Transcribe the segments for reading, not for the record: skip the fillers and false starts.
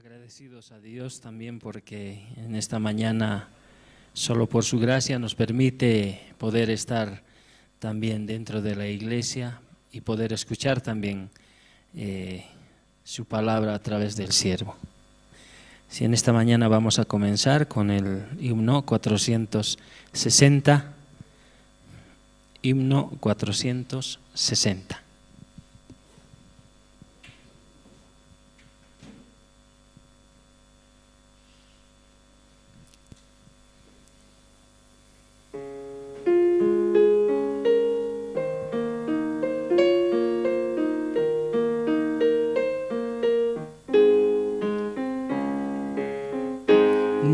Agradecidos a Dios también porque en esta mañana, solo por su gracia, nos permite poder estar también dentro de la iglesia y poder escuchar también su palabra a través del siervo. Si en esta mañana vamos a comenzar con el himno 460, himno 460.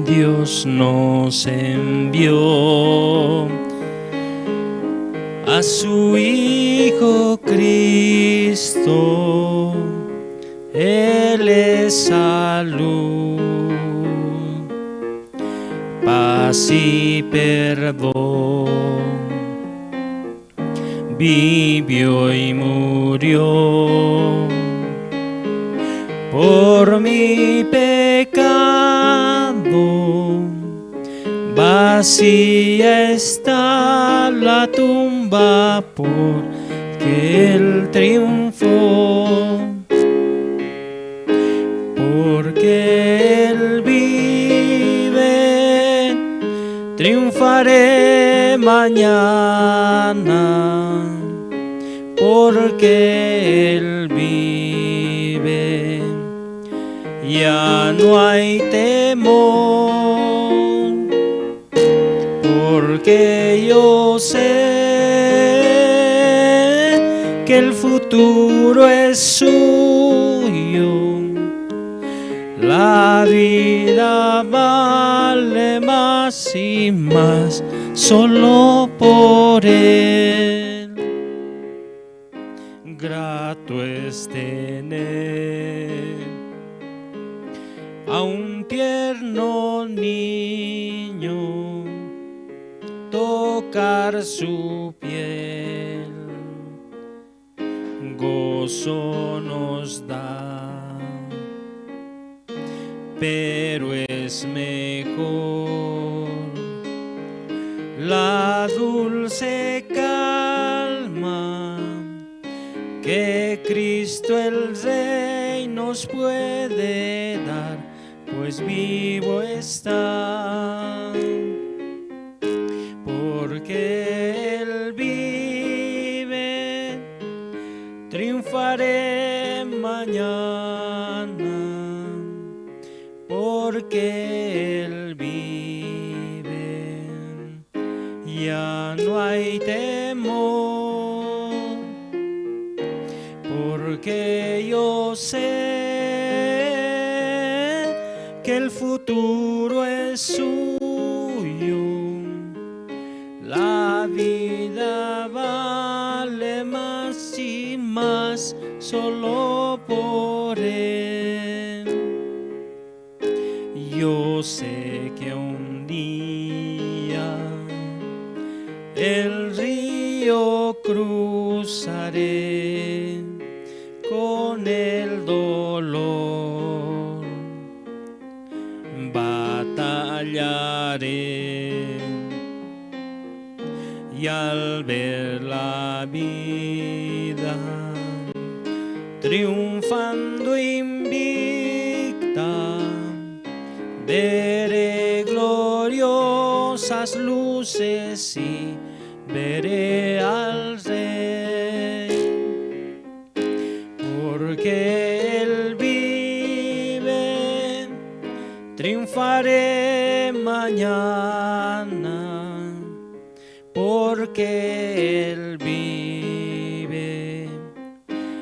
Dios nos envió a su Hijo Cristo, Él es salud, paz y perdón, vivió y murió por mi pecado. Vacía está la tumba porque Él triunfó, porque Él vive, triunfaré mañana, porque Él vive, ya no hay temor. Porque yo sé que el futuro es suyo, la vida vale más y más solo por Él. Grato es tener a un tierno niño, tocar su piel, gozo nos da, pero es mejor la dulce calma que Cristo el Rey nos puede dar, pues vivo está. Porque Él vive, triunfaré mañana, porque Él vive, ya no hay temor, porque yo sé que el futuro es suyo. La vida vale más y más solo por Él. Yo sé que un día el río cruzaré con el dolor, batallaré. Y al ver la vida triunfando invicta, veré gloriosas luces y veré al Rey. Porque Él vive, triunfaré mañana, porque Él vive,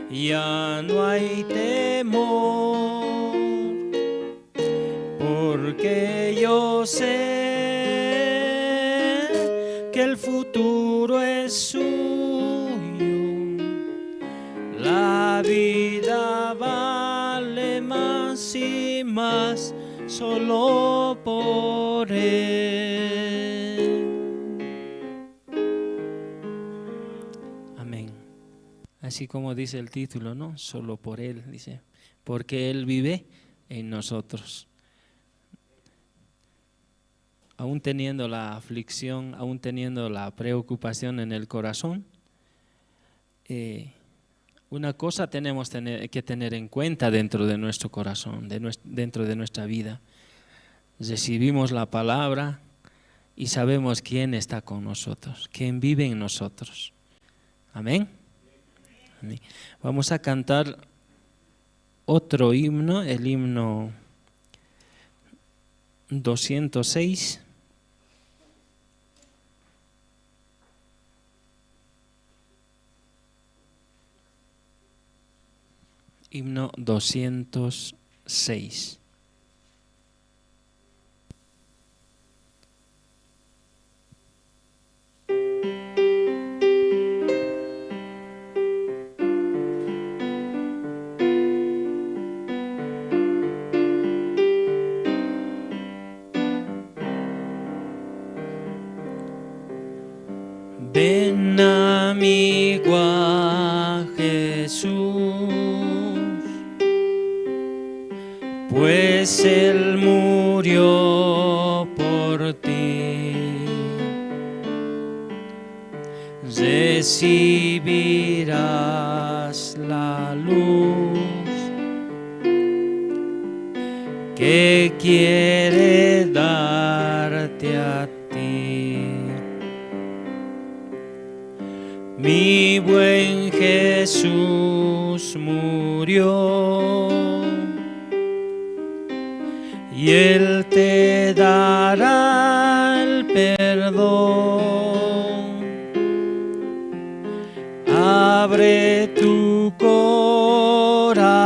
ya no hay temor, porque yo sé que el futuro es suyo, la vida vale más y más solo por Él. Así como dice el título, ¿no? Solo por Él, dice. Porque Él vive, en nosotros. Aún teniendo la aflicción, aún teniendo la preocupación en el corazón, una cosa tenemos que tener en cuenta dentro de nuestro corazón, dentro de nuestra vida. Recibimos la palabra y sabemos quién está con nosotros, quién vive en nosotros. Amén. Amén. Vamos a cantar otro himno, el himno 206. Himno 206. Ven amigo a Jesús, pues Él murió por ti. Recibirás la luz que quiere darte a ti. Mi buen Jesús murió y Él te dará el perdón. Abre tu corazón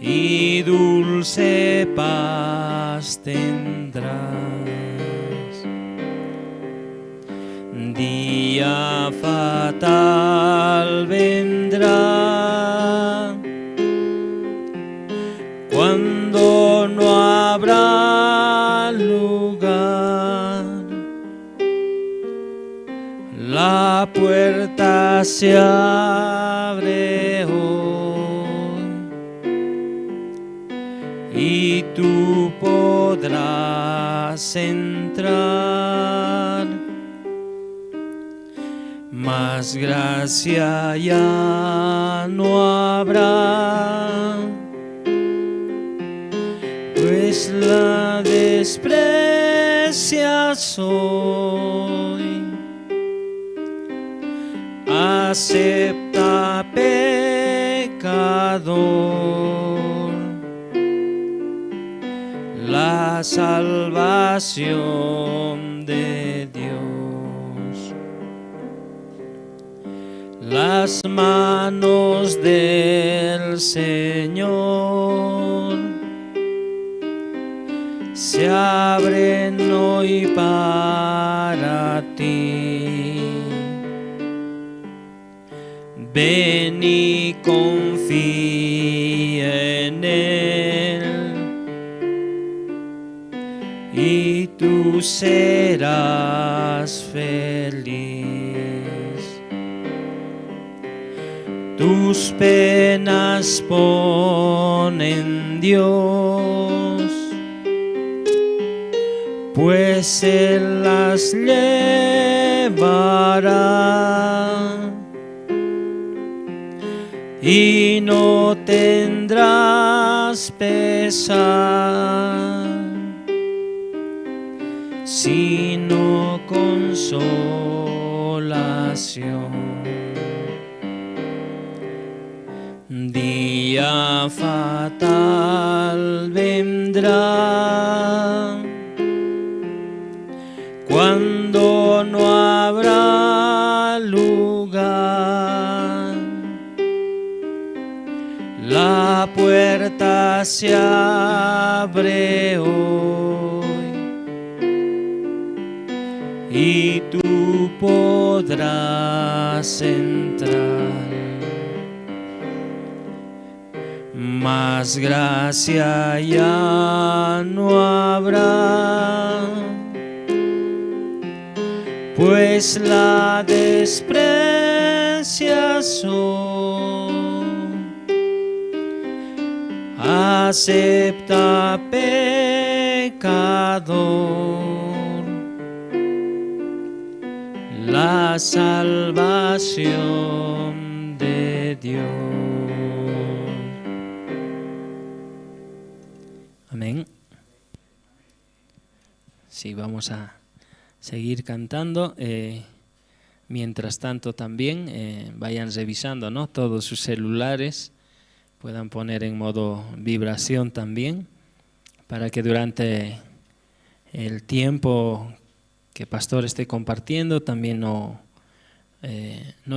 y dulce paz tendrás. Día fatal vendrá cuando no habrá lugar. La puerta se abre hoy y tú podrás entrar. Más gracia ya no habrá, pues la desprecias hoy. Acepta, pecador, la salvación de Dios. Las manos del Señor se abren hoy para ti. Ven y confía en Él y tú serás feliz. Tus penas pon en Dios, pues Él las llevará y no tendrás pesar, sino consolación. Día fatal vendrá cuando no habrá lugar. La puerta se abre hoy y tú podrás entrar. Más gracia ya no habrá, pues la desprecias hoy. Acepta, pecador, la salvación de Dios. Amén. Sí, vamos a seguir cantando. Mientras tanto también vayan revisando, ¿no?, todos sus celulares, puedan poner en modo vibración también, para que durante el tiempo que pastor esté compartiendo también no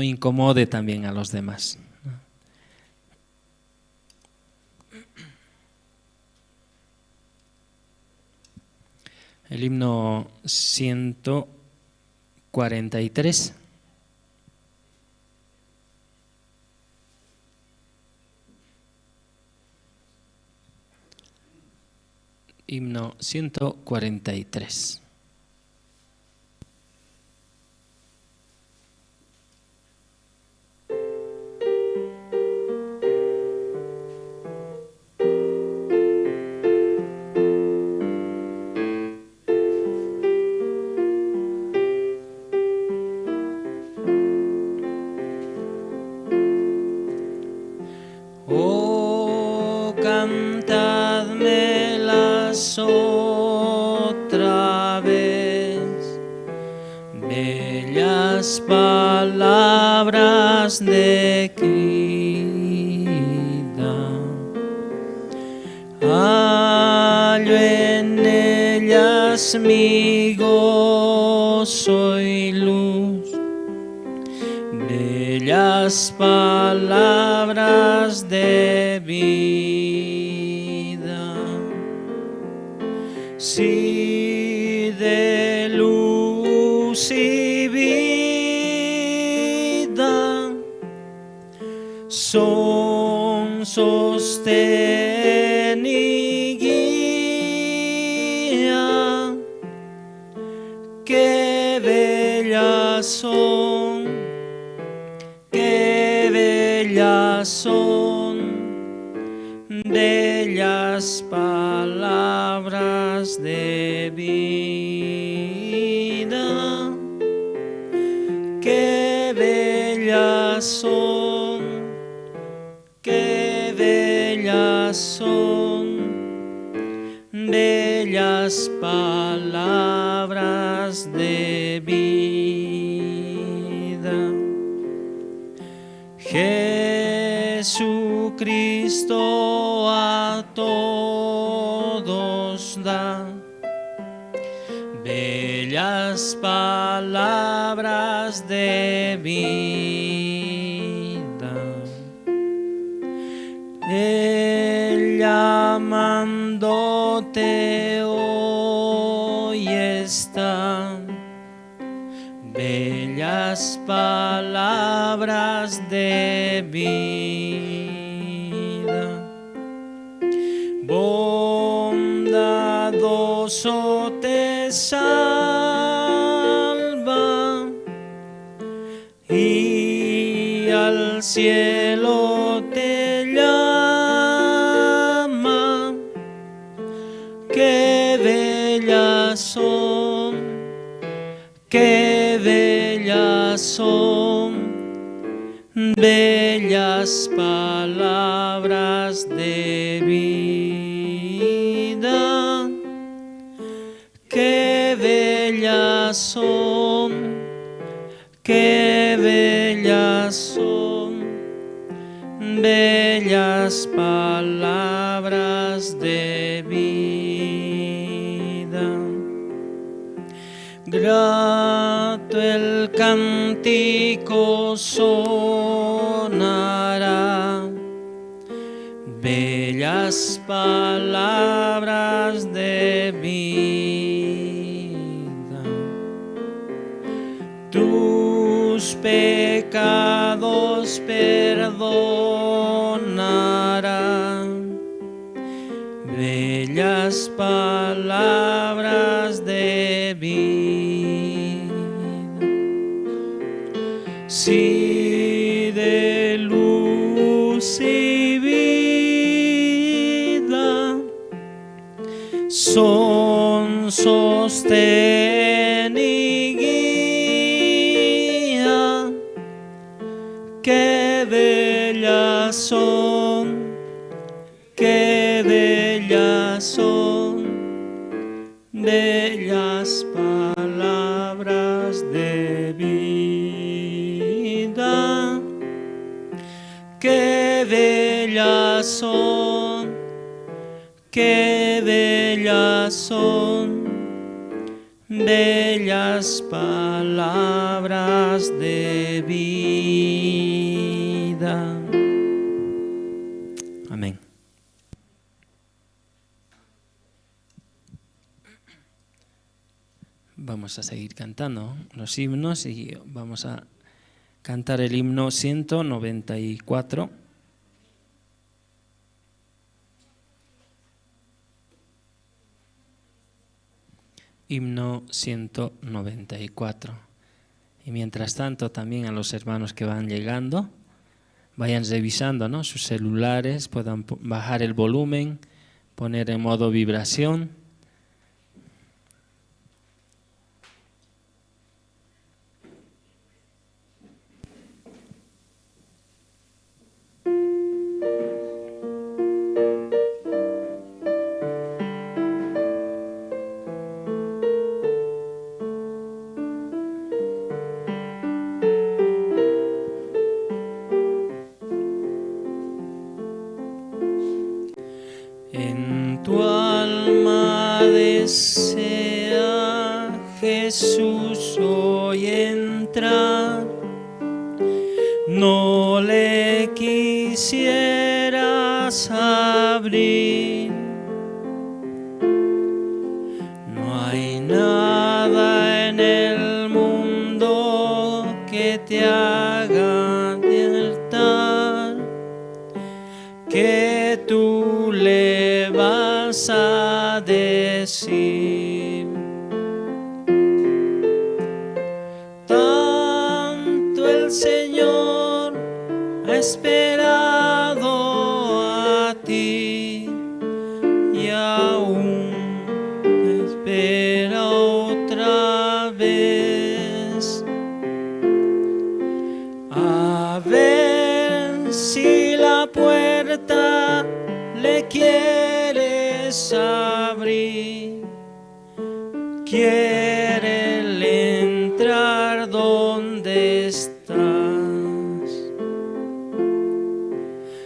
incomode también a los demás, ¿no? El himno 143. Himno 143. Oh, cantádmelas otra vez, bellas palabras de vida. Hallo en ellas mi gozo y luz, bellas palabras de vida. Sí, de luz y vida son sostén y guía. Qué bellas son, qué bellas son, bellas palabras de vida. Qué bellas son, qué bellas son, bellas palabras de vida. Jesucristo a todos da bellas palabras de vida. Él llamándote hoy está, bellas palabras de vida. Bondadoso te salva y al cielo te llama. Qué bellas son, qué bellas son, bellas palabras de vida. Qué bellas son, qué bellas son, bellas palabras de vida. Grato el cántico sonará, bellas palabras de vida. Tus pecados perdonará, bellas palabras de vida. Sí, de luz y vida Son sostén y guía, qué bellas son, qué bellas son, bellas palabras de vida, qué bellas son, qué bellas son, bellas palabras de vida. Amén. Vamos a seguir cantando los himnos y vamos a cantar el himno 194. Himno 194. Y mientras tanto también a los hermanos que van llegando, vayan revisando, ¿no?, sus celulares, puedan bajar el volumen, poner en modo vibración. Jesús hoy entrar, no le quisieras abrir. No hay nada en el mundo que te haga despertar, que tú le vas a decir. Tanto el Señor ha esperado a ti y aún te espera otra vez. A ver si la puerta le quieres abrir, quiere entrar donde estás.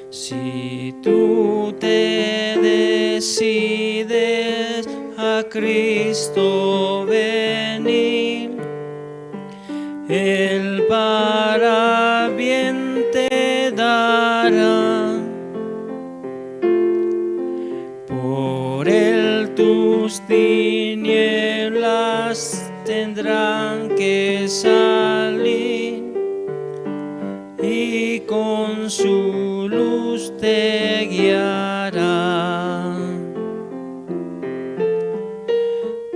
Si tú te decides a Cristo venir, Él para bien te dará. Por Él tus tinieblas tendrán que salir y con su luz te guiará.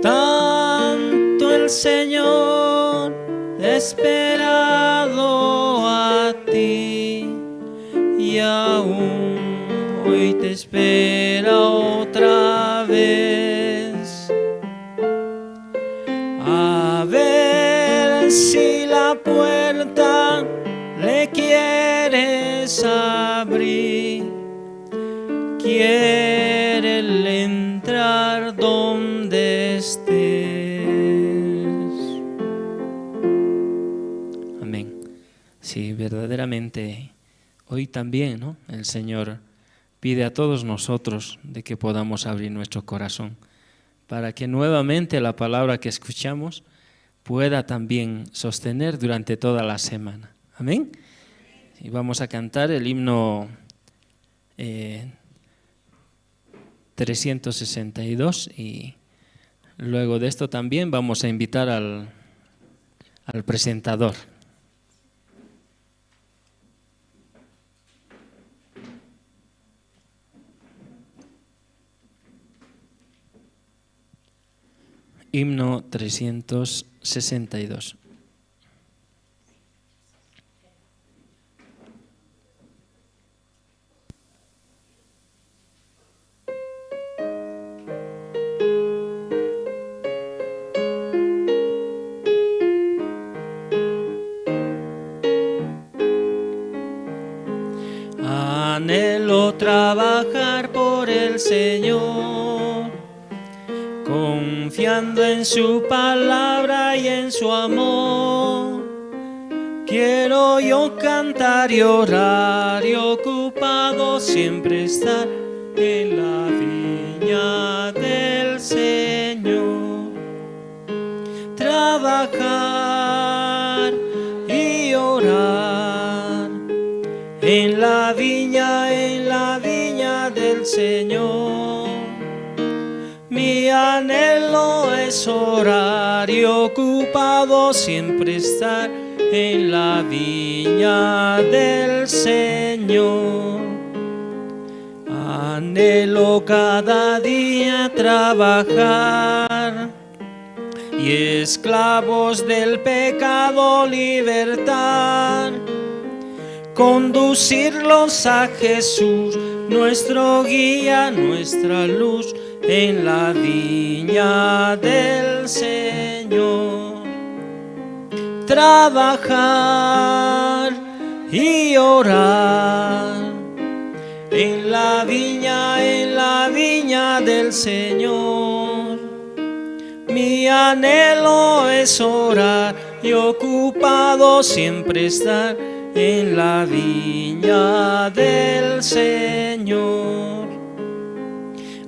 Tanto el Señor ha esperado a ti y aún hoy te espera otra vez. A ver si la puerta le quieres abrir, quiere entrar donde estés. Amén. Sí, verdaderamente hoy también, ¿no?, el Señor pide a todos nosotros de que podamos abrir nuestro corazón para que nuevamente la palabra que escuchamos pueda también sostener durante toda la semana. Amén. Y vamos a cantar el himno 362 y luego de esto también vamos a invitar al presentador. Himno 362. Confiando en su palabra y en su amor. Quiero yo cantar y orar y ocupado siempre estar en la viña del Señor. Trabajar y orar en la viña del Señor. Mi anhelo es orar y ocupado siempre estar en la viña del Señor. Anhelo cada día trabajar y esclavos del pecado libertar, conducirlos a Jesús, nuestro guía, nuestra luz, en la viña del Señor. Trabajar y orar en la viña del Señor. Mi anhelo es orar y ocupado siempre estar en la viña del Señor.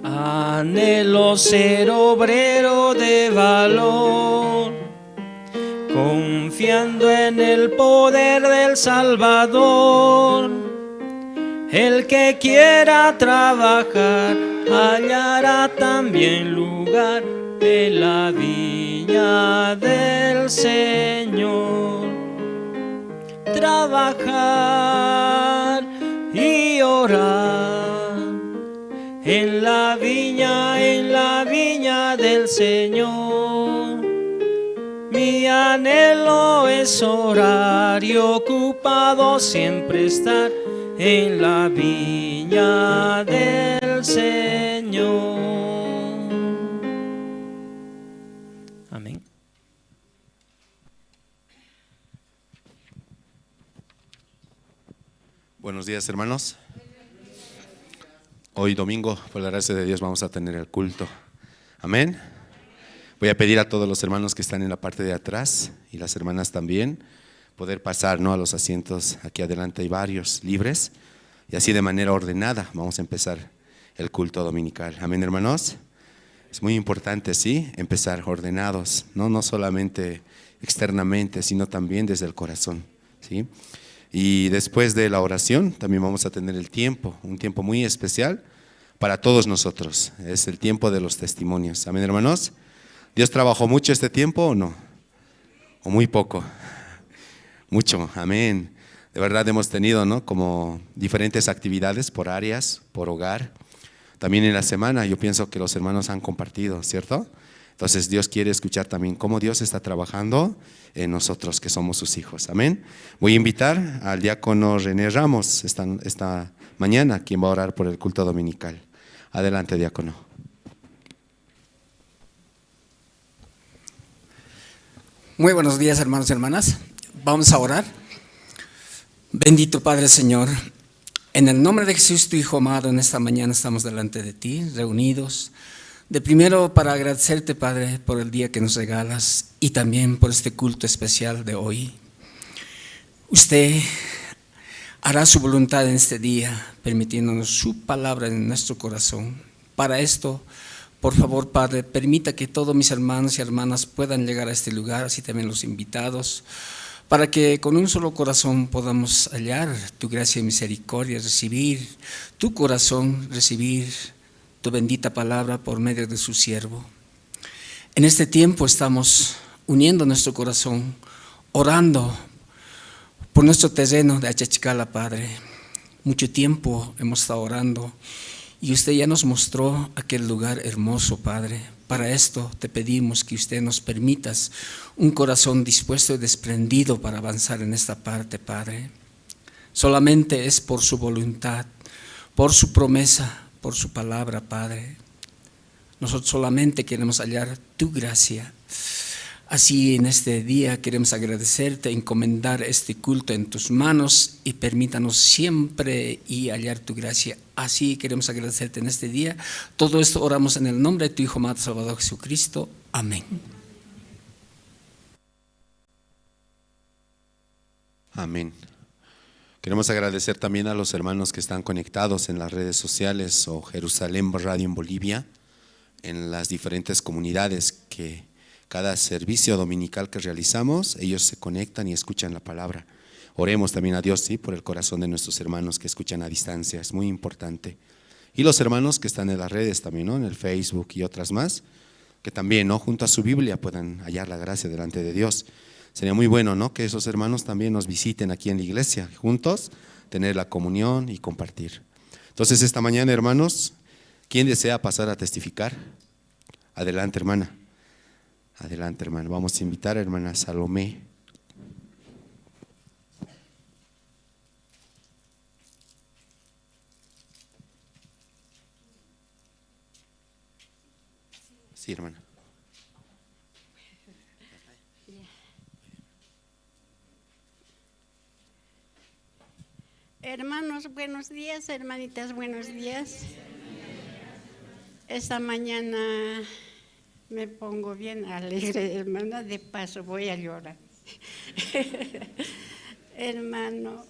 Anhelo ser obrero de valor, confiando en el poder del Salvador. El que quiera trabajar hallará también lugar en la viña del Señor. Trabajar y orar en la viña del Señor. Mi anhelo es orar y ocupado siempre estar en la viña del Señor. Amén. Buenos días, hermanos. Hoy domingo, por la gracia de Dios, vamos a tener el culto. Amén. Voy a pedir a todos los hermanos que están en la parte de atrás y las hermanas también, poder pasar, ¿no?, a los asientos. Aquí adelante hay varios libres y así de manera ordenada vamos a empezar el culto dominical. Amén, hermanos. Es muy importante, sí, empezar ordenados, no, no solamente externamente, sino también desde el corazón, ¿sí? Y después de la oración también vamos a tener el tiempo, un tiempo muy especial para todos nosotros. Es el tiempo de los testimonios. Amén, hermanos. ¿Dios trabajó mucho este tiempo o no? ¿O muy poco? Mucho, amén. De verdad hemos tenido, ¿no?, como diferentes actividades por áreas, por hogar. También en la semana yo pienso que los hermanos han compartido, ¿cierto? Entonces Dios quiere escuchar también cómo Dios está trabajando en nosotros que somos sus hijos. Amén. Voy a invitar al diácono René Ramos esta mañana, quien va a orar por el culto dominical. Adelante, diácono. Muy buenos días, hermanos y hermanas. Vamos a orar. Bendito Padre Señor, en el nombre de Jesús, tu Hijo amado, en esta mañana estamos delante de ti, reunidos. De primero para agradecerte, Padre, por el día que nos regalas y también por este culto especial de hoy. Usted hará su voluntad en este día, permitiéndonos su palabra en nuestro corazón. Para esto, por favor, Padre, permita que todos mis hermanos y hermanas puedan llegar a este lugar, así también los invitados, para que con un solo corazón podamos hallar tu gracia y misericordia, recibir tu corazón, recibir tu bendita palabra por medio de su siervo. En este tiempo estamos uniendo nuestro corazón, orando por nuestro terreno de Achachicala, Padre. Mucho tiempo hemos estado orando y usted ya nos mostró aquel lugar hermoso, Padre. Para esto te pedimos que usted nos permita un corazón dispuesto y desprendido para avanzar en esta parte, Padre. Solamente es por su voluntad, por su promesa, por su palabra, Padre. Nosotros solamente queremos hallar tu gracia. Así en este día queremos agradecerte, encomendar este culto en tus manos y permítanos siempre y hallar tu gracia. Así queremos agradecerte en este día. Todo esto oramos en el nombre de tu Hijo amado Salvador Jesucristo. Amén. Amén. Queremos agradecer también a los hermanos que están conectados en las redes sociales o Jerusalén Radio en Bolivia, en las diferentes comunidades que cada servicio dominical que realizamos, ellos se conectan y escuchan la palabra. Oremos también a Dios, sí, por el corazón de nuestros hermanos que escuchan a distancia, es muy importante. Y los hermanos que están en las redes también, ¿no? En el Facebook y otras más, que también, ¿no? Junto a su Biblia puedan hallar la gracia delante de Dios. Sería muy bueno, ¿no? Que esos hermanos también nos visiten aquí en la iglesia, juntos, tener la comunión y compartir. Entonces, esta mañana, hermanos, ¿quién desea pasar a testificar? Adelante, hermana. Adelante, hermano. Vamos a invitar a hermana Salomé. Sí, hermana. Hermanos, buenos días, hermanitas, buenos días. Esta mañana me pongo bien alegre, hermana, de paso voy a llorar. Hermano,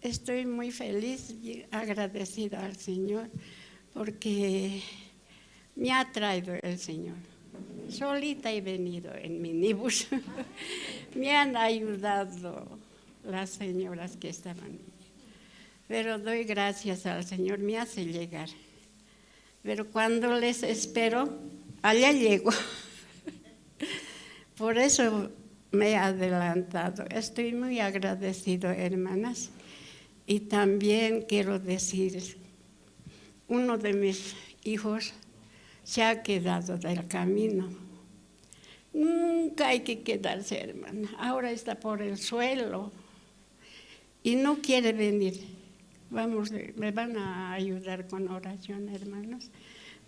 estoy muy feliz y agradecida al Señor porque me ha traído el Señor. Solita he venido en minibús. Me han ayudado las señoras que estaban. Pero doy gracias al Señor, me hace llegar. Pero cuando les espero, allá llego. Por eso me he adelantado. Estoy muy agradecido, hermanas. Y también quiero decir, uno de mis hijos se ha quedado del camino. Nunca hay que quedarse, hermana. Ahora está por el suelo y no quiere venir. Vamos, me van a ayudar con oración, hermanos.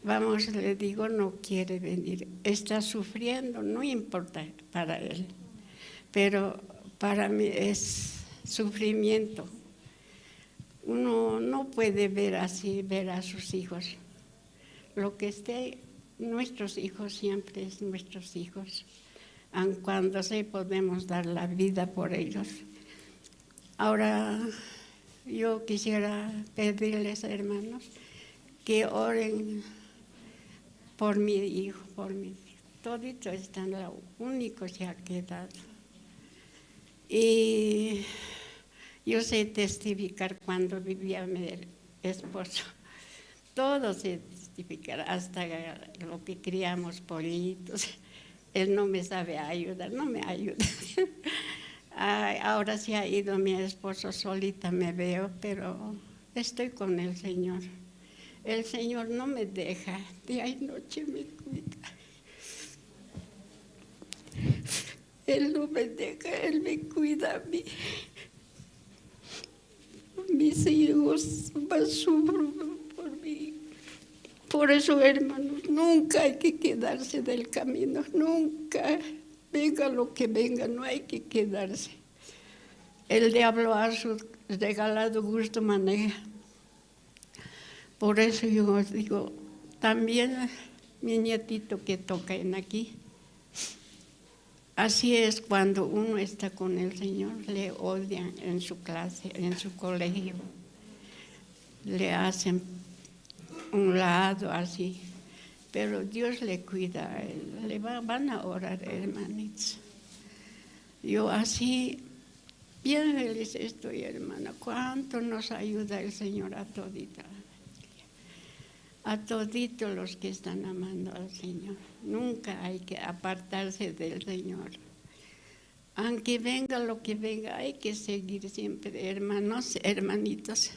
Vamos, le digo, no quiere venir. Está sufriendo, no importa para él. Pero para mí es sufrimiento. Uno no puede ver así, ver a sus hijos. Lo que esté, nuestros hijos siempre es nuestros hijos. Aun cuando sí podemos dar la vida por ellos. Ahora, yo quisiera pedirles, hermanos, que oren por mi hijo, por mi hijo. Todito están, lo único se ha quedado. Y yo sé testificar cuando vivía mi esposo. Todo sé testificar, hasta lo que criamos pollitos. Él no me sabe ayudar, no me ayuda. Ay, ahora sí ha ido mi esposo, solita me veo, pero estoy con el Señor. El Señor no me deja, día y noche me cuida. Él no me deja, Él me cuida a mí. Mis hijos más sufren por mí. Por eso, hermanos, nunca hay que quedarse del camino, nunca. Venga lo que venga, no hay que quedarse. El diablo a su regalado gusto maneja. Por eso yo os digo, también mi nietito que toca en aquí. Así es cuando uno está con el Señor, le odian en su clase, en su colegio. Le hacen un lado así. Pero Dios le cuida a él, le van a orar, hermanitos. Yo así, bien feliz estoy, hermana. Cuánto nos ayuda el Señor a todita. A toditos los que están amando al Señor. Nunca hay que apartarse del Señor. Aunque venga lo que venga, hay que seguir siempre, hermanos, hermanitos.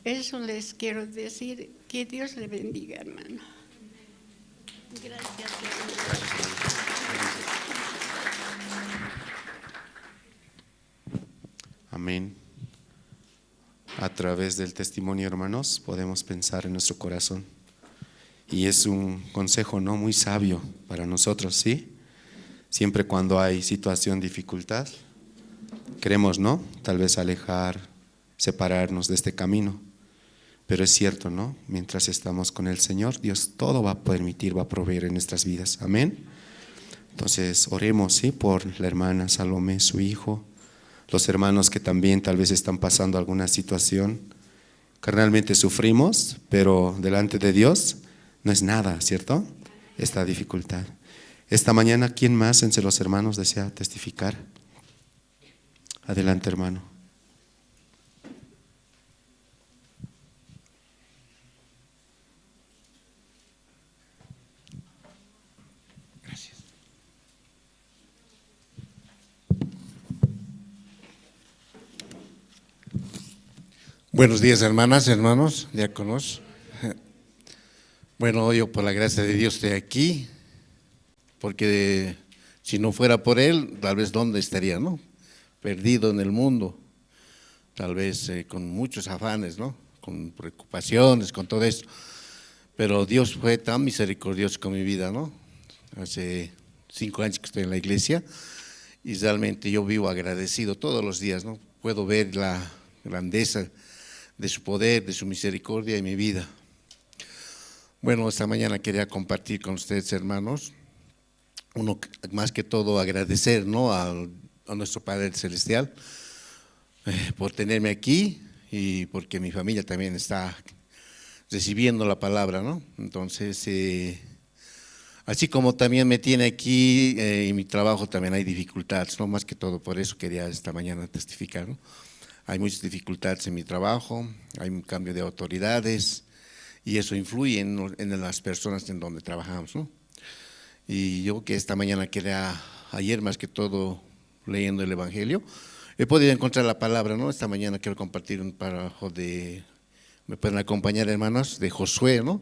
Eso les quiero decir. Que Dios le bendiga, hermano. Gracias. Amén. A través del testimonio, hermanos, podemos pensar en nuestro corazón. Y es un consejo, ¿no?, muy sabio para nosotros, ¿sí? Siempre cuando hay situación, dificultad, queremos, ¿no?, tal vez alejar, separarnos de este camino. Pero es cierto, ¿no? Mientras estamos con el Señor, Dios todo va a permitir, va a proveer en nuestras vidas. Amén. Entonces, oremos, ¿sí? Por la hermana Salomé, su hijo, los hermanos que también tal vez están pasando alguna situación. Carnalmente sufrimos, pero delante de Dios no es nada, ¿cierto? Esta dificultad. Esta mañana, ¿quién más entre los hermanos desea testificar? Adelante, hermano. Gracias. Buenos días, hermanas, hermanos, diáconos. Bueno, yo por la gracia de Dios estoy aquí, porque si no fuera por Él, tal vez dónde estaría, ¿no? Perdido en el mundo, tal vez con muchos afanes, ¿no? Con preocupaciones, con todo esto. Pero Dios fue tan misericordioso con mi vida, ¿no? Hace 5 años que estoy en la iglesia y realmente yo vivo agradecido todos los días, ¿no? Puedo ver la grandeza de su poder, de su misericordia en mi vida. Bueno, esta mañana quería compartir con ustedes, hermanos, uno más que todo agradecer, ¿no? a nuestro Padre Celestial por tenerme aquí y porque mi familia también está recibiendo la palabra, ¿no? Entonces, así como también me tiene aquí, en mi trabajo también hay dificultades, ¿no? Más que todo por eso quería esta mañana testificar, ¿no? Hay muchas dificultades en mi trabajo, hay un cambio de autoridades y eso influye en las personas en donde trabajamos, ¿no? Y yo que esta mañana quería, ayer más que todo leyendo el Evangelio, he podido encontrar la palabra, ¿no? Esta mañana quiero compartir un párrafo de, me pueden acompañar, hermanos, de Josué, ¿no?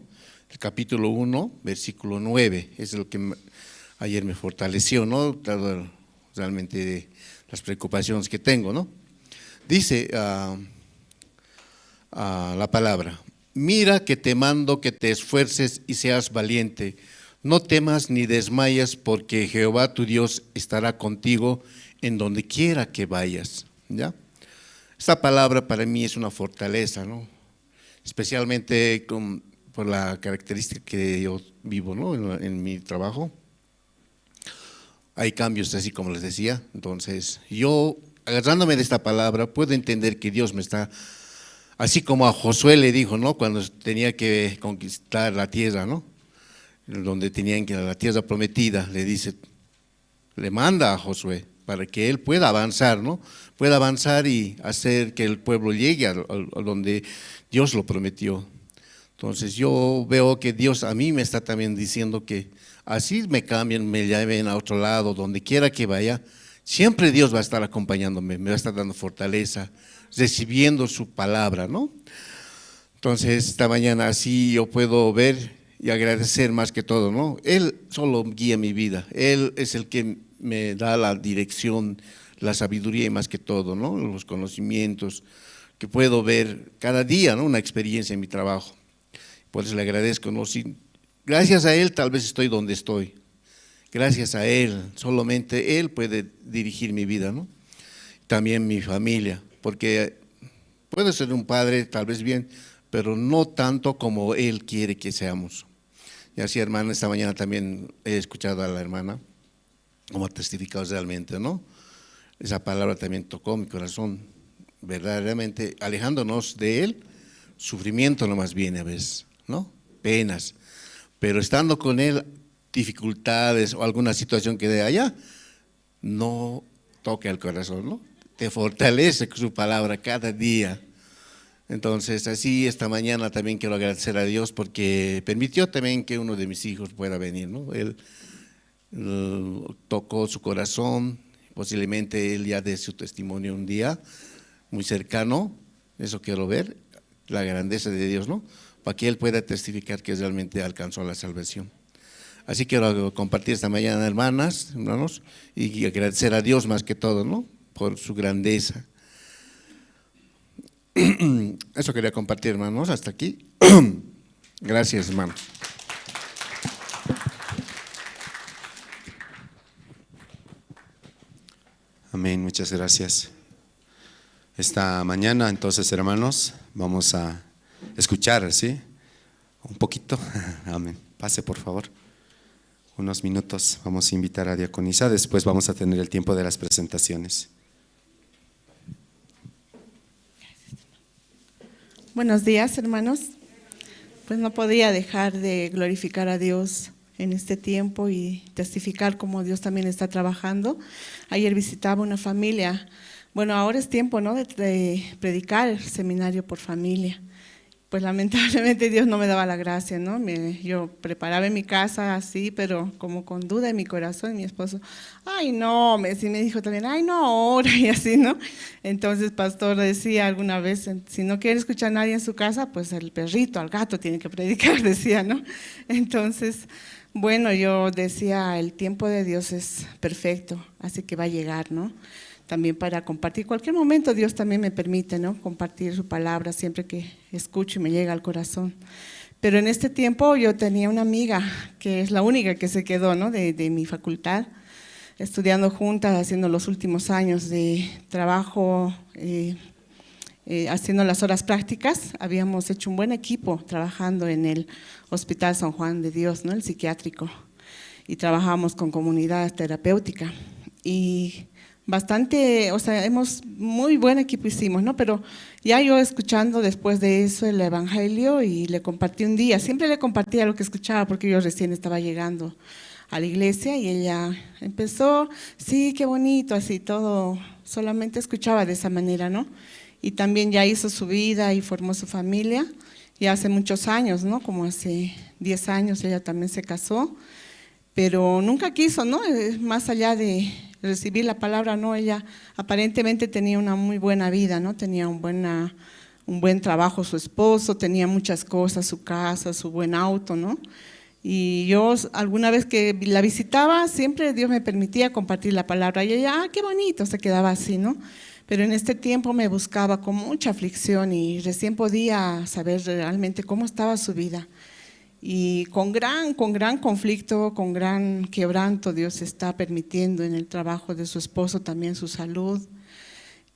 El capítulo 1, versículo 9, es lo que ayer me fortaleció, ¿no? Realmente las preocupaciones que tengo, ¿no? Dice la palabra: mira que te mando que te esfuerces y seas valiente, no temas ni desmayes, porque Jehová tu Dios estará contigo en donde quiera que vayas, ¿ya? Esta palabra para mí es una fortaleza, ¿no? Especialmente por la característica que yo vivo, ¿no? En mi trabajo. Hay cambios, así como les decía. Entonces, yo, agarrándome de esta palabra, puedo entender que Dios me está, así como a Josué le dijo, ¿no? Cuando tenía que conquistar la tierra, ¿no? Donde tenían que ir a la tierra prometida, le dice, le manda a Josué para que él pueda avanzar, ¿no? Pueda avanzar y hacer que el pueblo llegue a donde Dios lo prometió. Entonces yo veo que Dios a mí me está también diciendo que así me cambien, me lleven a otro lado, donde quiera que vaya, siempre Dios va a estar acompañándome, me va a estar dando fortaleza, recibiendo su palabra, ¿no? Entonces esta mañana así yo puedo ver y agradecer más que todo, ¿no? Él solo guía mi vida, Él es el que me da la dirección, la sabiduría y más que todo, ¿no? Los conocimientos que puedo ver cada día, ¿no? Una experiencia en mi trabajo. Por eso le agradezco, ¿no? Gracias a Él tal vez estoy donde estoy. Gracias a Él, solamente Él puede dirigir mi vida, ¿no? También mi familia, porque puedo ser un padre tal vez bien, pero no tanto como Él quiere que seamos. Y así, hermana, esta mañana también he escuchado a la hermana, como ha testificado realmente, ¿no? Esa palabra también tocó mi corazón, verdaderamente, alejándonos de Él, sufrimiento nomás viene a veces, ¿no? Penas, pero estando con Él, dificultades o alguna situación que de allá, no toque al corazón, ¿no? Te fortalece con su palabra cada día. Entonces, así esta mañana también quiero agradecer a Dios porque permitió también que uno de mis hijos pueda venir, ¿no? Él tocó su corazón, posiblemente él ya dé su testimonio un día muy cercano, eso quiero ver, la grandeza de Dios, ¿no? Para que él pueda testificar que realmente alcanzó la salvación. Así quiero compartir esta mañana, hermanas, hermanos, y agradecer a Dios más que todo, ¿no? Por su grandeza. Eso quería compartir, hermanos, hasta aquí. Gracias, hermanos. Amén, muchas gracias. Esta mañana, entonces, hermanos, vamos a escuchar, ¿sí? Un poquito. Amén. Pase, por favor. Unos minutos vamos a invitar a Diaconisa, después vamos a tener el tiempo de las presentaciones. Buenos días, hermanos. Pues no podía dejar de glorificar a Dios en este tiempo y testificar cómo Dios también está trabajando. Ayer visitaba una familia. Bueno, ahora es tiempo, ¿no?, de predicar el seminario por familia. Pues lamentablemente Dios no me daba la gracia, ¿no? Yo preparaba en mi casa así, pero como con duda en mi corazón, y mi esposo, ay no, sí me dijo también, ay no, ahora, y así, ¿no? Entonces pastor decía alguna vez, si no quiere escuchar a nadie en su casa, pues el perrito, al gato tiene que predicar, decía, ¿no? Entonces, bueno, yo decía, el tiempo de Dios es perfecto, así que va a llegar, ¿no? También para compartir. Cualquier momento Dios también me permite, ¿no?, compartir su palabra siempre que escucho y me llega al corazón. Pero en este tiempo yo tenía una amiga que es la única que se quedó, ¿no?, de mi facultad, estudiando juntas, haciendo los últimos años de trabajo, haciendo las horas prácticas. Habíamos hecho un buen equipo trabajando en el Hospital San Juan de Dios, ¿no?, el psiquiátrico, y trabajábamos con comunidad terapéutica. Y bastante, o sea, muy buen equipo hicimos, ¿no? Pero ya yo escuchando después de eso el evangelio y le compartí un día, siempre le compartía lo que escuchaba porque yo recién estaba llegando a la iglesia y ella empezó, sí, qué bonito, así todo, solamente escuchaba de esa manera, ¿no? Y también ya hizo su vida y formó su familia, ya hace muchos años, ¿no? Como hace 10 años ella también se casó, pero nunca quiso, ¿no? Más allá de recibir la palabra, no, ella aparentemente tenía una muy buena vida, ¿no? Tenía un buen trabajo su esposo, tenía muchas cosas, su casa, su buen auto, ¿no? Y yo alguna vez que la visitaba, siempre Dios me permitía compartir la palabra y ella, ah, qué bonito, se quedaba así, ¿no? Pero en este tiempo me buscaba con mucha aflicción y recién podía saber realmente cómo estaba su vida. Y con gran conflicto, con gran quebranto, Dios está permitiendo en el trabajo de su esposo también su salud.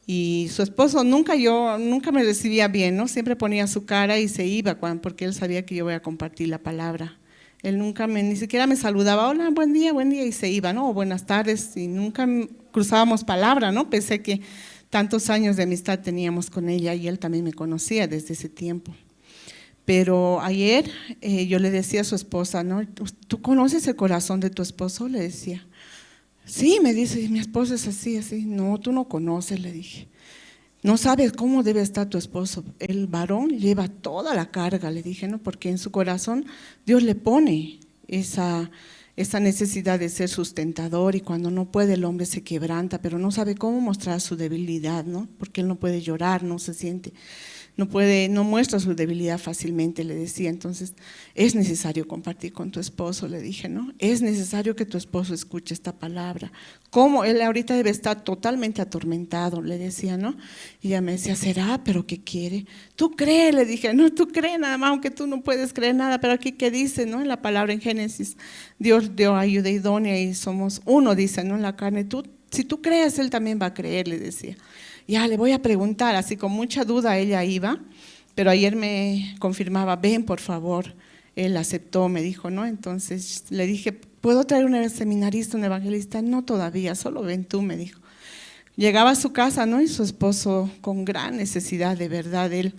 Y su esposo nunca me recibía bien, ¿no? Siempre ponía su cara y se iba, porque él sabía que yo voy a compartir la palabra. Él nunca ni siquiera me saludaba, hola, buen día, y se iba, ¿no? O buenas tardes, y nunca cruzábamos palabra, ¿no? Pensé que tantos años de amistad teníamos con ella y él también me conocía desde ese tiempo. Pero ayer yo le decía a su esposa, ¿no? ¿Tú conoces el corazón de tu esposo? Le decía. Sí, me dice, mi esposo es así, así. No, tú no conoces, le dije. No sabes cómo debe estar tu esposo. El varón lleva toda la carga, le dije, ¿no? Porque en su corazón Dios le pone esa necesidad de ser sustentador, y cuando no puede el hombre se quebranta, pero no sabe cómo mostrar su debilidad, ¿no? Porque él no puede llorar, no se siente, no puede, no muestra su debilidad fácilmente, le decía. Entonces, es necesario compartir con tu esposo, le dije, ¿no? Es necesario que tu esposo escuche esta palabra. ¿Cómo? Él ahorita debe estar totalmente atormentado, le decía, ¿no? Y ella me decía, ¿será? ¿Pero qué quiere? Tú crees, le dije, no, tú crees nada más, aunque tú no puedes creer nada, pero aquí qué dice, ¿no? En la palabra en Génesis, Dios dio ayuda idónea y somos uno, dice, ¿no? En la carne, tú, si tú crees, él también va a creer, le decía. Ya le voy a preguntar, así con mucha duda ella iba, pero ayer me confirmaba, ven por favor, él aceptó, me dijo, ¿no? Entonces le dije, ¿puedo traer un seminarista, un evangelista? No todavía, solo ven tú, me dijo. Llegaba a su casa, ¿no? Y su esposo con gran necesidad, de verdad, él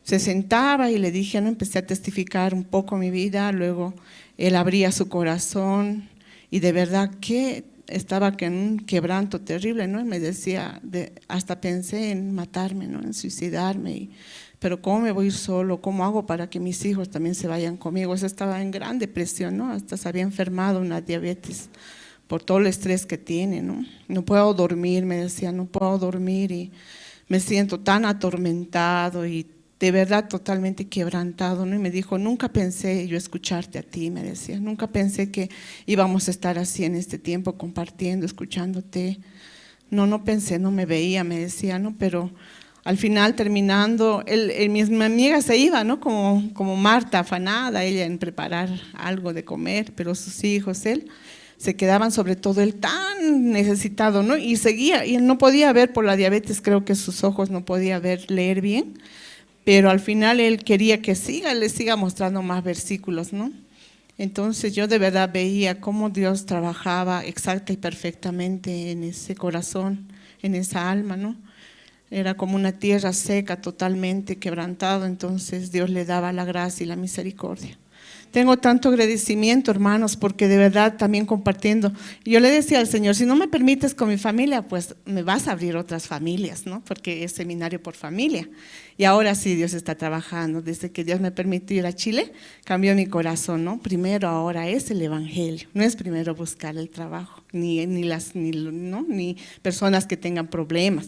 se sentaba y le dije, ¿no? Empecé a testificar un poco mi vida, luego él abría su corazón y de verdad que estaba en un quebranto terrible, ¿no? Y me decía, hasta pensé en matarme, ¿no? En suicidarme, pero ¿cómo me voy a ir solo? ¿Cómo hago para que mis hijos también se vayan conmigo? O sea, estaba en gran depresión, ¿no? Hasta se había enfermado una diabetes por todo el estrés que tiene, ¿no? No puedo dormir, me decía, no puedo dormir y me siento tan atormentado y de verdad totalmente quebrantado, ¿no? Y me dijo, nunca pensé yo escucharte a ti, me decía, nunca pensé que íbamos a estar así en este tiempo compartiendo, escuchándote. No, no pensé, no me veía, me decía, ¿no? Pero al final terminando, mi amiga se iba, ¿no? Como Marta, afanada, ella en preparar algo de comer, pero sus hijos, él, se quedaban, sobre todo él tan necesitado, ¿no? Y seguía, y él no podía ver por la diabetes, creo que sus ojos no podía ver, leer bien, pero al final él quería que le siga mostrando más versículos, ¿no? Entonces yo de verdad veía cómo Dios trabajaba exacta y perfectamente en ese corazón, en esa alma, ¿no? Era como una tierra seca, totalmente quebrantado, entonces Dios le daba la gracia y la misericordia. Tengo tanto agradecimiento, hermanos, porque de verdad también compartiendo. Yo le decía al Señor, si no me permites con mi familia, pues me vas a abrir otras familias, ¿no? Porque es seminario por familia. Y ahora sí, Dios está trabajando. Desde que Dios me permitió ir a Chile, cambió mi corazón, ¿no? Primero ahora es el Evangelio. No es primero buscar el trabajo, ni personas que tengan problemas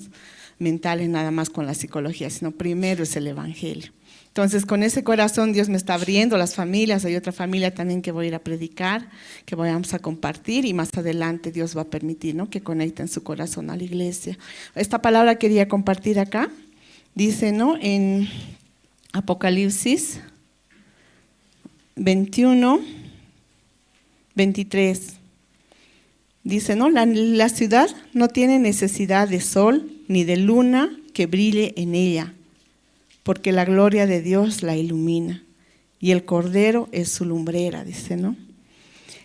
mentales nada más con la psicología, sino primero es el Evangelio. Entonces, con ese corazón Dios me está abriendo las familias. Hay otra familia también que voy a ir a predicar, que vamos a compartir, y más adelante Dios va a permitir, ¿no?, que conecten su corazón a la iglesia. Esta palabra quería compartir acá. Dice, ¿no?, en Apocalipsis 21, 23. Dice, ¿no?, la ciudad no tiene necesidad de sol ni de luna que brille en ella, porque la gloria de Dios la ilumina y el Cordero es su lumbrera, dice, ¿no?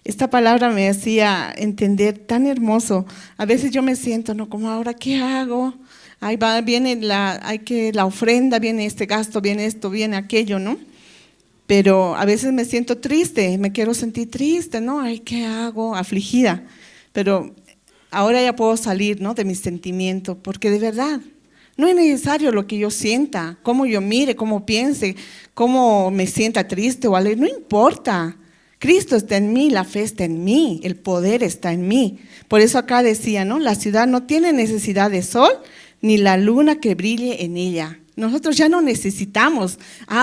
Esta palabra me hacía entender tan hermoso. A veces yo me siento, ¿no?, como ahora, ¿qué hago? Ahí va, viene la ofrenda, viene este gasto, viene esto, viene aquello, ¿no? Pero a veces me siento triste, me quiero sentir triste, ¿no? Ay, ¿qué hago? Afligida. Pero ahora ya puedo salir, ¿no?, de mi sentimiento, porque de verdad no es necesario lo que yo sienta, cómo yo mire, cómo piense, cómo me sienta triste o alegre, no importa. Cristo está en mí, la fe está en mí, el poder está en mí. Por eso acá decía, ¿no?, la ciudad no tiene necesidad de sol ni la luna que brille en ella. Nosotros ya no necesitamos,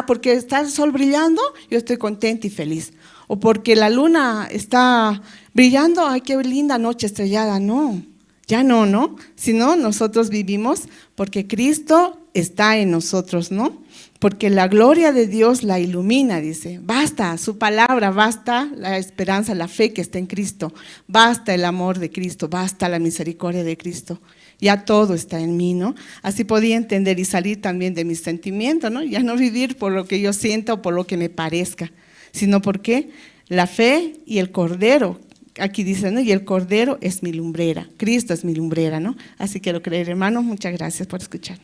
porque está el sol brillando, yo estoy contenta y feliz. O porque la luna está brillando, ay, qué linda noche estrellada, no. Ya no, ¿no? Sino nosotros vivimos porque Cristo está en nosotros, ¿no? Porque la gloria de Dios la ilumina, dice. Basta su palabra, basta la esperanza, la fe que está en Cristo. Basta el amor de Cristo, basta la misericordia de Cristo. Ya todo está en mí, ¿no? Así podía entender y salir también de mis sentimientos, ¿no? Ya no vivir por lo que yo siento o por lo que me parezca, sino porque la fe y el Cordero, aquí dice, ¿no?, y el Cordero es mi lumbrera, Cristo es mi lumbrera, ¿no? Así quiero creer, hermanos. Muchas gracias por escuchar.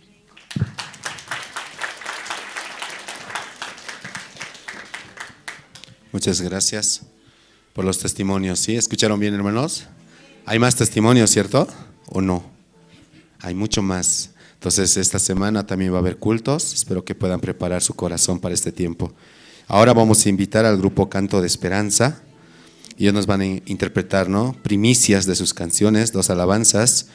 Muchas gracias por los testimonios. ¿Sí? ¿Escucharon bien, hermanos? Hay más testimonios, ¿cierto? ¿O no? Hay mucho más. Entonces, esta semana también va a haber cultos. Espero que puedan preparar su corazón para este tiempo. Ahora vamos a invitar al grupo Canto de Esperanza. Ellos nos van a interpretar, ¿no?, primicias de sus canciones, dos alabanzas,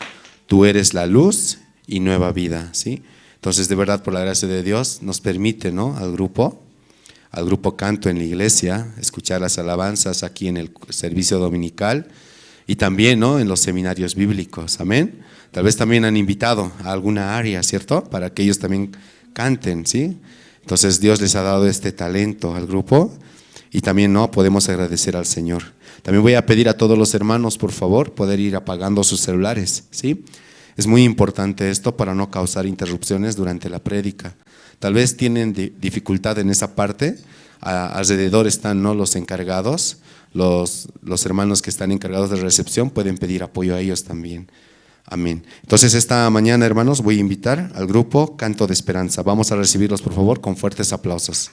Tú eres la luz y Nueva Vida, ¿sí? Entonces, de verdad, por la gracia de Dios, nos permite, ¿no?, al grupo Canto en la iglesia, escuchar las alabanzas aquí en el servicio dominical y también, ¿no?, en los seminarios bíblicos, amén. Tal vez también han invitado a alguna área, ¿cierto?, para que ellos también canten, ¿sí? Entonces, Dios les ha dado este talento al grupo. Y también, ¿no?, podemos agradecer al Señor. También voy a pedir a todos los hermanos, por favor, poder ir apagando sus celulares, ¿sí? Es muy importante esto para no causar interrupciones durante la prédica. Tal vez tienen dificultad en esa parte. Alrededor están, ¿no?, los encargados, los hermanos que están encargados de recepción, pueden pedir apoyo a ellos también. Amén. Entonces, esta mañana, hermanos, voy a invitar al grupo Canto de Esperanza. Vamos a recibirlos, por favor, con fuertes aplausos.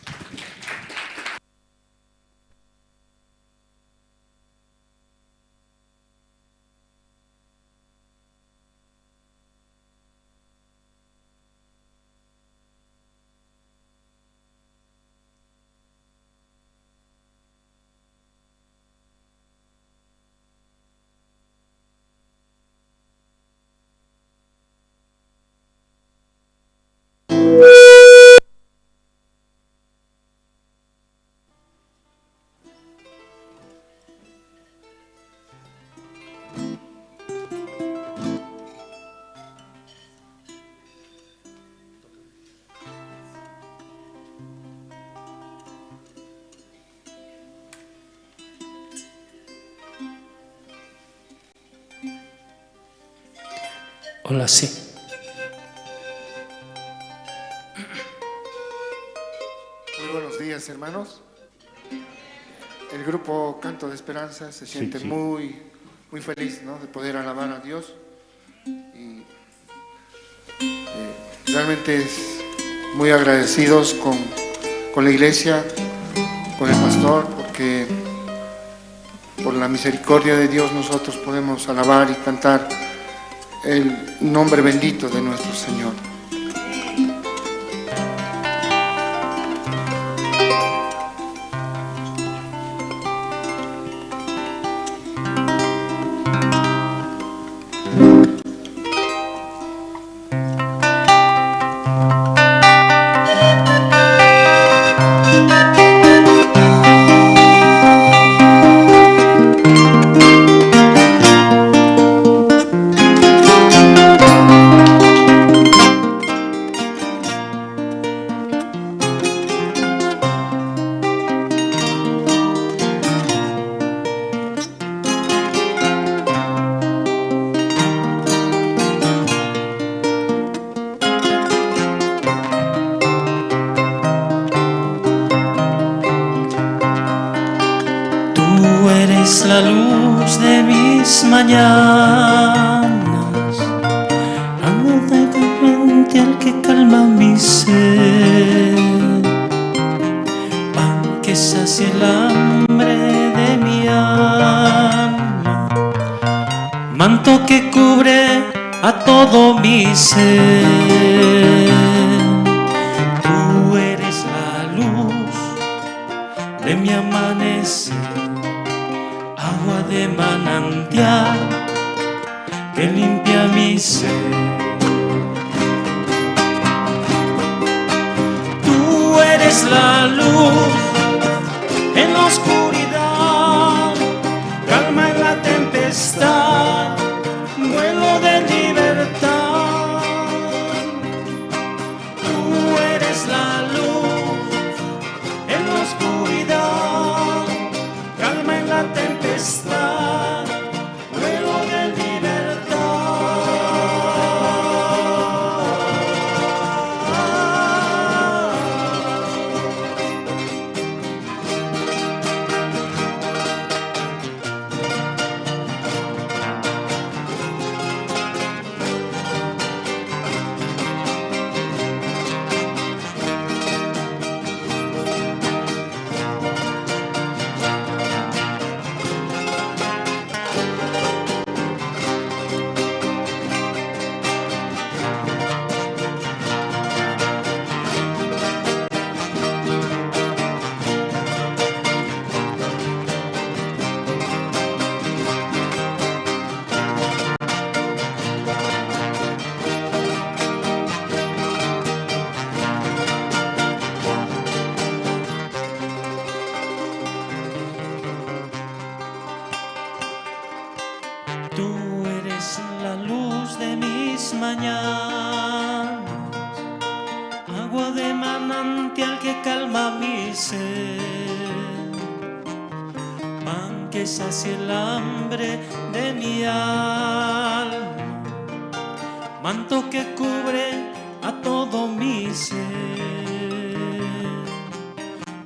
Hola, sí. Muy buenos días, hermanos. El grupo Canto de Esperanza se siente sí. muy, muy feliz, ¿no?, de poder alabar a Dios. Y realmente es muy agradecidos con la iglesia, con el pastor, porque por la misericordia de Dios nosotros podemos alabar y cantar el nombre bendito de nuestro Señor. Tú eres la luz de mis mañanas, agua de torrente que calma mi sed, pan que sacia el hambre de mi alma, manto que cubre a todo mi ser. Tú eres la luz de mi amanecer, agua de manantial que limpia mi ser. Tú eres la luz en la oscuridad, calma en la tempestad, vuelo de libertad. Tú eres la luz en la oscuridad, calma en la tempestad, vuelo de libertad. Tú eres la luz de mis mañanas, agua de manantial que calma mi sed, pan que sacia el hambre de mi alma, manto que cubre a todo mi ser.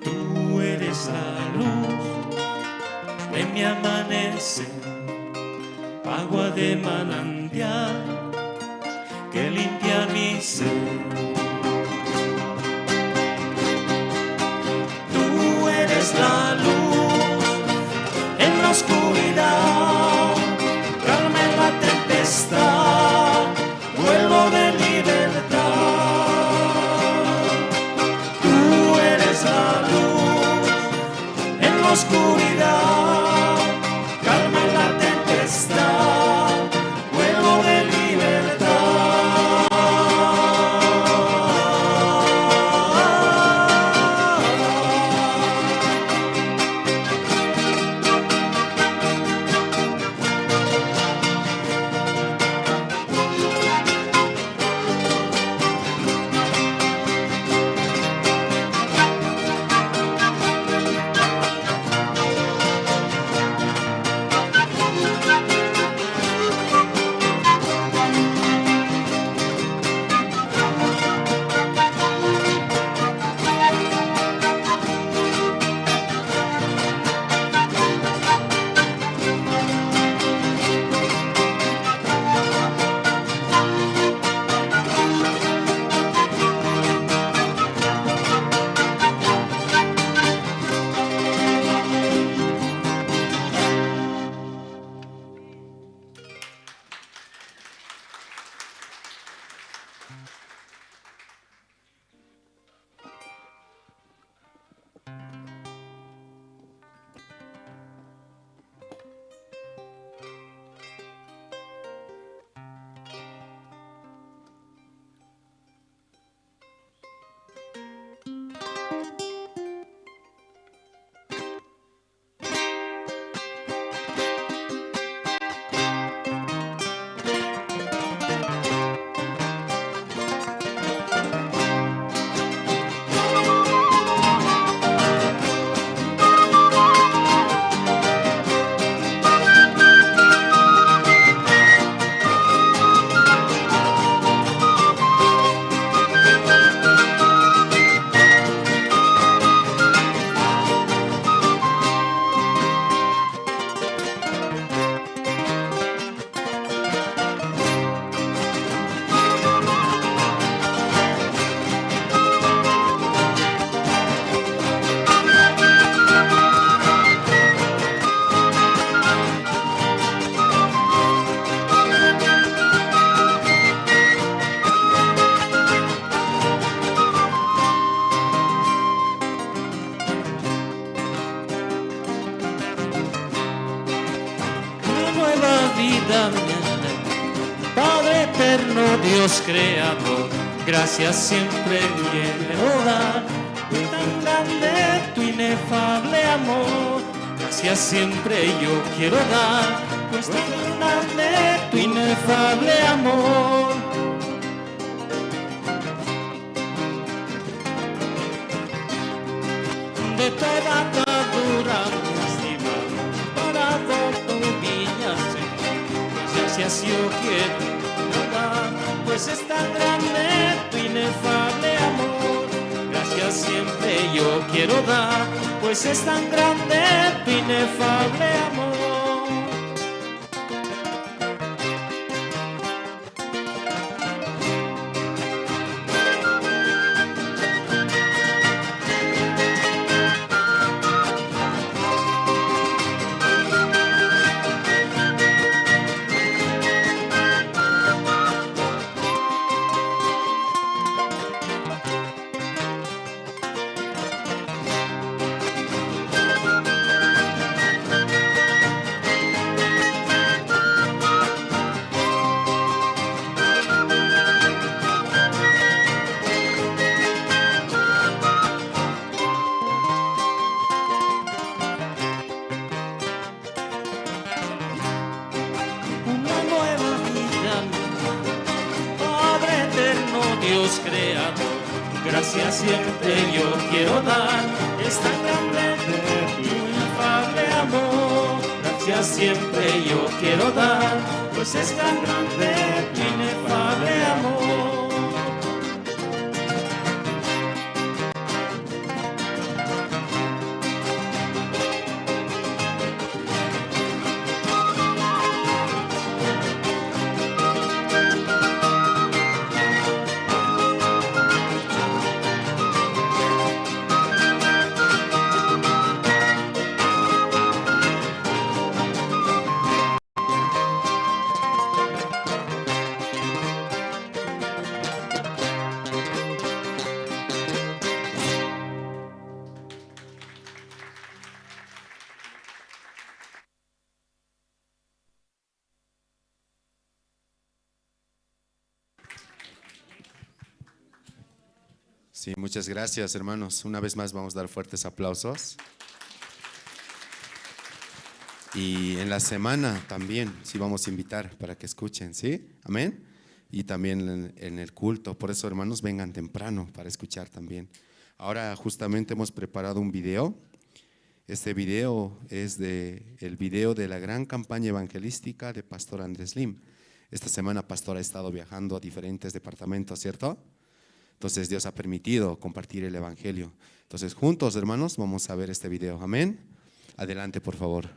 Tú eres la luz de mi amanecer, agua de manantial que limpia mi ser. Tú eres la luz en la oscuridad, calma en la tempestad, vuelo de libertad. Tú eres la luz en la oscuridad, calma en la tempestad, vuelo de libertad. vida me has dado. Padre eterno, Dios creador, gracias siempre quiero dar. Tan grande tu inefable amor, gracias siempre yo quiero dar, pues tan grande tu inefable amor. De toda atadura me has librado, para todo viña, Señor, pues gracias yo quiero dar, pues es tan grande tu inefable amor. Gracias siempre yo quiero dar, pues es tan grande tu inefable amor. Una nueva vida, Padre eterno, Dios creador, gracias siempre yo quiero dar, es tan grande tu inefable amor, gracias siempre yo quiero dar, pues es tan grande tu inefable amor. Sí, muchas gracias, hermanos. Una vez más vamos a dar fuertes aplausos. Y en la semana también, sí, vamos a invitar para que escuchen, ¿sí? Amén. Y también en el culto. Por eso, hermanos, vengan temprano para escuchar también. Ahora justamente hemos preparado un video. Este video es el video de la gran campaña evangelística de Pastor Andrés Lim. Esta semana Pastor ha estado viajando a diferentes departamentos, ¿cierto? Entonces Dios ha permitido compartir el evangelio. Entonces juntos, hermanos, vamos a ver este video. Amén. Adelante, por favor.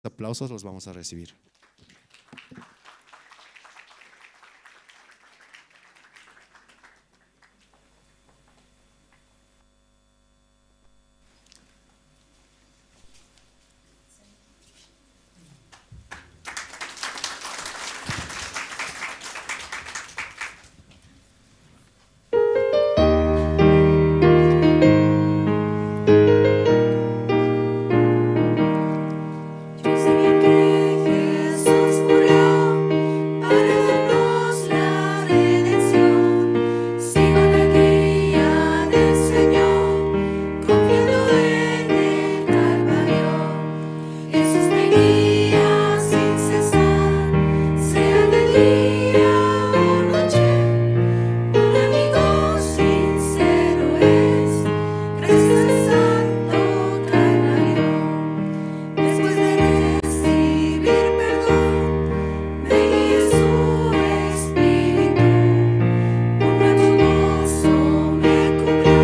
Aplausos los vamos a recibir. Yo sé bien que Jesús murió para darnos la redención. Sigo la guía del Señor, confiando en el Calvario. Jesús me guía sin cesar, sea de día o noche. Un amigo sincero es, gracias al Santo Calvario. Después de recibir perdón, me guía su espíritu. Un nuevo gozo me cubrió,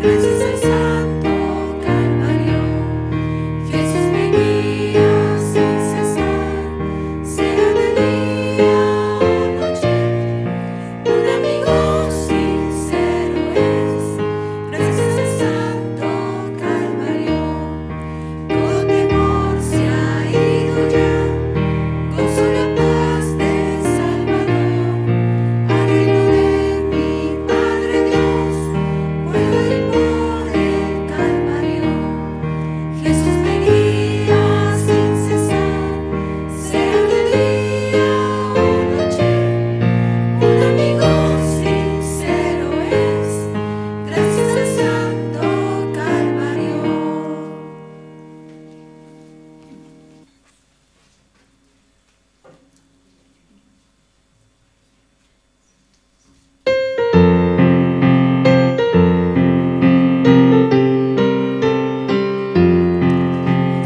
gracias al Santo Calvario. Jesús me guía sin cesar, sea de día o noche. Un amigo sincero es, gracias al Santo Calvario. Todo temor se ha ido ya, gozo la paz del Salvador. Al reino de mi Padre Dios, puedo ir por el Calvario. Jesús me guía sin cesar, sea de día o noche. Un amigo sincero es, gracias al Santo Calvario.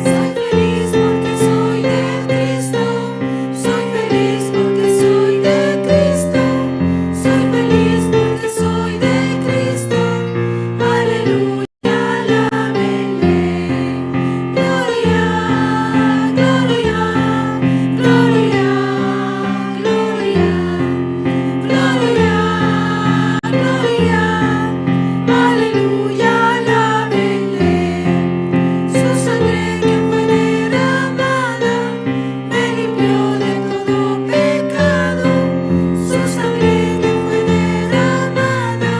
Soy feliz porque soy de Cristo, soy feliz porque soy de Cristo, soy feliz porque soy de Cristo. Aleluya, alábenle. Gloria, gloria, gloria, gloria, gloria, gloria. Aleluya, alábenle. Su sangre que fue derramada me limpió de todo pecado. Su sangre que fue derramada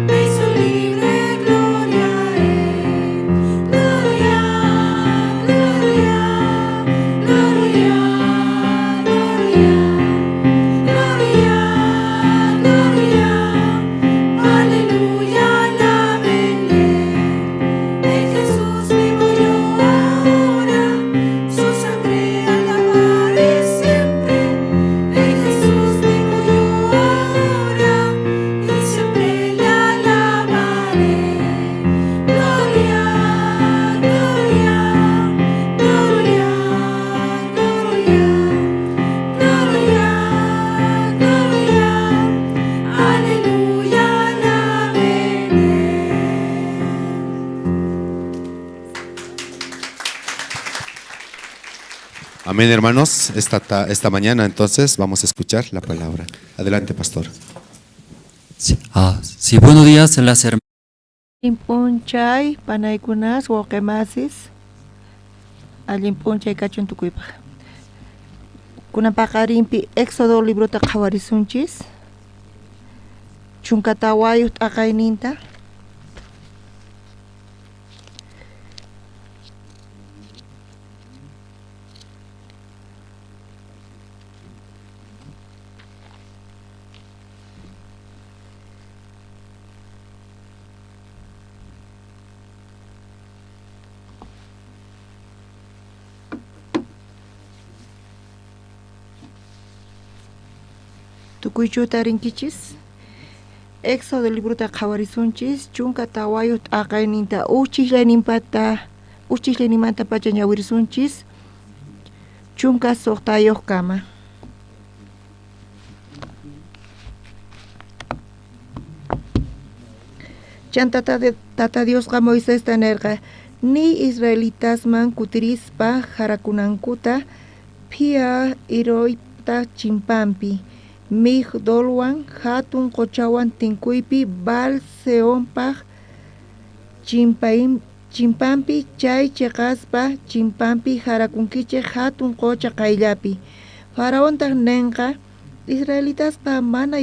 me hizo libre, gloria a Él. Gloria, gloria, gloria, gloria, gloria, gloria. Aleluya, alábenle. En Jesús vivo yo ahora, su sangre alabaré siempre. En Jesús vivo yo ahora y siempre le alabaré. Gloria, gloria, gloria, gloria, gloria, gloria. Aleluya, alábenle. Amén, hermanos. Esta mañana entonces vamos a escuchar la palabra. Adelante, pastor. Sí, sí, buenos días, las hermanas. P'unchay panaykunas wawqimasis allin p'unchay kachun tukuypaq. Kunan paqarinpi Éxodo librota qhawarisunchis 14 t'aqayninta. Tukuychuta rinkichis. Éxodo librota qhawarisunchis 14 t'aqayninta uchislayninmanta pacha ñawirisunchis 16 kama. Chanta tata Diosqa Moisesta nerqa, Niy israelitasman kutirispa jarakunankuta Phia Iroyta chimpampi, Migdolwan hatun qochawan tinkuypi Baal Zeonpaj chimpampi chay cheqaspa chimpampi jarakunkichej hatun qocha qayllapi. Faraontaj nenqa israelitasqa mana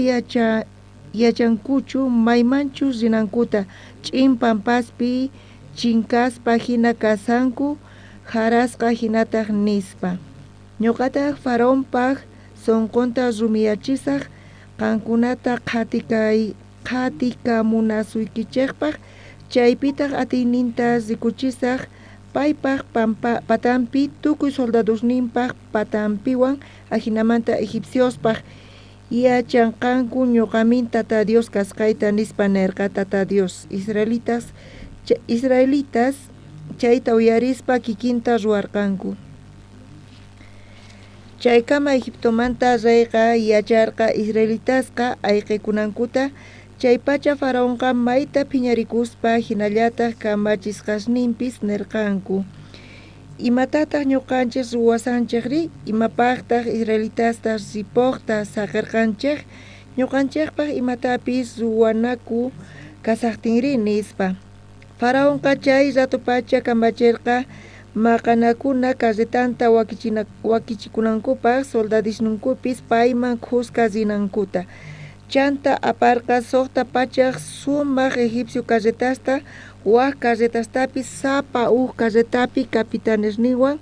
yachankuchu maymanchus rinankuta ch'in pampaspi chinkaspa hina kasanku jarasqa hinataj nispa. Ñuqataj faraonpaj sonqonta rumiyachisaj qankunata qhatikamunasuykichejpaj chaypitaj atiyninta rikuchisaj paypaj patampi tukuy soldadosninpaj patampiwan ajinamanta egipciospaj yachanqanku ñuqamin Tata Dios kasqayta nispa nerqa Tata Dios. Israelitas chayta uyarispa kikinta ruwarqanku. Chaykama Egiptomanta reyqa yacharqa israelitasqa ayqikunankuta. Chaypacha faraonqa mayta phiñarikuspa hinallataj kamachisqasninpis nerqanku: Imatataq ñuqanchej ruwasanchejri? Imapajtaj israelitasta ripojta saqerqanchej? Ñuqanchejpaj imatapis ruwanaku kasajtinri nispa. Faraonqa chay ratopacha kamacherqa maqanakuna carretanta wakichikunankupaj soldadisninkupis payman khuska rinankuta. Chanta aparqa 600 sumaj egipcio carretasta, waj carretastapis sapa uj carretapi capitanesninwan.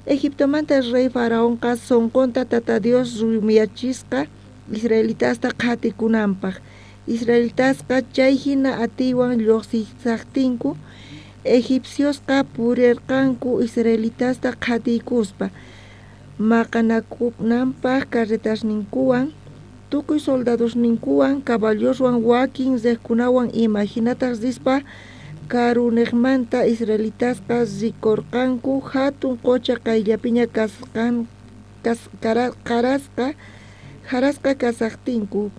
Egiptomanta rey faraonqa sonqonta Tata Dios rumiyachisqa israelitasta qhatikunanpaj. Israelitasqa chay hina atiywan lluqsisajtinku egipciosqa purerqanku israelitasta qhatiykuspa maqanakunanpaj carretasninkuwan tukuy soldadosninkuwan caballoswan wakin rejkunawan ima. Hinataj rispa karunejmanta israelitasqa rikorqanku hatun qocha qayllapiña jarasqa kasajtinku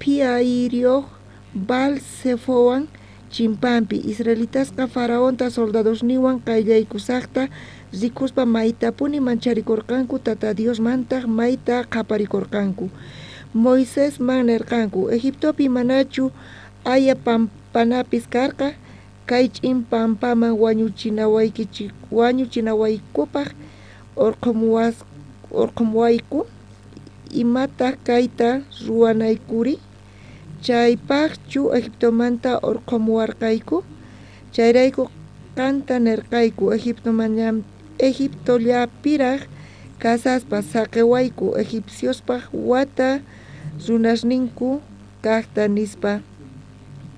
Phiairioj Baal Zefowan chimpampi. Israelitasqa faraonta soldadosninwan qayllaykusajta rikuspa maytapuni mancharikorqanku. Tata Diosmantaj mayta qhaparikorqanku. Moisesman nerqanku: Egiptopi manachu aya pampanapis karqa? Kay ch'in pampaman wañuchinawaykupaj orqhomuwayku. Imataj kayta ruwanaykuri? Chaypajchu Egiptomanta orqhomuwarqayku? Chayrayku qanta nerqayku Egiptollapiraj kasaspa saqewayku egipciospaj wata runasninku kajta nispa.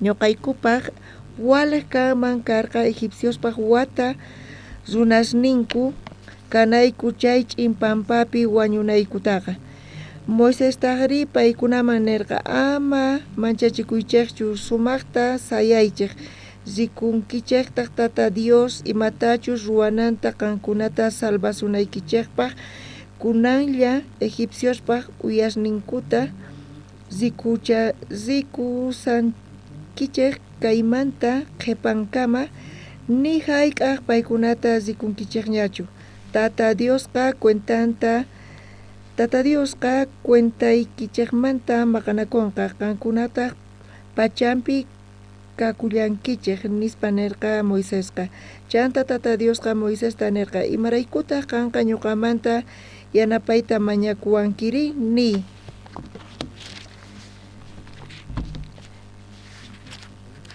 Ñuqaykupaj walej kanman karqa egipciospaj wata runasninku kanayku chay ch'in pampapi wañunaykutaqa. Moisestajrí paykunaman nerqa: Ama manchachikuychejchu, sumajta sayaychej, rikunkichejtaj Tata Dios imatachus ruwananta qankunata salvasunaykichejpaj. Kunanlla egipciospaj uyasninkuta rikusankichej kaymanta qhepankama ni jayk'aj paykunata rikunkichejñachu. Tata Diosqa cuentaykichejmanta maqanakonqa, qankunataj pachampi kakullankichej nispa nerqa Moisesqa. Chanta Tata Diosqa Moisesta nerqa: Imaraykutaj qanqa ñuqamanta yanapayta mañakuwankiri? Niy.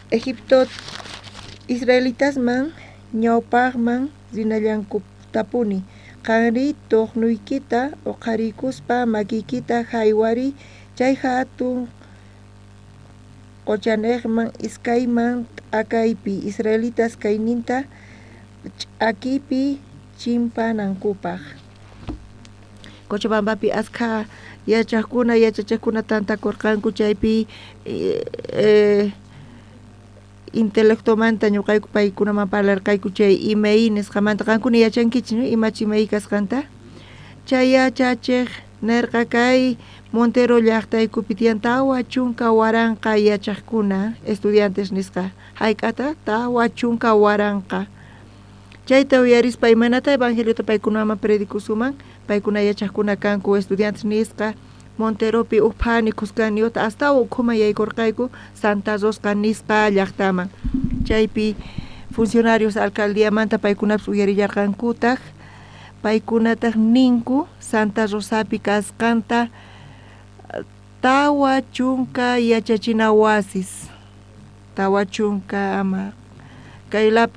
Egipto israelitasman ñawpajman rinallankutapuni. Qanrí tojnuykita oqharikuspa makiykita jaywariy chay hatun qochanejman iskayman t'akaypi israelitas kayninta ch'akipi chimpanankupaj. Cochabambapi askha yachajkuna yachachejkuna tantakorqanku chaypi intelectomanta ñuqayku paykunaman parlarqayku chay IMEI nisqamanta. Qankuna yachankichik, no? Imachu IMEI kasqanta? Chay yachachej Nerqa kay Montero llaqtaykupi tiyan 40,000 yachaqkuna, estudiantes nisqa. Hayk'ata? 40,000. Chayta uyarispa imaynata evangeliota paykunaman predikusuman, paykuna yachaqkuna kanku estudiantes nisqa. Monteropi uj phani khuskaniyuqta astawan ukhuman yaykurqayku Santa Rosa nisqa llaqtaman. Chaypi funcionarios alcaldiamanta paykunapis uyarillarqankutaq, paykunataq ninku Santa Rosapi kasqanta 40 yachachina wasis, 40 ama kay La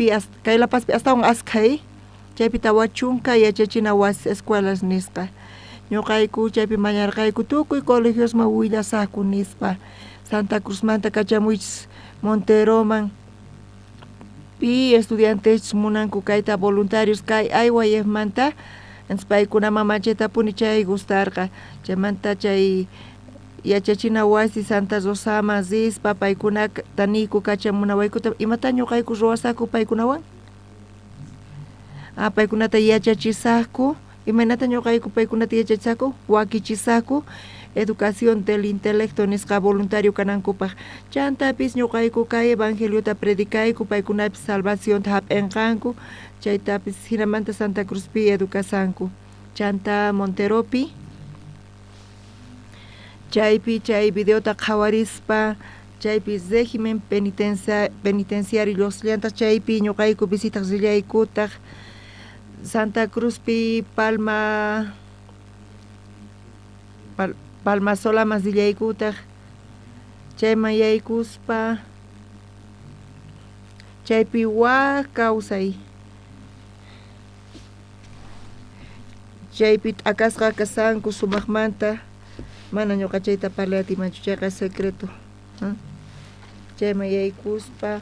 Pazpi astawan askhay, chaypi 40 yachachina wasis escuelas nisqa. Ñuqayku chaypi mañarqayku tukuy colegiosman willasaqku nispa, Santa Cruzmanta kachamuychis Monteroman, pi estudiantes munanku kayta voluntarios kay IYFmanta, entonces paykunaman manchaytapuni chay gustarqa. Chaymanta chay yachachina wasi Santa Rosaman rispa paykunata niyku kachamunawaykuta, imata ñuqayku ruwasaqku paykunawan? Ah, paykunata yachachisaqku. Imaynata ñuqayku paykunata yachachisaqku? Wakichisaqku educación del intelecto nisqa voluntario kanankupaq. Chantapis ñuqayku kay evangeliota predicayku, paykunapis salvacionta hap'inqanku, chaytapis hinamanta Santa Cruzpi educasanku. Chanta Monteropi chaypi chay videota qhawarispa, chaypi régimen penitenciario lluqsillantaq, chaypi ñuqayku visitaq rillaykutaq Santa Cruzpi Palma Solaman rillaykutaq, chayman yaykuspa chaypi waj kawsay, chaypi t'akasqa kasanku sumaqmanta, mana ñuqa chayta parlay atiymanchu, chayqa secreto. Chayman yaykuspa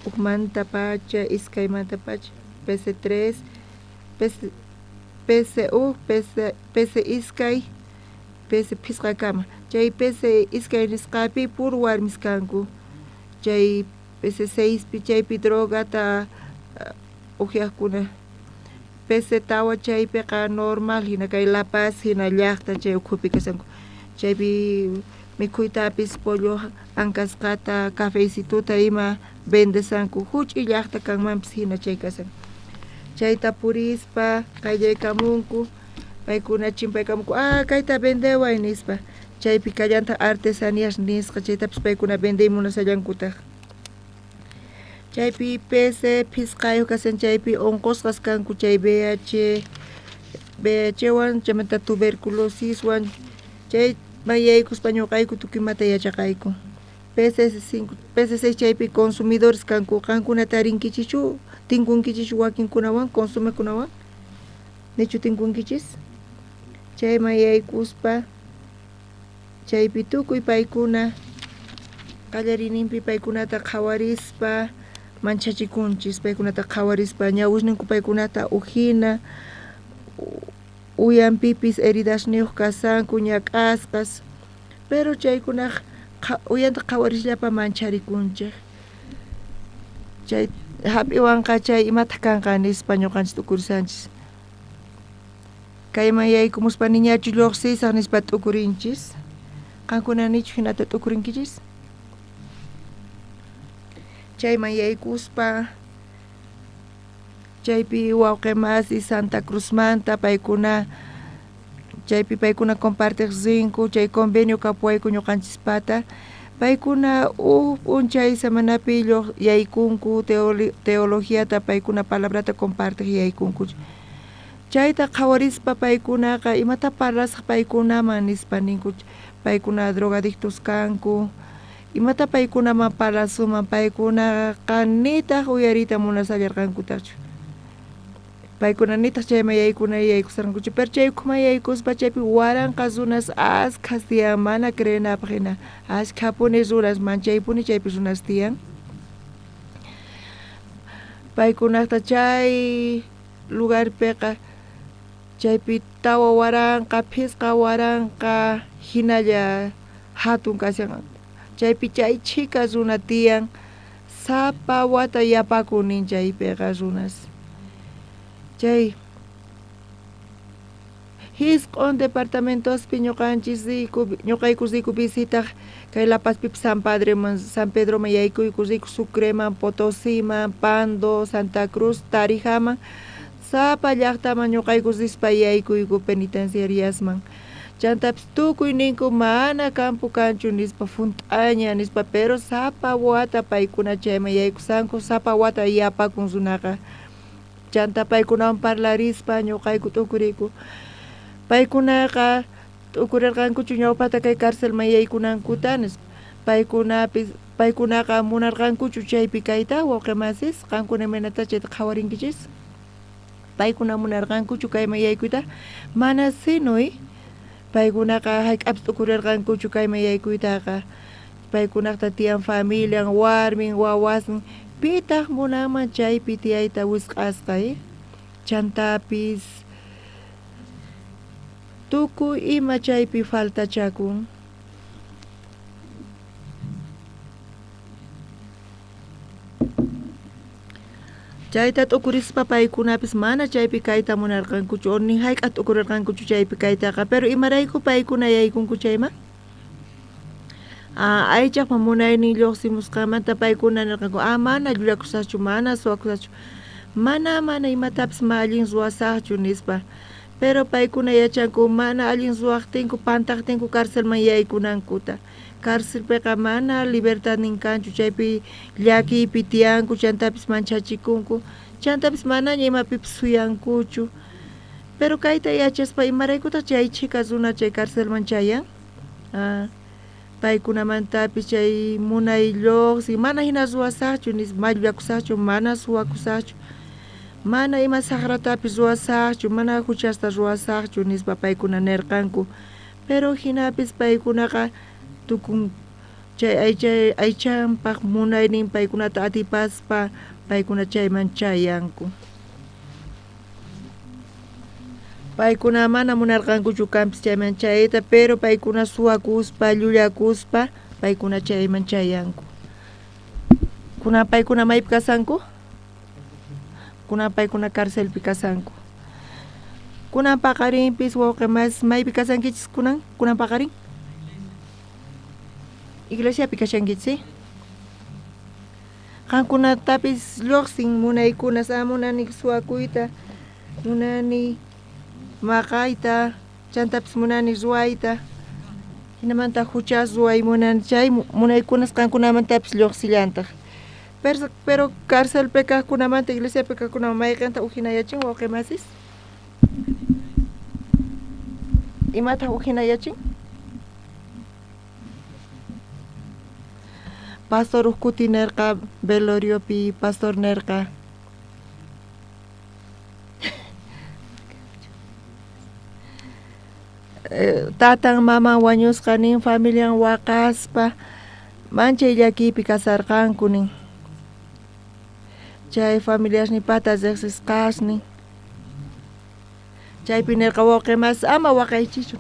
ujmanta pacha, iskaymanta pacha, PC3, PC1, PC2, PC5 kama. Chay PC2 nisqapi puro warmis kanku. Chay PC6 pi chaypi drogata uhyaqkuna. PC4 chaypiqa normal hina kay La Paz hina llaqta chay ukhupi kasanku. Chaypi mikhuytapis pollo ankasqata, cafecituta ima vendesanku, huch'uy llaqta kanmanpis hina chay kasan. Chayta purispa qayllaykamunku, paykuna chimpaykamunku, ah, kayta vendeway nispa. Chaypi kallantaq artesanías nisqa, chaytapis paykuna vendey munasallankutaq. Chaypi PC5 kasan, chaypi unqusqas kanku chay VIH-wan, chaymanta tuberculosiswan, chay mayaykuspa ñuqayku tukuymata yachaqayku. PC5, PC6 chaypi consumidores kanku, qankuna tarinkichichu, tinkunkichichu wakinkunawan, consumekunawan, nichu tinkunkichis? Chayman yaykuspa chaypi tukuy paykuna qallariyninpi paykunata qhawarispa manchachikunchis, paykunata qhawarispa ñawisninku paykunata ujina, uyanpipis heridasniyuq kasanku, ñak'asqas, pero chaykunaq uyanta qhawarisllapa mancharikunchik. Chay hap'iwanqa chay imataq kanqa nispa ñuqanchis t'ukurisanchis. Kayman yaykumuspa niñachu lluqsisaq nispa t'ukurinchis. Qankuna nichu hinata t'ukurinkichis? Chayman yaykuspa chaypi wawqi masi Santa Cruzmanta paykuna chaypi paykuna compartiq rinku, chay convenio kapuwayku ñuqanchispata, paykuna uj p'unchay semanapi yaykunku teologiata paykuna palabrata compartiq yaykunku. Chayta qhawarispa paykunaqa imata parlasaq paykunaman nispa ninku, paykuna drogadictos kanku, imata paykunaman parlasuman, paykunaqa nitaq uyariyta munasallarqankutaqchu. Paykuna nitaq chayman yaykuna yaykusarqankuchu, pero chay ukhuman yaykuspa chaypi waranqa runas askhas tiyan, mana creenapaq hina, askhapuni runas, manchaypuni chaypi runas tiyan. Paykunaqta chay lugarpiqa chaypi 4,000, 5,000 hinalla hatun kashan, chaypi chay chhika runa tiyan, sapa wata yapakun nin chaypiqa runas. Chay Jisq'on departamentospi ñuqanchis riyku, ñuqayku riyku visitaq kay La Pazpipis San Padreman, San Pedroman yaykuyku riyku Sucreman, Potosiman, Pando, Santa Cruz, Tarijaman, sapa llaqtaman ñuqayku rispa yaykuyku penitenciariasman. Chantapis tukuy ninku mana campo kanchu nispa junt'aña nispa, pero sapa wata paykuna chayman yaykusanku, sapa wata yapakun runaqa. Chanta paykunawan parlarispa ñuqayku t'ukuriyku. Paykunaqa t'ukurirqankuchu ñawpata kay carcelman yaykunankuta nispa. Paykunapis paykunaqa munarqankuchu chaypi kayta wawqi masis, qankuna imaynata chayta qhawarinkichis? Paykuna munarqankuchu kayman yaykuyta? Mana sinuy. Paykunaqa hayk'apis t'ukurirqankuchu kayman yaykuytaqa. Paykunaqta tiyan familian, warmin, wawasnin. Pitaq munanman chaypi tiyayta wisq'asqa, Chantapis tukuy ima chaypi faltachakun. Chayta t'ukurispa paykunapis mana chaypi kayta munarqankuchu, o ni hayk'aq t'ukurirqankuchu chaypi kaytaqa, pero imarayku paykuna yaykunku chayman? Aychaqpa munaynin lluqsimusqanmanta paykuna nirqanku, mana llullakusaqchu, mana suwakusaqchu, mana imatapis ma allin ruwasaqchu nispa. Pero paykuna yachanku mana allin ruwaqtinku, pantaqtinku carcelman yaykunankuta. Carcelpiqa mana libertadnin kanchu, chaypi llakiypi tiyanku, chantapis manchachikunku, chantapis manaña imapipis suyankuchu. Pero kayta yachaspa imaraykutaq chay chhika runa chay carcelman chayan? Paykunamantapis chay munay lluqsin, mana hina ruwasaqchu nispa, ma llullakusaqchu, mana suwakusaqchu, mana ima saqratapis ruwasaqchu, mana huchasta ruwasaqchu nispa paykuna nirqanku. Pero hinapis paykunaqa tukun chay aychanpaq munaynin paykunata atipaspa paykuna chayman chayanku. Paykuna mana munarqankuchu kanpis chayman chayta, pero paykuna suwakuspa, llullakuspa paykuna chayman chayanku. Kunan paykuna maypi kasanku? Kunan paykuna carcelpi kasanku. Kunan paqarinpis wawqi mas maypi kasankichis kunan? Kunan paqarin? Iglesiapi kashankichis, Qankunatapis lluqsin munaykunas, munani suwakuyta, munani maqayta, chantapis munani ruwayta, hinamanta huchas ruway munani, chay munaykunas qankunamantapis lluqsillantaq. Pero carcelpi kaqkunamanta, iglesiapi kaqkunamanta mayqinta ujinayachin wawqi masis? Imataq ujinayachin? Pastor uj kuti nirqa veloriopi, pastor nirqa. Tatan maman wañusqa nin, familian waqaspa, manchay llakiypi kasarqanku nin. Chay familiasni pata riqsisqasnin. Chaypi nirqa wawqi mas ama waqaychischu.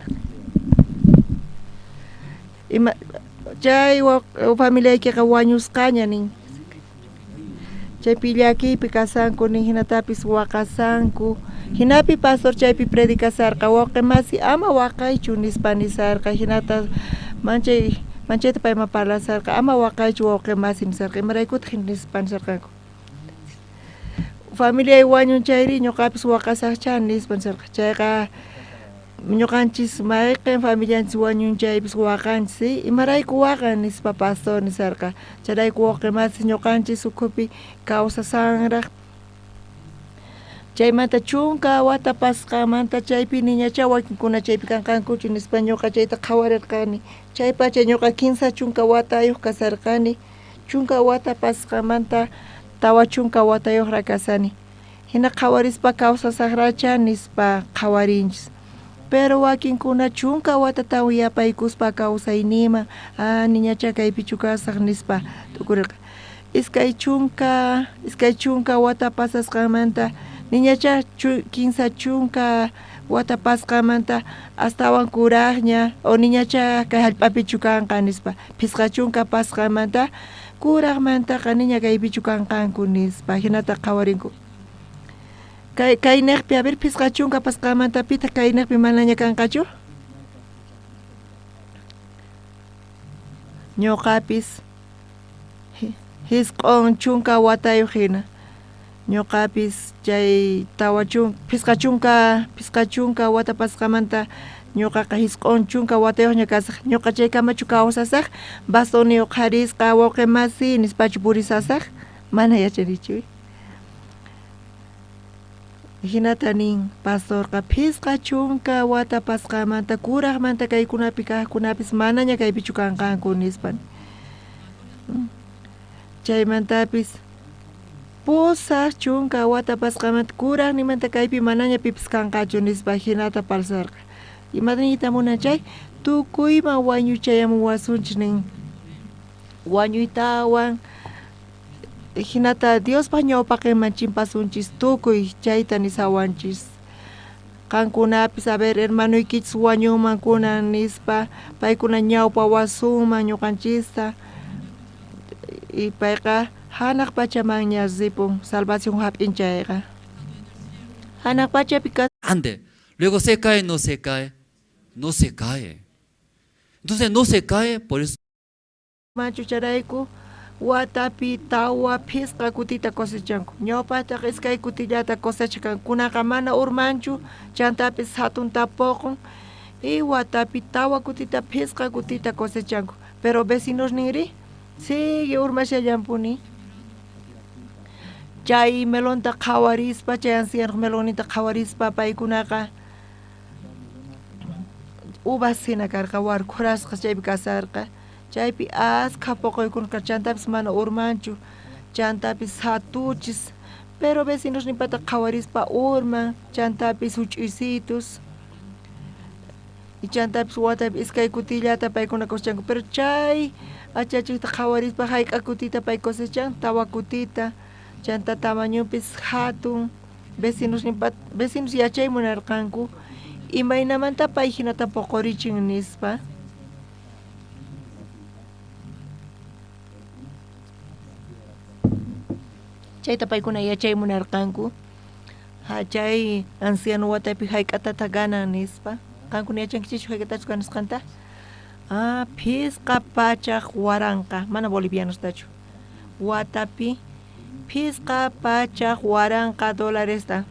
Ima chay familiaykiqa wañusqaña nin. Chaypi llakiypi kasanku nin, hinatapis waqasanku. Hinapi pastor chaypi predicasarqa, wawqi masi ama waqaychu nispa nisarqa, hinata manchayta payman parlasarqa, ama waqaychu wawqi masi nisarqa, imaraykutaq nispa nisarqanku. Familiay wañun chayri ñuqapis waqasaqcha nispa nisarqa. Chayqa ñuqanchis mayqin familianchis wañun chaypis waqanchis, imarayku waqan nispa pastor nisarqa. Chayrayku wawqi masi ñuqanchis ukhupi kawsasanraq. Chaymanta chunka wata pasqanmanta chaypi niñacha wakinkuna chaypi kanqankuchu nispa ñuqa chayta qhawarirqani. Chaypacha ñuqa 30 watayuq kasarqani, 10 wata pasqanmanta 40 watayuqra kasani. Hina qhawarispa kawsasaqracha nispa qhawarinchis. Pero wakinkuna 10 watatawan yapaykuspa kawsayniyman, niñacha kaypichu kasaq nispa t'ukurirqa. 20 wata pasasqanmanta niñacha 30 wata pasqanmanta astawan kuraqña o niñacha kay hallp'apichu kanqa nispa. 50 pasqanmanta kuraqmantaqa niña kaypichu kanqanku nispa hinata qhawarinku. Kaynejpi a ver 50 pasqamanta pitaq kaynejpi manaña kanqachu? Ñuqapis 90 watayuq hina. Ñuqapis chay 50 wata pasqamanta ñuqaqa 90 watayuqña kasaq. Ñuqa chaykamachu kawsasaq? Bastoniyuq qharisqa wawqi masi nispachu purisasaq? Mana yachanichu. Hinata nin pastorqa 50 wata pasqamanta kuraqmanta kaykunapi kaqkunapis manaña kaypichu kanqanku nispa. Chaymantapis 80 wata pasqamanta kuraqnimanta kaypi manaña pipis kanqachu nispa hinata parsarqa. Imata niyta munan chay? Tukuyman wañuchayamuwasunchis nin. Wañuytawan hinata Diospaq ñawpaqinman chimpasunchis tukuy chayta nisawanchis. Qankunapis a ver hermanuykichis wañunman kunan nispa paykuna ñawpawasunman ñuqanchista. Y payqa hanaq pachamanña ripun salvación hap'in chayqa. Hanaq pachapi Ande. Luego se cae, no se cae, no se cae. Entonces no se cae, por eso. Machu charayku watapi 4 5 kutita cosechanku. Ñawpataqa 2 kutillata cosechan. Kunaqa mana urmanchu, chantapis hatun tapoqun. Y watapi 4 kutita 5 kutita cosechanku. Pero vecinos ninri sigue urmashallampuni. Chay melonta qhawarispa, chay anciano melonita qhawarispa paykunaqa uvas hina karqa, warkhurasqa chaypi kasarqa. Chaypi askha poqoykuna chantapis mana urmanchu, chantapis hatuchis, pero vecinos nipata qhawarispa urman, chantapis huch'uysitus. Y chantapis watapi 2 kutillata paykuna cosechanku, pero chay achachikta qhawarispa hayk'a kutita pay cosechan, 4 kutita, chanta tamañopis hatun, vecinos nipat, vecinos yachay munarqanku, imaynamanta pay hinata poqorichin nispa. Chayta paykuna yachay munarqanku. Ha chay anciano watapi hayk'atata ganan nispa. Qankuna yachankichikchu hayk'atachu ganasqanta? Ah, 500,000, mana bolivianostachu. Watapi 500,000 dolaresta.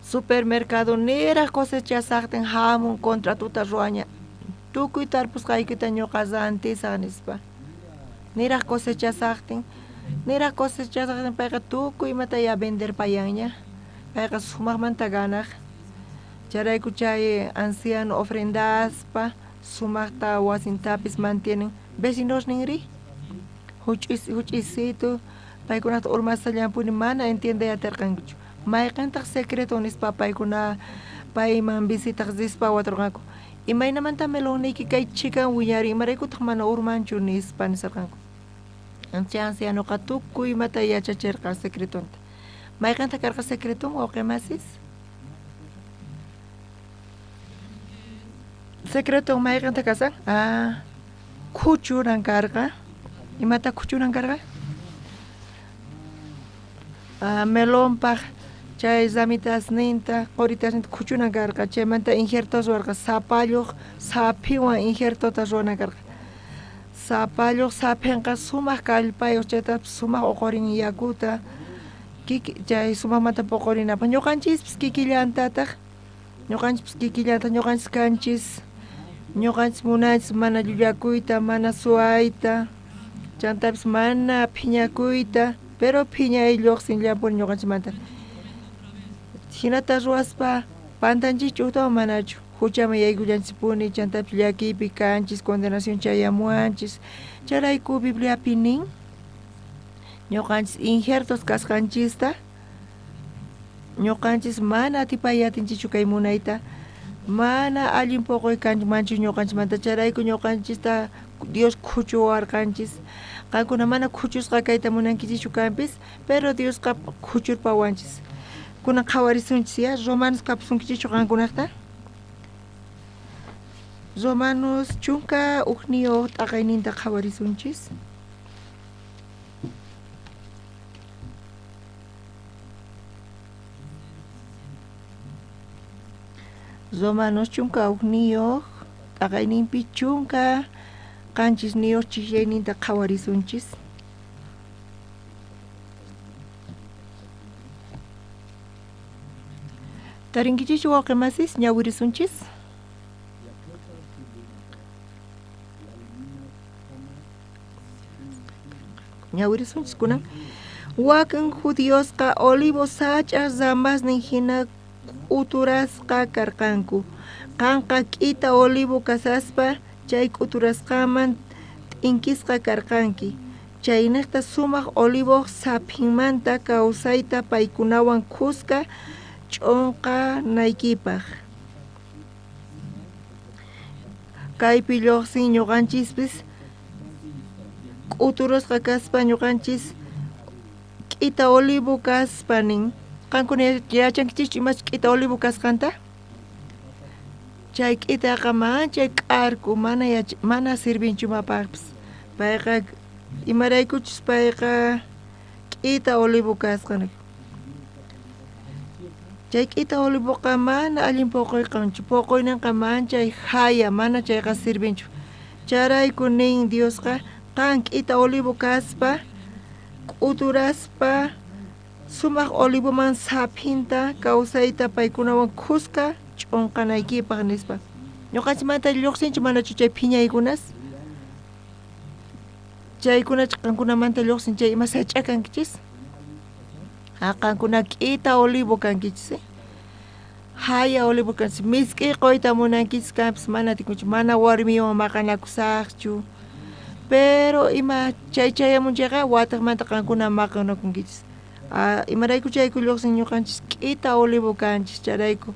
Supermercado niraq cosechasaqtin hamun contratuta ruwaña. Tukuy tarpusqaykita ñuqa rantisaq nispa. Niraq cosechasaqtin, niraq cosechasaqtin payqa tukuy imata ya venderpayanña. Payqa sumaqmanta ganaq. Chayrayku chay anciano ofrendaspa sumaqta wasintapis mantienen. Vecinos ninri huch'uysitu paykunata urmasallampuni mana entiende atirqankuchu. Mayqintaq secreto nispa paykuna payman visitaq rispa waturqanku. Imaynamanta melonniyki kay chikan wiñarin, imaraykutaq mana urmanchu nispa nisarqanku. Chay ancianoqa tukuy imata yachachirqa secretonta. Mayqintaq karqa secreton wawqi masis? Secreto mayqintaq kasan? Ah, khuchuran karqa. Imata khuchuran karqa? Ah, melonpaq chay ramitasninta, qoritasninta khuchunan karqa. Chaymanta injertos ruwarqa, sapalluq saphiwan injertota ruwanan karqa. Sapalluq saphinqa sumaq kallpayuq, chaytapas sumaq uqurin yakuta, chay sumaqmanta puqurinapaq. Ñuqanchispis kikillantataq, ñuqanchispis kikillanta, ñuqanchis kanchis, ñuqanchis munanchis mana llullakuyta, mana suwayta, chantapis mana phiñakuyta, pero phiñay lluqsinllapuni ñuqanchikmanta. Hinata ruwaspa pantanchikchu ujtawan manachu, huchaman yaykullanchispuni, chantapis llakiypi kanchis, condenación chayamuwanchis. Chayrayku Bibliapi nin ñuqanchis injertos kasqanchista, ñuqanchis mana atipay atinchikchu kay munayta, mana allin poqoy kanmanchu ñuqanchikmanta. Chayrayku ñuqanchista Dios khuchuwarqanchis. Qankuna mana khuchusqa kayta munankichikchu kanpis, pero Diosqa khuchurpawanchis. Kunan qhawarisunchis ya, Romanos kapusunkichikchu qankunaqta? Romanos 11 t'aqayninta qhawarisunchis. Romanos 11 t'aqayninpi 17 chiqllayninta qhawarisunchis. Tarinkichis wawqi masis ñawirisunchis. Ñawirisunchis kunan. Wakin judiosqa olivo sach'a ramasnin hina k'uturasqa karqanku. Qanqa k'ita olivo kasaspa chay k'uturasqaman t'inkisqa karqanki. Chayniqta sumaq olivo saphinmanta kawsayta paykunawan khuska ch'unqanaykipaq. Kaypi lluqsin ñuqanchispis k'uturusqa kaspa ñuqanchis k'ita olivo kaspa nin. Qankuna yachankichischu imachus k'ita olivo kasqanta? Chay k'itaqa manchay k'arku, mana sirvinchu imapaqpis. Payqa imaraykuchus payqa k'ita olivo kasqa. Chay k'ita olivoqa mana allin poqoyqanchu, poqoyninqa manchay jaya, mana chayqa sirvinchu. Chayrayku nin Diosqa qan k'ita olivo kaspa k'uturaspa sumaq olivoman saphinta kawsayta paykunawan khuska ch'unqanaykipaq nispa. Ñuqanchikmanta lluqsinchu manachu chay phiñaykunas? Chaykunachu qankunamanta lluqsin chay ima sach'a kankichis? Qankuna k'ita olivo kankichis, Jaya olivo kankichis, misk'i quyta munankichis kanpis mana atinkuchu, mana warmiwan maqanakusaqchu. Pero ima chay chayamun chayqa watiqmanta qankuna maqanakunkichis. Imarayku chayku lluqsin ñuqanchis k'ita olivo kanchis chayrayku.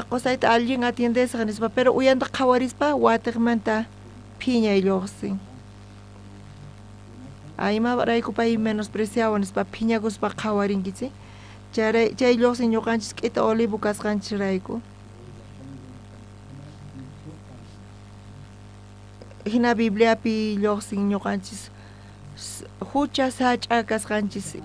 Qusayta allin atiendesaq nispa, pero uyanta qhawarispa watiqmanta phiñay lluqsin. Imarayku pay menospreciawan nispa phiñakuspa qhawarinkichis. Chay lluqsin ñuqanchis k'ita olivo kasqanchisrayku. Hina Bibliapi lluqsin ñuqanchis hucha sach'a kasqanchis.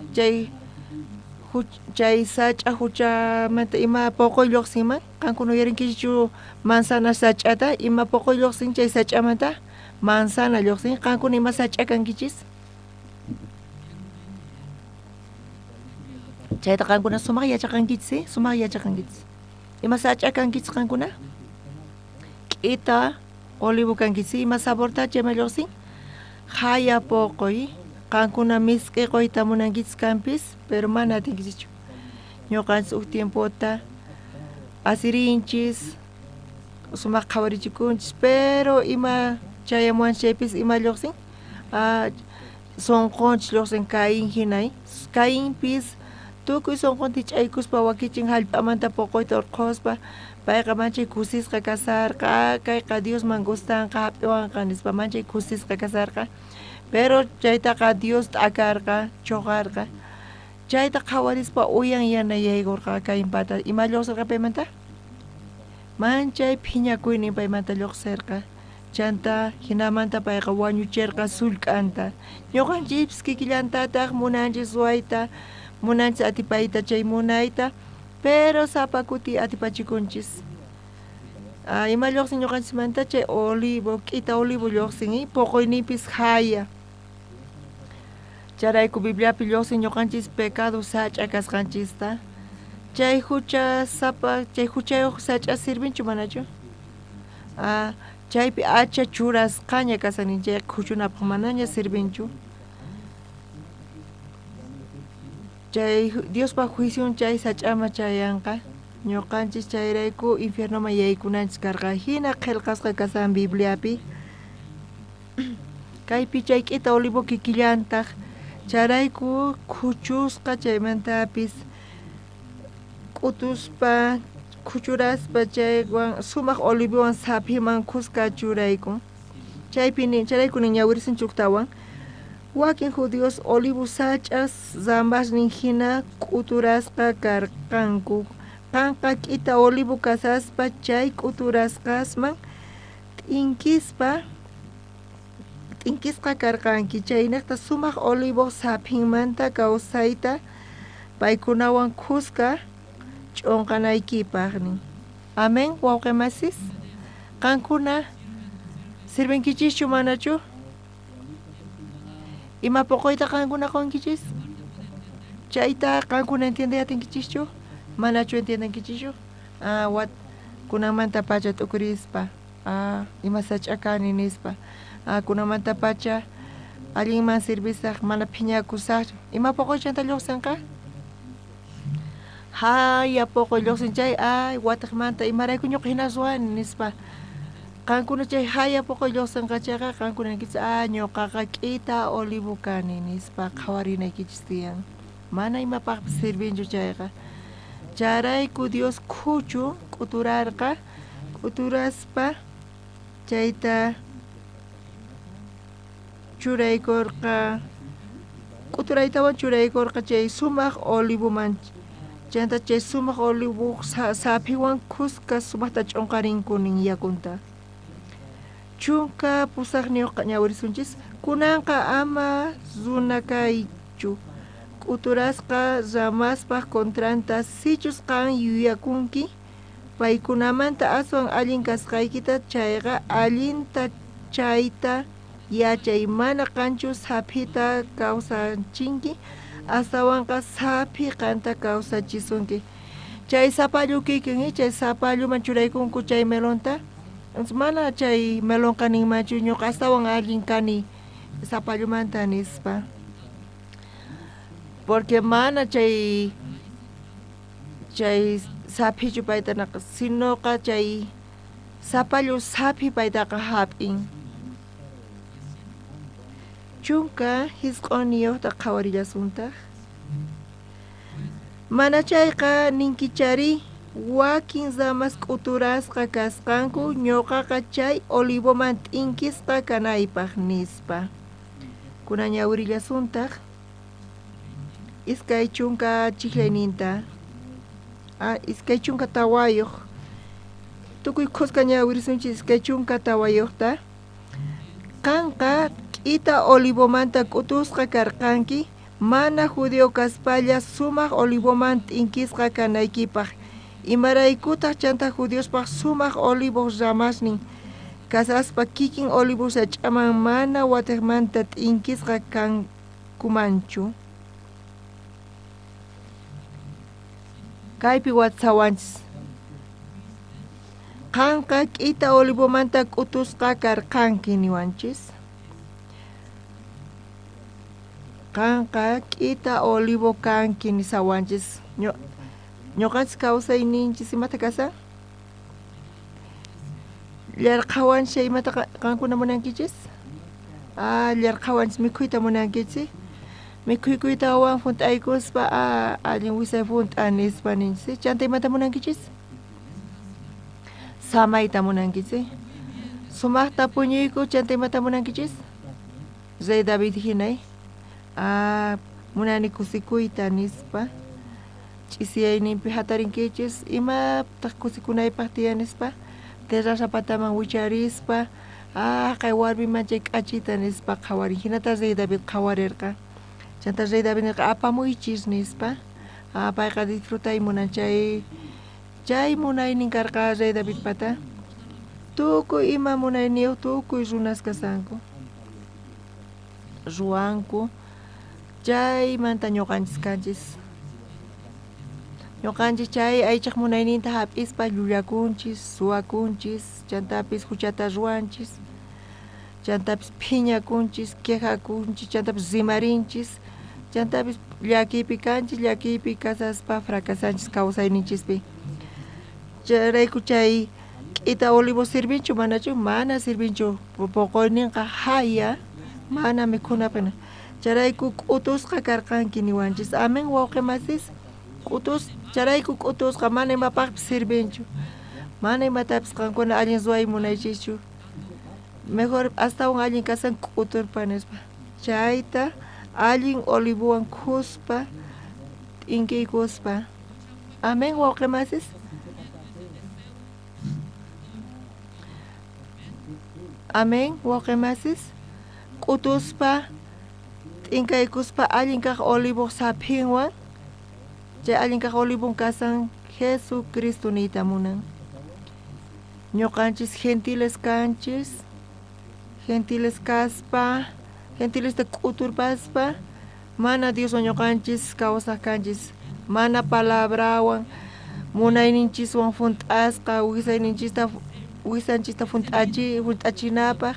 Chay sach'a huchamanta ima poqoy lluqsinman? Qankuna uyarinkichu manzana sach'ata? Ima poqoy lluqsin chay sach'amanta? Manzana lluqsin. Qankuna ima sach'a kankichis? Chayta qankuna sumaq yachaqankichis, sumaq yachaqankichis. Ima sach'a kankichis qankuna? K'ita olivo kankichis. Ima saborta chayman lluqsin? Jaya poqoy. Qankuna misk'i quyta munankichis kanpis, pero mana atinkichischu. Ñuqanchis uj tiempota asirinchis, sumaq qhawarichikunchis, pero ima chayamuwanchis chaypis ima lluqsin? Sunqunchis lluqsin Caín hina. Caínpis tukuy sunqunta ch'aykuspa wakichin jallp'amanta poqoyta urqhuspa, payqa manchay kusisqa kasarqa, kayqa Diosman gustanqa, hap'iwanqa nispa manchay kusisqa kasarqa. Pero chaytaqa Dios t'akarqa, chuqarqa. Chayta qhawarispa uyan yanayaykurqa Cainpata. Ima lluqsirqa paymanta? Manchay phiñakuynin paymanta lluqsirqa. Chanta hinamanta payqa wañuchirqa sullk'anta. Ñuqanchikpis kikillantataq munanchis ruwayta, munanchis atipayta chay munayta, pero sapa kuti atipachikunchis. Ima lluqsin ñuqanchismanta chay olivo, k'ita olivo lluqsin, poqoynipis jaya. Chayrayku Bibliapi lluqsin ñuqanchis pecado sach'a kasqanchista. Chay hucha sapa, chay huchayuq sach'a sirvinchu manachu? Chaypi acha churasqaña kasanin chay khuchunapaq manaña sirvinchu. Chay Diospa juicion chay sach'ama chayanqa. Ñuqanchis chayrayku infiernoman yaykunanchis karqa. Hina qillqasqa kasan Bibliapi. Kaypi chay k'ita olivo kikillantaq. Chayrayku khuchusqa chaymantapis k'utuspa khuchuraspa chaywan sumaq olivowan saphiman khuska churaykun. Chaypi nin, chayrayku nin ñawirisunchik ujtawan. Wakin judíos olivo sach'as ramasnin hina k'uturasqa karqanku. Qanqa k'ita olivo kasaspa chay k'uturasqasman t'inkisqa karqanki. Chayniqta sumaq olivo saphinmanta kawsayta paykunawan khuska ch'unqanaykipaq nin. Amén, wawqi masis. Qankuna sirvinkichischu manachu? Ima poqoyta qankuna qonkichis? Chayta qankuna entiende atinkichischu? Manachu entiendenkichischu? Ah, wat kunanmanta pacha t'ukurispa. Ah, ima sach'a kani nispa. Ah, kunanmanta pacha allinman servisaq, mana phiñakusaqchu. Ima poqoy chanta lluqsinqa? Haya poqoy lluqsin chay, ay watiqmanta imarayku ñuqa hina ruwani nispa. Qankuna chay haya poqoy lluqsinqa chayqa qankuna ninkichis, ah, ñuqaqa k'ita olivo kani nispa qhawarinaykichis tiyan. Mana imapaqpis sirvinchu chayqa. Chayrayku Dios khuchu k'uturarqa, k'uturaspa chayta churaykurqa, k'uturaytawan churaykurqa chay sumaq olivoman. Chanta chay sumaq olivo saphiwan khuska sumaqta ch'unqarinku nin yakunta. 18 ñawirisunchis, kunanqa ama runa kaychu. K'uturasqa ramaspaj kontranta sichus qan yuyakunki paykunamanta aswan allin kasqaykita chayqa allinta chayta yachay, mana qanchu saphita kawsachinki, astawanqa saphi qanta kawsachisunki. Chay sapallu kikin, chay sapalluman churaykunku chay melonta, mana chay melonqa ninmanchu ñuqa astawan allin kani sapallumanta nispa. Porque mana chay saphichu paytanaqa, sinoqa chay sapallu saphi paytaqa hap'in. 19 qhawarillasuntaq. Mana chayqa ninkichari wakin ramas k'uturasqa kasqanku ñuqaqa chay olivoman t'inkisqa kanaypaq nispa. Kunan ñawirillasuntaq 20 chijlayninta. Ah, 24. Tukuy khuska ñawirisunchis 24ta. Qanqa k'ita olivomanta k'utusqa karqanki, mana judío kaspalla sumaq olivoman t'inkisqa kanaykipaq. Imaraykutaq chanta judiospaq sumaq olivo ramasnin kasaspa kikin olivo sach'aman mana watiqmanta t'inkisqa kankumanchu. Kaypi watsawanchis. Qanqa k'ita olivomanta k'utusqa karqanki niwanchis. Qanqa k'ita olivo kanki nisawanchis. Ñuqanchis kawsayninchis imata kasan? Llarqhawanchis imata qankuna munankichis? Ah, llarqhawanchis mikhuyta munankichis. Mikhuykuytawan hunt'aykuspa, ah, allin wisay hunt'a nispa ninchis. Chanta imata munankichis? Samayta munankichis. Sumaqta puñuyku, chanta imata munankichis? Rey David hinay. Ah, munani kusikuyta nispa. Ch'isiyayninpi hatarinkichis, imataq kusikunaypaq tiyan nispa. Terraza pataman wicharispa, ah, kay warmiman chay k'achita nispa qhawarin. Hinata Rey David qhawarirqa. Chanta Rey David nirqa apamuychis nispa. Ah, payqa disfrutay munan chay munaynin karqa Rey Davidpata. Tukuy ima munayniyuq tukuy runas kasanku. Ruwanku. Chaymanta ñuqanchis kanchis. Ñuqanchis chay aychaq munayninta hap'ispa llullakunchis, suwakunchis, chantapis huchata ruwanchis, chantapis phiñakunchis, quejakunchis, chantapis rimarinchis, chantapis llakiypi kanchis, llakiypi kasaspa fracasanchis kawsayninchispi. Chayrayku chay k'ita olivo sirvinchu manachu? Mana sirvinchu. Poqoyninqa haya, mana mikhunapaq. Chayrayku k'utusqa karqanki niwanchis. Amén, wawqi masis. K'utus, chayrayku k'utusqa mana imapaqpis sirvinchu. Mana imatapis qankuna allin ruway munaychischu. Mejor astawan allin kasan k'uturpa nispa. Chayta allin olivowan khuspa t'inkiykuspa. Amén, wawqi masis. Amén, wawqi masis. K'utuspa t'inkaykuspa allin kaq olivo saphinwan. Chay allin kaq olivon kasan Jesucristo niyta munan. Ñuqanchis gentiles kanchis, gentiles kaspa, gentilesta k'uturpaspa, mana Dioswan ñuqanchis kawsaj kanchis, mana palabrawan munayninchiswan junt'asqa wijsanchista junt'achinapaj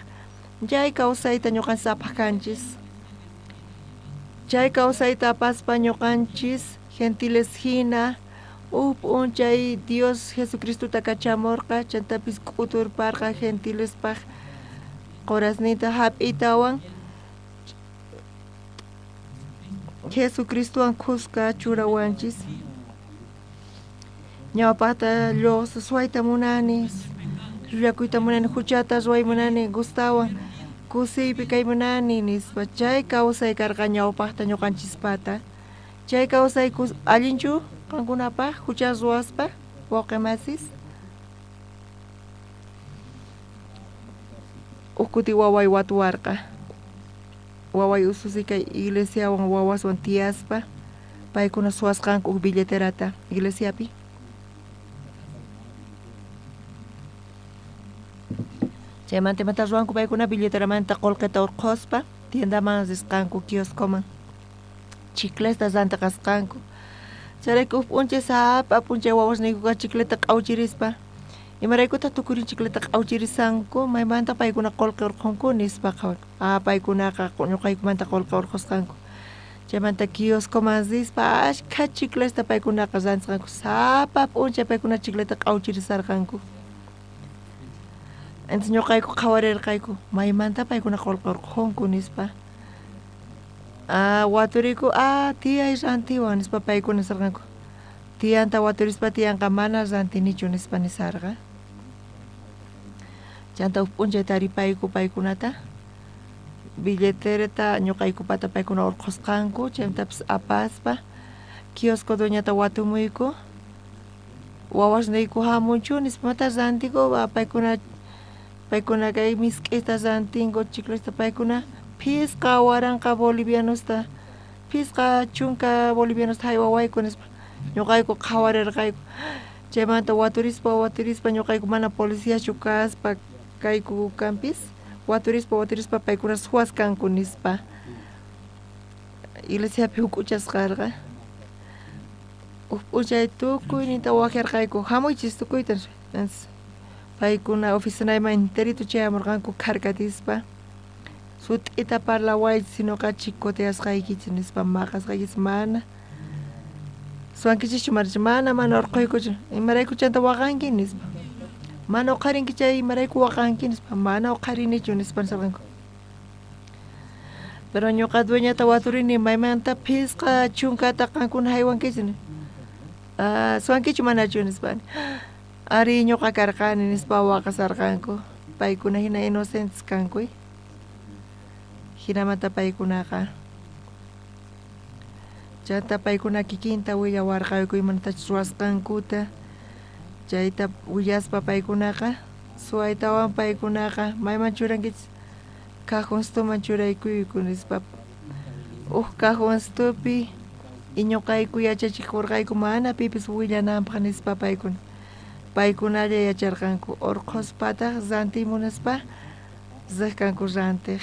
chay kawsayta ñuqanchis apaj kanchis. Chay kawsayta apaspa ñuqanchis gentiles hina uj p'unchay Dios Jesucristota kachamurqa chantapis k'uturparqa gentilespaj qurasninta hap'itawan Jesucristowan khuska churawanchis. Ñawpaqta lluqsa suwayta munani, llullakuyta munani, huchata ruway munani, gustawan kusiypi kay munani nispa chay kawsay karqa ñawpaqta ñuqanchispata. Chay kawsay allinchu qankunapaq hucha ruwaspa wawqi masis. Uj kuti waway watuwarqa. Waway ususi kay iglesiawan wawaswan tiyaspa paykuna suwasqanku uj billeterata iglesiapi. Chaymanta imata ruwanku paykuna billeteramanta qullqita urqhuspa tiendaman risqanku kioscoman chiclesta rantiqasqanku. Chayrayku uj p'unchay sapa p'unchay wawasniykuqa chicleta q'awchirispa imaraykutaq tukurin chicleta q'awchirisanku maymanta paykuna qullqi urqhunku nispa qhawanku. Ah, paykunaqa ñuqaykumanta qullqi urqhusqanku. Chaymanta kioscoman rispa ashkha chiclesta paykunaqa rantisqanku sapa p'unchay paykuna chicleta q'awchirisarqanku. Entonces ñuqayku qhawarirqayku maymanta paykuna qullqi urqhunku nispa. Ah, waturiku, ah, tiyay rantiwan nispa paykuna nisarqanku. Tiyanta waturispa tiyanqa mana rantinichu nispa nisarqa. Chanta uj p'unchay taripayku paykunata billeterata ñuqaykupata paykuna urqhusqanku chaytapis apaspa kiosco dueñata watumuyku wawasniyku hamunchu nispa mata rantiku paykuna kay misk'ita rantinku chiclesta paykuna phisqa waranqa bolivianosta phisqa chunka bolivianosta haywawayku nispa ñuqayku qhawarirqayku. Chaymanta waturispa ñuqayku mana policiachu kaspa kayku kanpis waturispa paykuna suwas kanku nispa iglesiapi huk'uchasqarqa. Uj p'unchay tukuyninta waqyarqayku hamuychis tukuyta nispa. Paykuna oficinayman enterito chayamurqanku kharkatispa sut'ita parlawaychis sinoqa chicoteyasqaykichis nispa maqasqaykichis mana suwankichischu mana mana urqhuykuchu imarayku chanta waqanki nispa mana uqharinki chay imarayku waqanki nispa mana uqharinichu nispa nisarqanku. Pero ñuqa dueñata waturini maymanta phisqa chunkata qankuna haywankichis suwankichu manachu nispa ari ñuqa karqani nispa waqasarqanku paykuna hina inocentes kanku. Hinamanta paykunaqa chanta paykuna kikinta willawarqayku imanatachus ruwasqankuta chayta willaspa paykunaqa suwaytawan paykunaqa mayman churankichis cajonstuman churaykuyku nispa uj cajonstupi ñuqayku yachachikurqayku mana pipis willananpaq nispa paykuna paykunalla yacharqanku urqhuspataq rantiy munaspa riq kanku rantiq.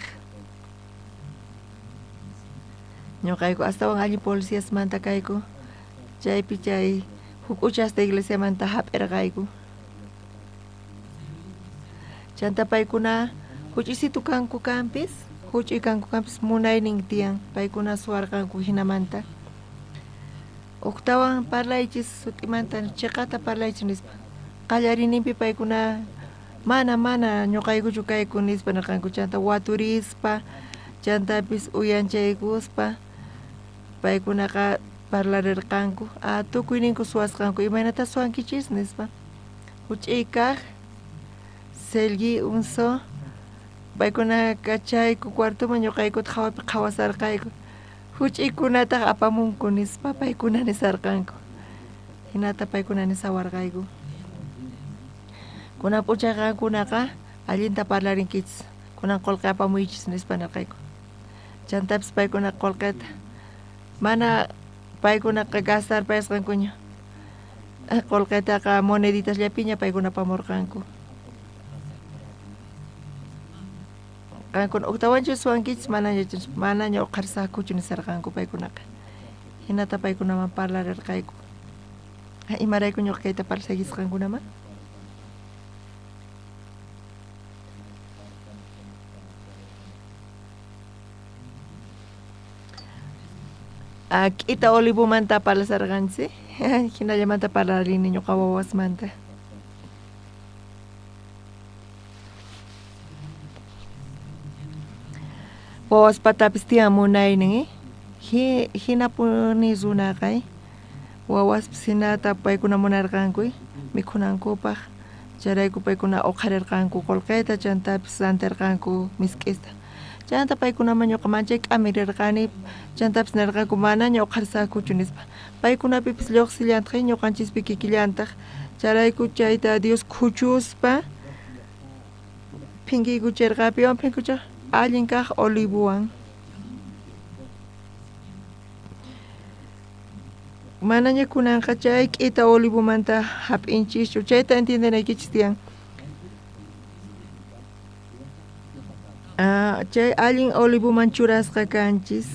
Ñuqayku astawan allin policiasmanta kayku chaypi chay huk'uchasta iglesiamanta hap'irqayku. Chanta paykuna huch'isitu kanku kanpis huch'uy kanku kanpis munaynin tiyan paykuna suwarqanku hinamanta. Uqtawan parlaychis sut'imanta chiqata parlaychis nispa qallariyninpi paykuna mana mana ñuqaykuchu kayku nispa nirqanku chanta waturispa chantapis uyanchaykuspa paykunaqa parlarirqanku ah tukuyninku suwasqanku imaynata suwankichis nispa huch'uy kaq Selgi unso paykuna kachayku cuartoman ñuqaykuta hawapi qhawasarqayku huch'uykunataq apamunku nispa paykuna nisarqanku hinata paykuna nisawarqayku. Kunan p'unchay qankunaqa allinta parlarinkichis kunan qullqi apamuychis nispa nirqayku. Chantapis paykuna qullqita mana paykunaqa gastarpayasqankuña qullqitaqa moneditasllapiña paykuna apamurqanku. Qankuna ujtawanchu suwankichis manaña uqharisaqkuchu nisarqanku paykunaqa. Hinata paykunaman parlarirqayku. Imarayku ñuqa kayta parlashaykis qankunaman? K'ita olivomanta parlasarqanchis, hinallamanta parlarini ñuqa wawasmanta. Wawaspatapis tiyan munaynin, hinapuni runaqa, wawaspis hinata paykuna munarqanku mikhunankupaq, chayrayku paykuna uqharirqanku qullqita, chantapis rantirqanku misk'ista. Chanta paykunaman ñuqa manchay k'amirirqani, chantapis nirqanku manaña uqharisaqkuchu nispa. Paykunapipis lluqsillantaq, ñuqanchispi kikillantaq. Chayrayku chayta Dios khuchuspa phinkiykuchirqa, piwan phinkuchirqa? Allin kaq olivowan. Manaña kunanqa chay k'ita olivomanta hap'inchischu, chayta entiendenaykichis tiyan. Chay allin olivoman churasqa kanchis.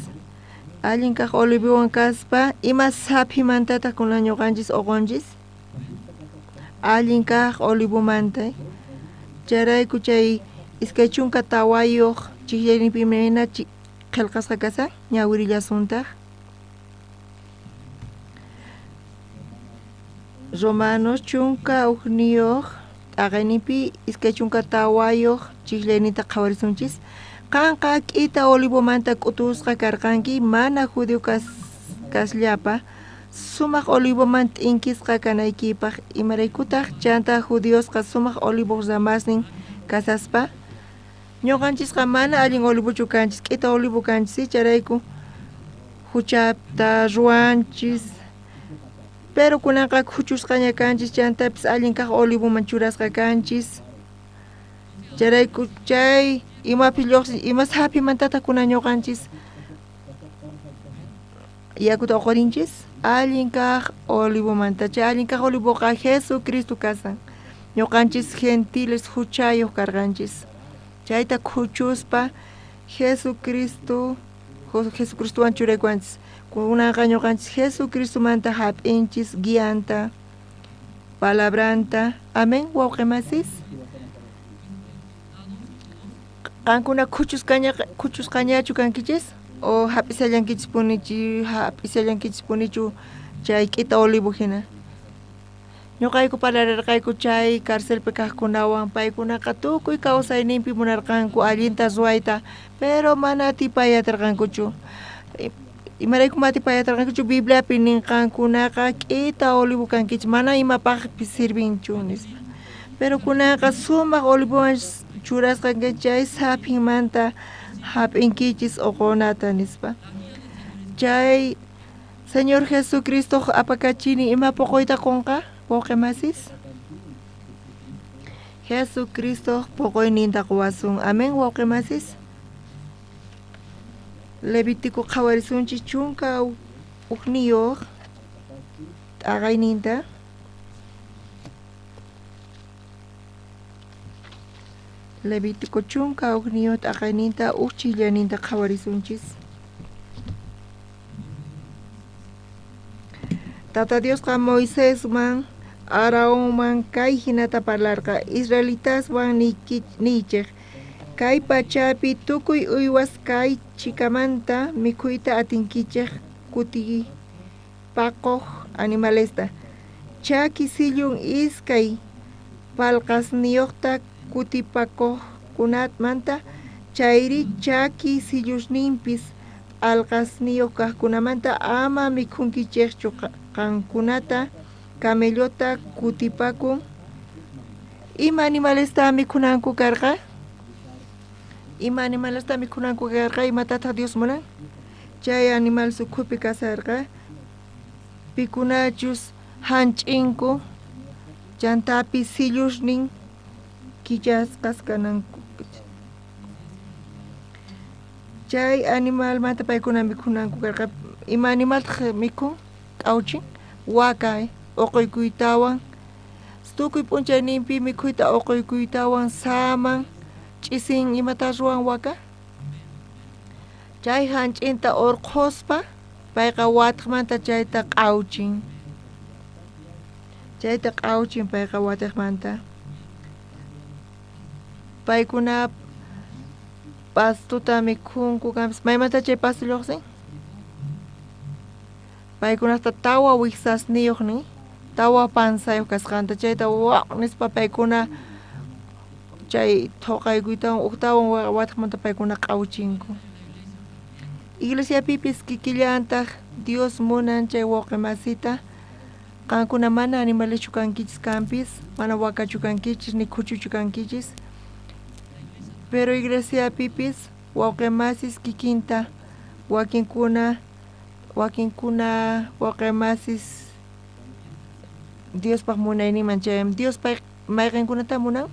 Allin kaq olivowan kaspa, ima saphimantataq kunan ñuqanchis uqunchis? Allin kaq olivomanta. Chayrayku chay 24 chijllayninpi imayna qillqasqa kasan, ñawirillasuntaq. Romanos 11 t'aqayninpi 24 chijllayninta qhawarisunchis. Qanqa k'ita olivomanta k'utusqa karqanki, mana judío kasllapa, sumaq olivoman t'inkisqa kanaykipaq. Imaraykutaq chanta judiosqa sumaq olivo ramasnin kasaspa? Ñuqanchisqa mana allin olivochu kanchis, k'ita olivo kanchis, chayrayku huchata ruwanchis. Pero kunanqa khuchusqaña kanchis, chantapis allin kaq olivoman churasqa kanchis. Chayrayku chay imapi lluqsin, ima saphimantataq kunan ñuqanchis yakuta uqharinchis? Allin kaq olivomanta. Chay allin kaq olivoqa Jesucristo kasan. Ñuqanchis gentiles huchayuq karqanchis. Chayta khuchuspa Jesucristowan churaykuwanchis. Kunanqa ñuqanchis Jesucristomanta hap'inchis guianta, palabranta. Amén, wawqimasis. Qankuna khuchusqañachu kankichis? O hap'isallankichispunichu chay k'ita olivo hina? Ñuqayku parlarirqayku chay carcelpi kaqkunawan, paykunaqa tukuy kawsayninpi munarqanku allinta ruwayta, pero mana atipay atirqankuchu. Imarayku mana atipay atirqankuchu? Bibliapi ninqankunaqa k'ita olivo kankichis, mana imapaqpis sirvinchu nispa. Pero kunanqa sumaq olivowan churasqa chay saphinmanta hap'inkichis uqunata nispa. Chay Señor Jesucristo apakachini ima poqoyta qunqa, wawqimasis? Jesucristo poqoyninta quwasun. Amén, wawqimasis. Levítico qhawarisunchis 11 t'aqayninta. Levítico 11 t'aqayninta uj chijllaninta qhawarisunchis. Tata Diosqa Moisesman, Aaronman kay hinata parlarqa, Israelitaswan niychej, kay pachapi tukuy uywas kay chikamanta mikhuyta atinkichej kutipakuq animalesta. Chaki sillun iskay palqasniyuqta kutipakuqkunamanta, chayri chaki sillusninpis p'alqasniyuq kaqkunamanta ama mikhunkichejchu. Qankunata camellota kutipakun. Ima animalesta mikhunanku karqa? Ima animalesta mikhunanku karqa? Imatataq Dios munan? Chay animal sukhupi kasarqa, pikunachus hanch'inku, chantapis sillusnin kichasqas kananku. Chay animalmanta paykuna mikhunanku karqa. Ima animaltaq mikhun? K'awchin, waka, uquykuytawan. Tukuy p'unchayninpi mikhuyta uquykuytawan saman, Ch'isin imata ruwan waka? Chay hanch'inta urqhuspa payqa watiqmanta chayta q'awchin. Chayta q'awchin payqa watiqmanta. Paykuna pastuta mikhunku kanpis. Maymanta chay pasto lluqsin? Paykunata tawa wijsasniyuq nin, tawa pansayuq kasqanta chayta waq nispa paykuna chay thuqaykuytawan ujtawan watiqmanta paykuna q'awchinku. Iglesiapipis kikillantaq Dios munan chay wawqi masita qankuna mana animaleschu kankichis kanpis, mana wakachu kankichis ni khuchuchu kankichis, pero iglesiapipis wawqi masis kikinta wakinkuna wakinkuna wawqi masis Diospaq munayninman chayan. Dios pay mayqinkunata munan?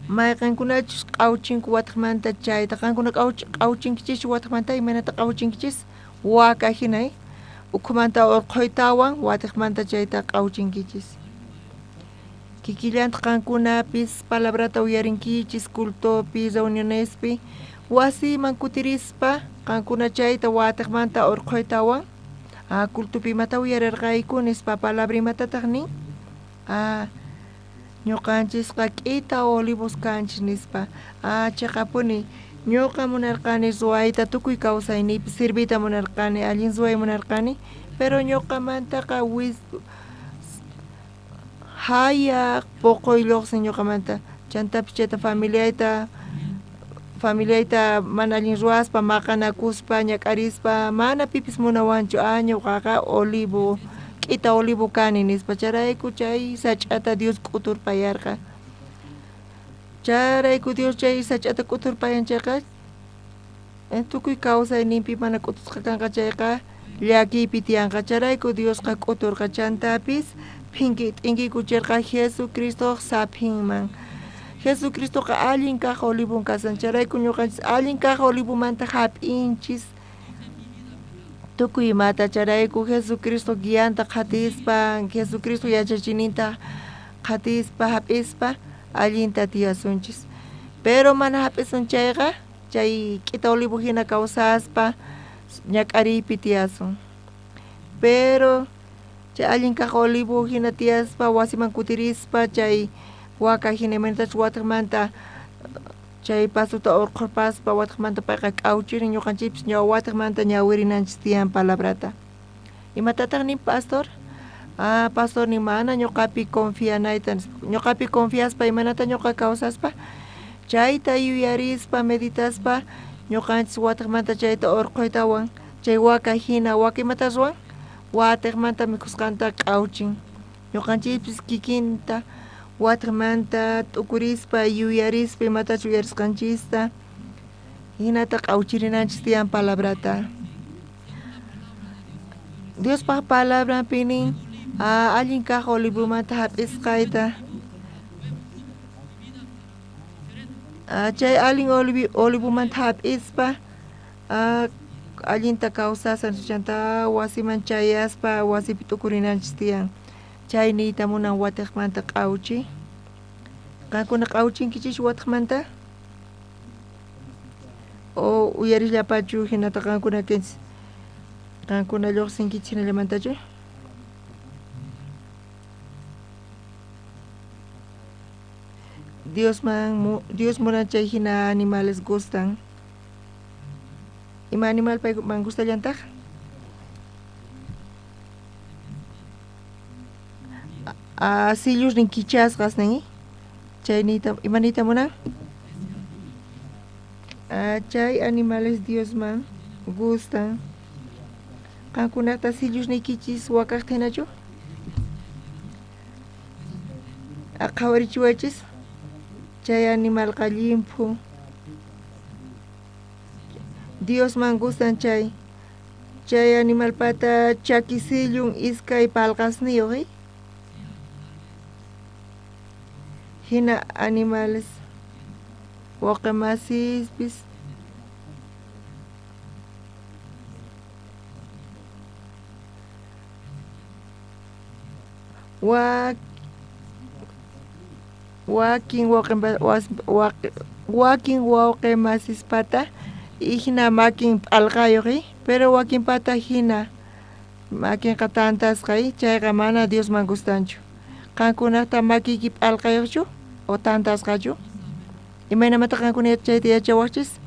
Mayqinkunachus q'awchinku watiqmanta chayta qankuna q'awchinkichischu watiqmanta imaynata q'awchinkichis waka hina ukhumanta urqhuytawan watiqmanta chayta q'awchinkichis. Kikillantaq qankunapis palabrata uyarinkichis cultopi reunionespi wasiman kutirispa qankuna chayta watiqmanta urqhuytawan cultopi imata uyarirqayku nispa palabra imatataq nin ñuqanchisqa k'ita olivos kanchis nispa chiqapuni ñuqa munarqani ruwayta tukuy kawsayniypi sirviyta munarqani allin ruway munarqani pero ñuqamantaqa hayaq puquy lluqsin ñuqamanta chantapis chayta familiayta mana allin ruwaspa maqanakuspa ñak'arispa mana pipis munawanchu ñuqaqa olivo k'ita olivo kani nispa chayrayku chay sach'ata Dios k'uturpayarqa chayrayku Dios chay sach'ata k'uturpayan chayqa tukuy kawsayninpi mana k'utusqa kanqa chayqa llakiypi tiyanqa chayrayku Diosqa k'uturqa chantapis t'inkiykuchirqa Jesucristoq saphinman. Jesucristoqa allin kaq olivon kasan chayrayku ñuqanchis allin kaq olivomanta hap'inchis tukuy imata chayrayku Jesucristo guianta qhatispa Jesucristo yachachininta qhatispa hap'ispa allinta tiyasunchis pero mana hap'isun chayqa chay k'ita olivo hina kawsaspa ñak'ariypi tiyasun pero chay allin kaq olivo hina tiyaspa wasiman kutirispa chay waka hina imaynatachus watiqmanta chay pastuta urqhurpaspa watiqmanta payqa k'awchirin ñuqanchikpis watiqmanta ñawirinanchis tiyan palabrata. Imatataq nin pastor? Pastor nin mana ñuqapi confianayta ñuqapi confiaspa imaynata ñuqa kawsaspa chayta yuyarispa meditaspa ñuqanchis watiqmanta chayta urqhuytawan chay waka hina waka imata ruwan watiqmanta mikhusqanta k'awchin ñuqanchikpis kikinta watiqmanta t'ukurispa yuyarispa imatachus uyarisqanchista hinata q'awchirinanchis tiyan palabrata. Diospaq palabranpi nin allin kaq olivomanta hap'isqayta chay allin olivomanta hap'ispa allinta kawsasan chanta wasiman chayaspa wasipi t'ukurinanchis tiyan chay niyta munan watiqmanta q'awchi. Qankuna q'awchinkichis watiqmanta o uyarillapachu hinata qankuna kanchis qankuna lluqsinkichis hinallamantachu? Dios munan chay hina animales gustan. Ima animal payman gustallantaq? Sillusnin kichasqas nin chay niyta ima niyta munan? Chay animales Diosman gustan. Qankunata sillusniykichis wakaqta hinachu? Qhawarichiwaychis chay animalqa llimphu. Diosman gustan chay chay animalpata chakisillun iskay palqasniyuq hina animales wawqi masispis Wakin wawqi masispata hina makin p'alqayuq, pero wakinpata hina makinqa tantasqa, chayqa mana Diosman gustanchu. Qankunata makiyki p'alqayuqchu o tantasqachu? Imaynamanta qankuna chayta yachawaqchis?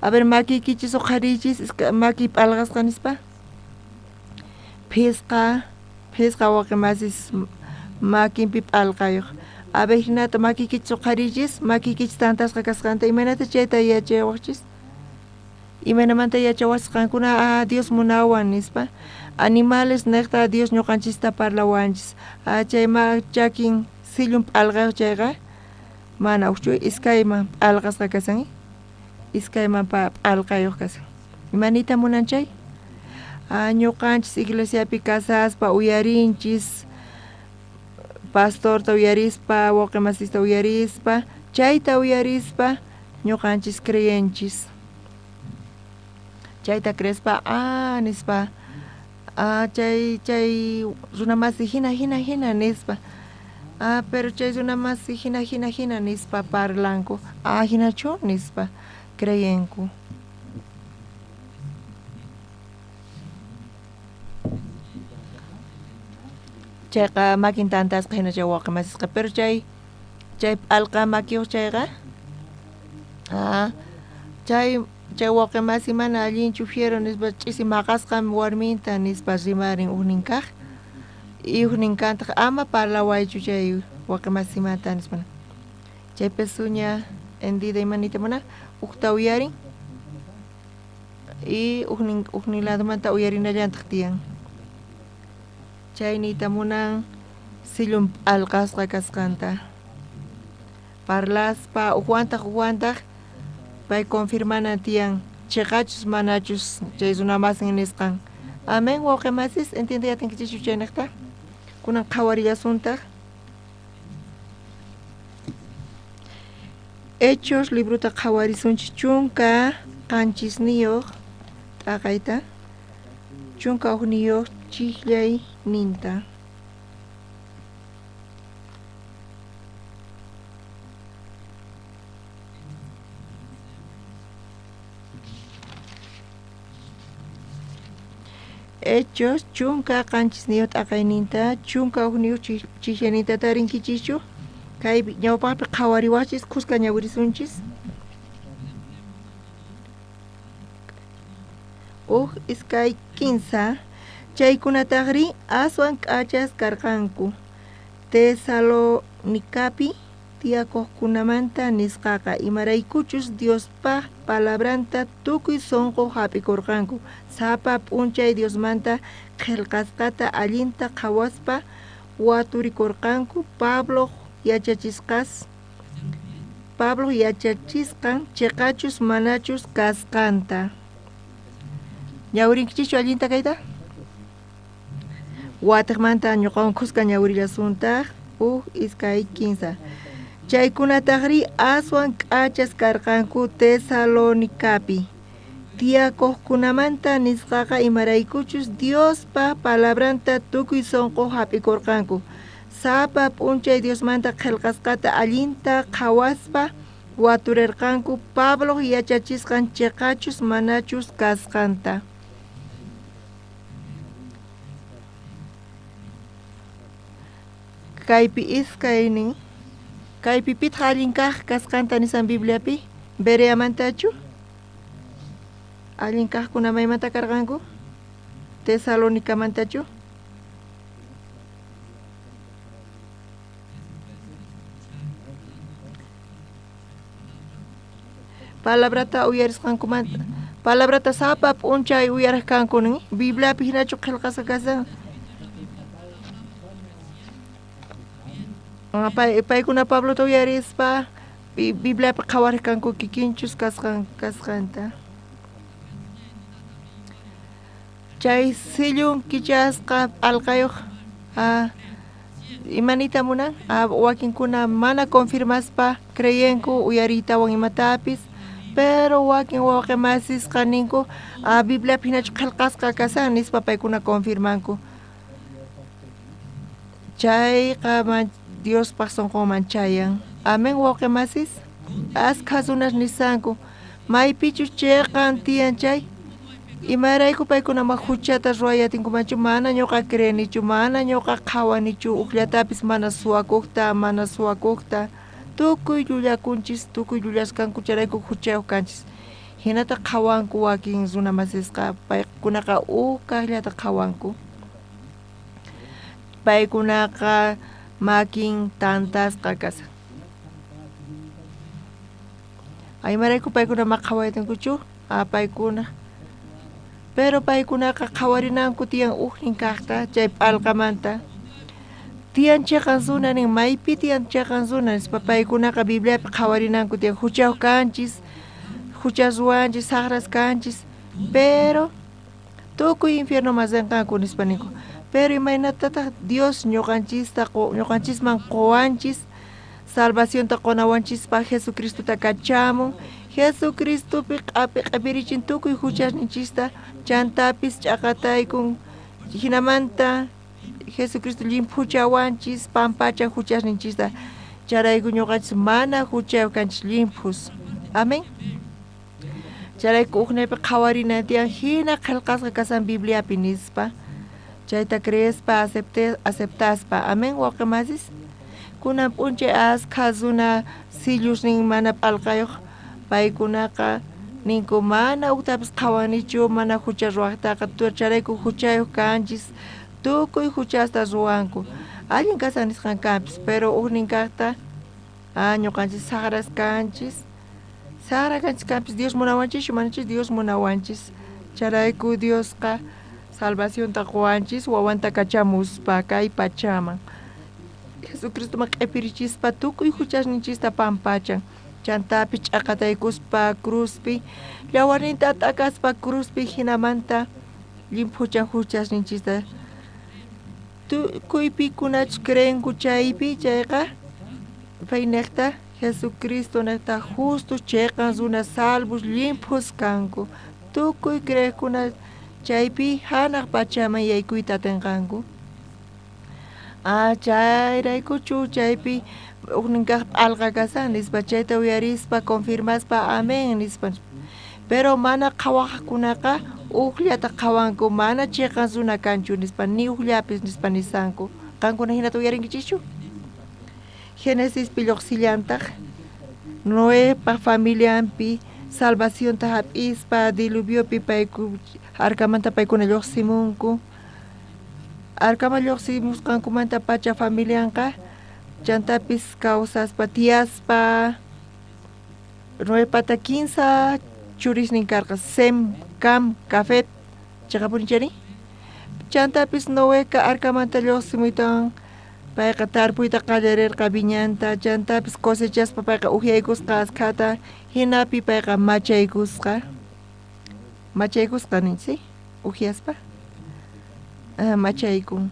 A ver, makiykichis uqhariychis maki p'alqasqa nispa. Phisqa wawqi masis makinpi p'alqayuq. A ver, hinata makiykichis uqhariychis, makiykichis tantasqa kasqanta, imaynata chayta yachawaqchis? Imaynamanta yachawaqchis qankuna Dios munawan nispa? Animales niqta Dios ñuqanchista parlawanchis. Chay chakin sillun p'alqayuq chayqa mana ukchu iskayman p'alqasqa kasan, iskayman p'alqayuq kasan. Imanita munan chay? Ñuqanchis iglesiapi kasaspa uyarinchis, pastorta uyarispa, wawqi masista uyarispa, chayta uyarispa ñuqanchis creyenchis. Chayta creespa, nispa, chay runa masi hina hina hina nispa. Pero chay runa masi hina hina hina nispa parlanku. Hinachu nispa creyenku. Chayqa makin tantasqa hina chay wawqi masisqa, pero chay p'alqa makiyuq chayqa chay wawqi masi mana allinchu fiero nispa ch'isi maqasqa warminta nispa rimarin ujnin kaq y ujnin kantaq ama parlawaychu chay wawqi masimanta nispa. Chay pezuña hendida imanita muna ujta uyarin y ujnin ladomanta uyarinallantaq tiyan. Chay niyta munan sillun p'alqasqa kasqanta. Parlaspa ujwantaq pay confirmana tiyan chiqachus manachus chay runa masin nisqan. Amén, wawqi masis, entiendeyatinkichikchu chayniqta? Kunan qhawarillasuntaq. Hechos libruta qhawarisunchik 17 t'aqayta, 11 chijllayninta. Hechos 17 t'aqayninta, 11 chijllayninta tarinkichikchu? Kay ñawpaqpi qhawariwaqchis, khuska ñawirisunchis. 1, 2, 15. Chaykunataqri aswan k'achas karqanku Tesalonicapi tiyakuqkunamanta nisqaqa, imaraykuchus Diospaq palabranta tukuy sunqu hap'ikurqanku. Sapa p'unchay Diosmanta qillqasqata allinta qhawaspa waturikurqanku. Pablo yachachisqan chiqachus manachus kasqanta. Ñawirinkichischu allinta kayta? Watiqmanta ñuqawan khuska ñawirillasuntaq. 1, 2, 15. Chaykunataqri aswan k'achas karqanku Tesalonicapi tiyakuqkunamanta nisqaqa, imaraykuchus Diospa palabranta tukuy sunqu hap'ikurqanku. Sapa p'unchay Diosmanta qillqasqata allinta qhawaspa waturirqanku Pablo yachachisqan chiqachus manachus kasqanta. Kaypi iskaynin, kaypi pitaq allin kaq kasqanta nisan Bibliapi? Bereamantachu? Allin kaqkuna maymanta karqanku? Tesalonicamantachu? Palabrata uyarisqankumanta, palabrata sapa p'unchay uyarqanku nin, Bibliapi hinachu qillqasqa kashan. Paykuna Pablota uyarispa Bibliapi qhawarqanku kikinchus kasqanta. Chay sillun kichasqa p'alqayuq imanita munan? Wakinkuna mana confirmaspa creyenku uyariytawan imatapis, pero wakin wawqi masisqa ninku Bibliapi hinachu qillqasqa kashan nispa paykuna confirmanku. Chayqa Diospaj sonqonman chayan. Amén, wawqi masis. Askha runas nisanku maypichus cheqan tiyan chay, imarayku paykuna ma huchata ruwayatinkumanchu, mana ñuqa creenichu, mana ñuqa qhawanichu, ujllatapis mana suwakujta, mana suwakujta, tukuy llullakunchis, tukuy llullaskanku chayrayku huchayuq kanchis. Hinata qhawanku wakin runa masisqa, paykunaqa uj kaqllata qhawanku. Paykunaqa makin tantasqa kasan. Imarayku paykuna ma qhawayatinkuchu? Paykuna. Pero paykunaqa qhawarinanku tiyan ujnin kaqta chay p'alqamanta. Tiyan cheqan runa nin, maypi tiyan cheqan runa nispa paykunaqa Bibliapi qhawarinanku tiyan, huchayuq kanchis, hucha ruwanchis, saqras kanchis, pero tukuy infiernoman rinqanku nispa ninku. Pero imaynatataq Dios ñuqanchista ñuqanchisman quwanchis, salvacionta qunawanchispaq Jesucristota kachamun, Jesucristopi q'apirichin tukuy huchasninchista, chantapis ch'aqataykun, hinamanta Jesucristo llimphuchawanchis, pampachan huchasninchista, chayrayku ñuqanchis mana huchayuq kanchis llimphus. Amén. Chayrayku ujnaypi qhawarina tiyan hina qillqasqa kasan Bibliapi nispa, chayta creespa, aceptaspa. Amén, wawqi masis. Kunan p'unchay askha runa sillusnin mana p'alqayuq, paykunaqa ninku mana uktapis qhawanichu, mana hucha ruwaqtaqa, chayrayku huchayuq kanchis, tukuy huchasta ruwanku. Allin kasan nisqan kanpis, pero ujnin kaqta ñuqanchis saqras kanchis, saqra kanchis kanpis, Dios munawanchischu manachis Dios munawanchis. Chayrayku Diosqa salvacionta quwanchis wawanta kachamuspa kay pachaman. Jesucristoman q'ipirichispa tukuy huchasninchista pampachan, chantapis ch'aqataykuspa cruzpi, llawarninta t'akaspa cruzpi, hinamanta llimphuchan huchasninchista. Tukuy pikunachus creenku chaypi, chayqa payniqta Jesucristo niqta justos cheqan runa salvos llimphus kanku. Tukuy creejkuna chaypi hanaq pachaman yaykuyta atinqanku. Chayraykuchu chaypi ujnin kaq p'alqa kasan nispa, chayta uyarispa confirmaspa amén nispa. Pero mana qhawaqkunaqa ujllata qhawanku, mana cheqan runa kanchu nispa, ni ujllapis nispa nisanku. Qankuna hinata uyarinkichischu? Génesispi lluqsillantaq Noepa familianpi salvacionta hap'ispa diluviopi payku arkamanta paykuna lluqsimunku. Arkaman lluqsimusqankumanta pacha familianqa chantapis kawsaspa tiyaspa. Noepata 15 churisnin karqa, Sem, Cam, Jafet, chaqapuni chayri. Chantapis Noeqa arkamanta lluqsimuytawan payqa tarpuyta qallarirqa viñanta, chantapis cosechaspa payqa uhyaykusqa askhata, hinapi payqa machaykusqa. Machaykusqa ninchis, uhyaspa machaykun.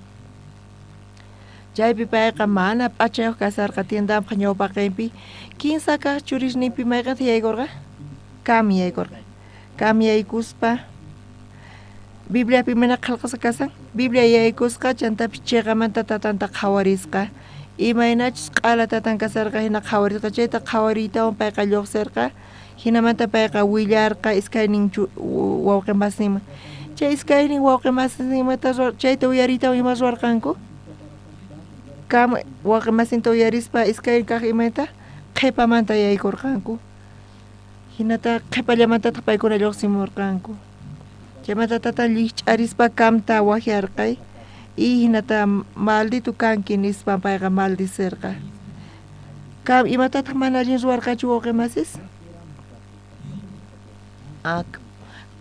Chaypi payqa mana p'achayuq kasarqa tiendanpaq ñawpaqinpi. 15 kaq churisninpi mayqanta yaykurqa? Cam yaykurqa. Cam yaykuspa Bibliapi mana qillqasqa kasan, Biblia yaykusqa, chantapis chiqamanta tatanta qhawarisqa. Imaynachus q'ala tatan kasarqa hina qhawarisqa, chayta qhawariytawan payqa lluqsirqa, hinamanta payqa willarqa iskaynin wawqi masinman. Chay iskaynin wawqi masinmanta chayta uyariytawan ima ruwarqanku? Cam wawqi masinta uyarispa iskay kaq imayta qhipamanta yaykurqanku. Hinata qhipallamantataq paykuna lluqsimurqanku. Chaymanta tatan llikch'arispa Camta waqyarqay y hinata maldito kanki nispa payqa maldicirqa. Cam imatataq mana allin ruwarqachu wawqi masis?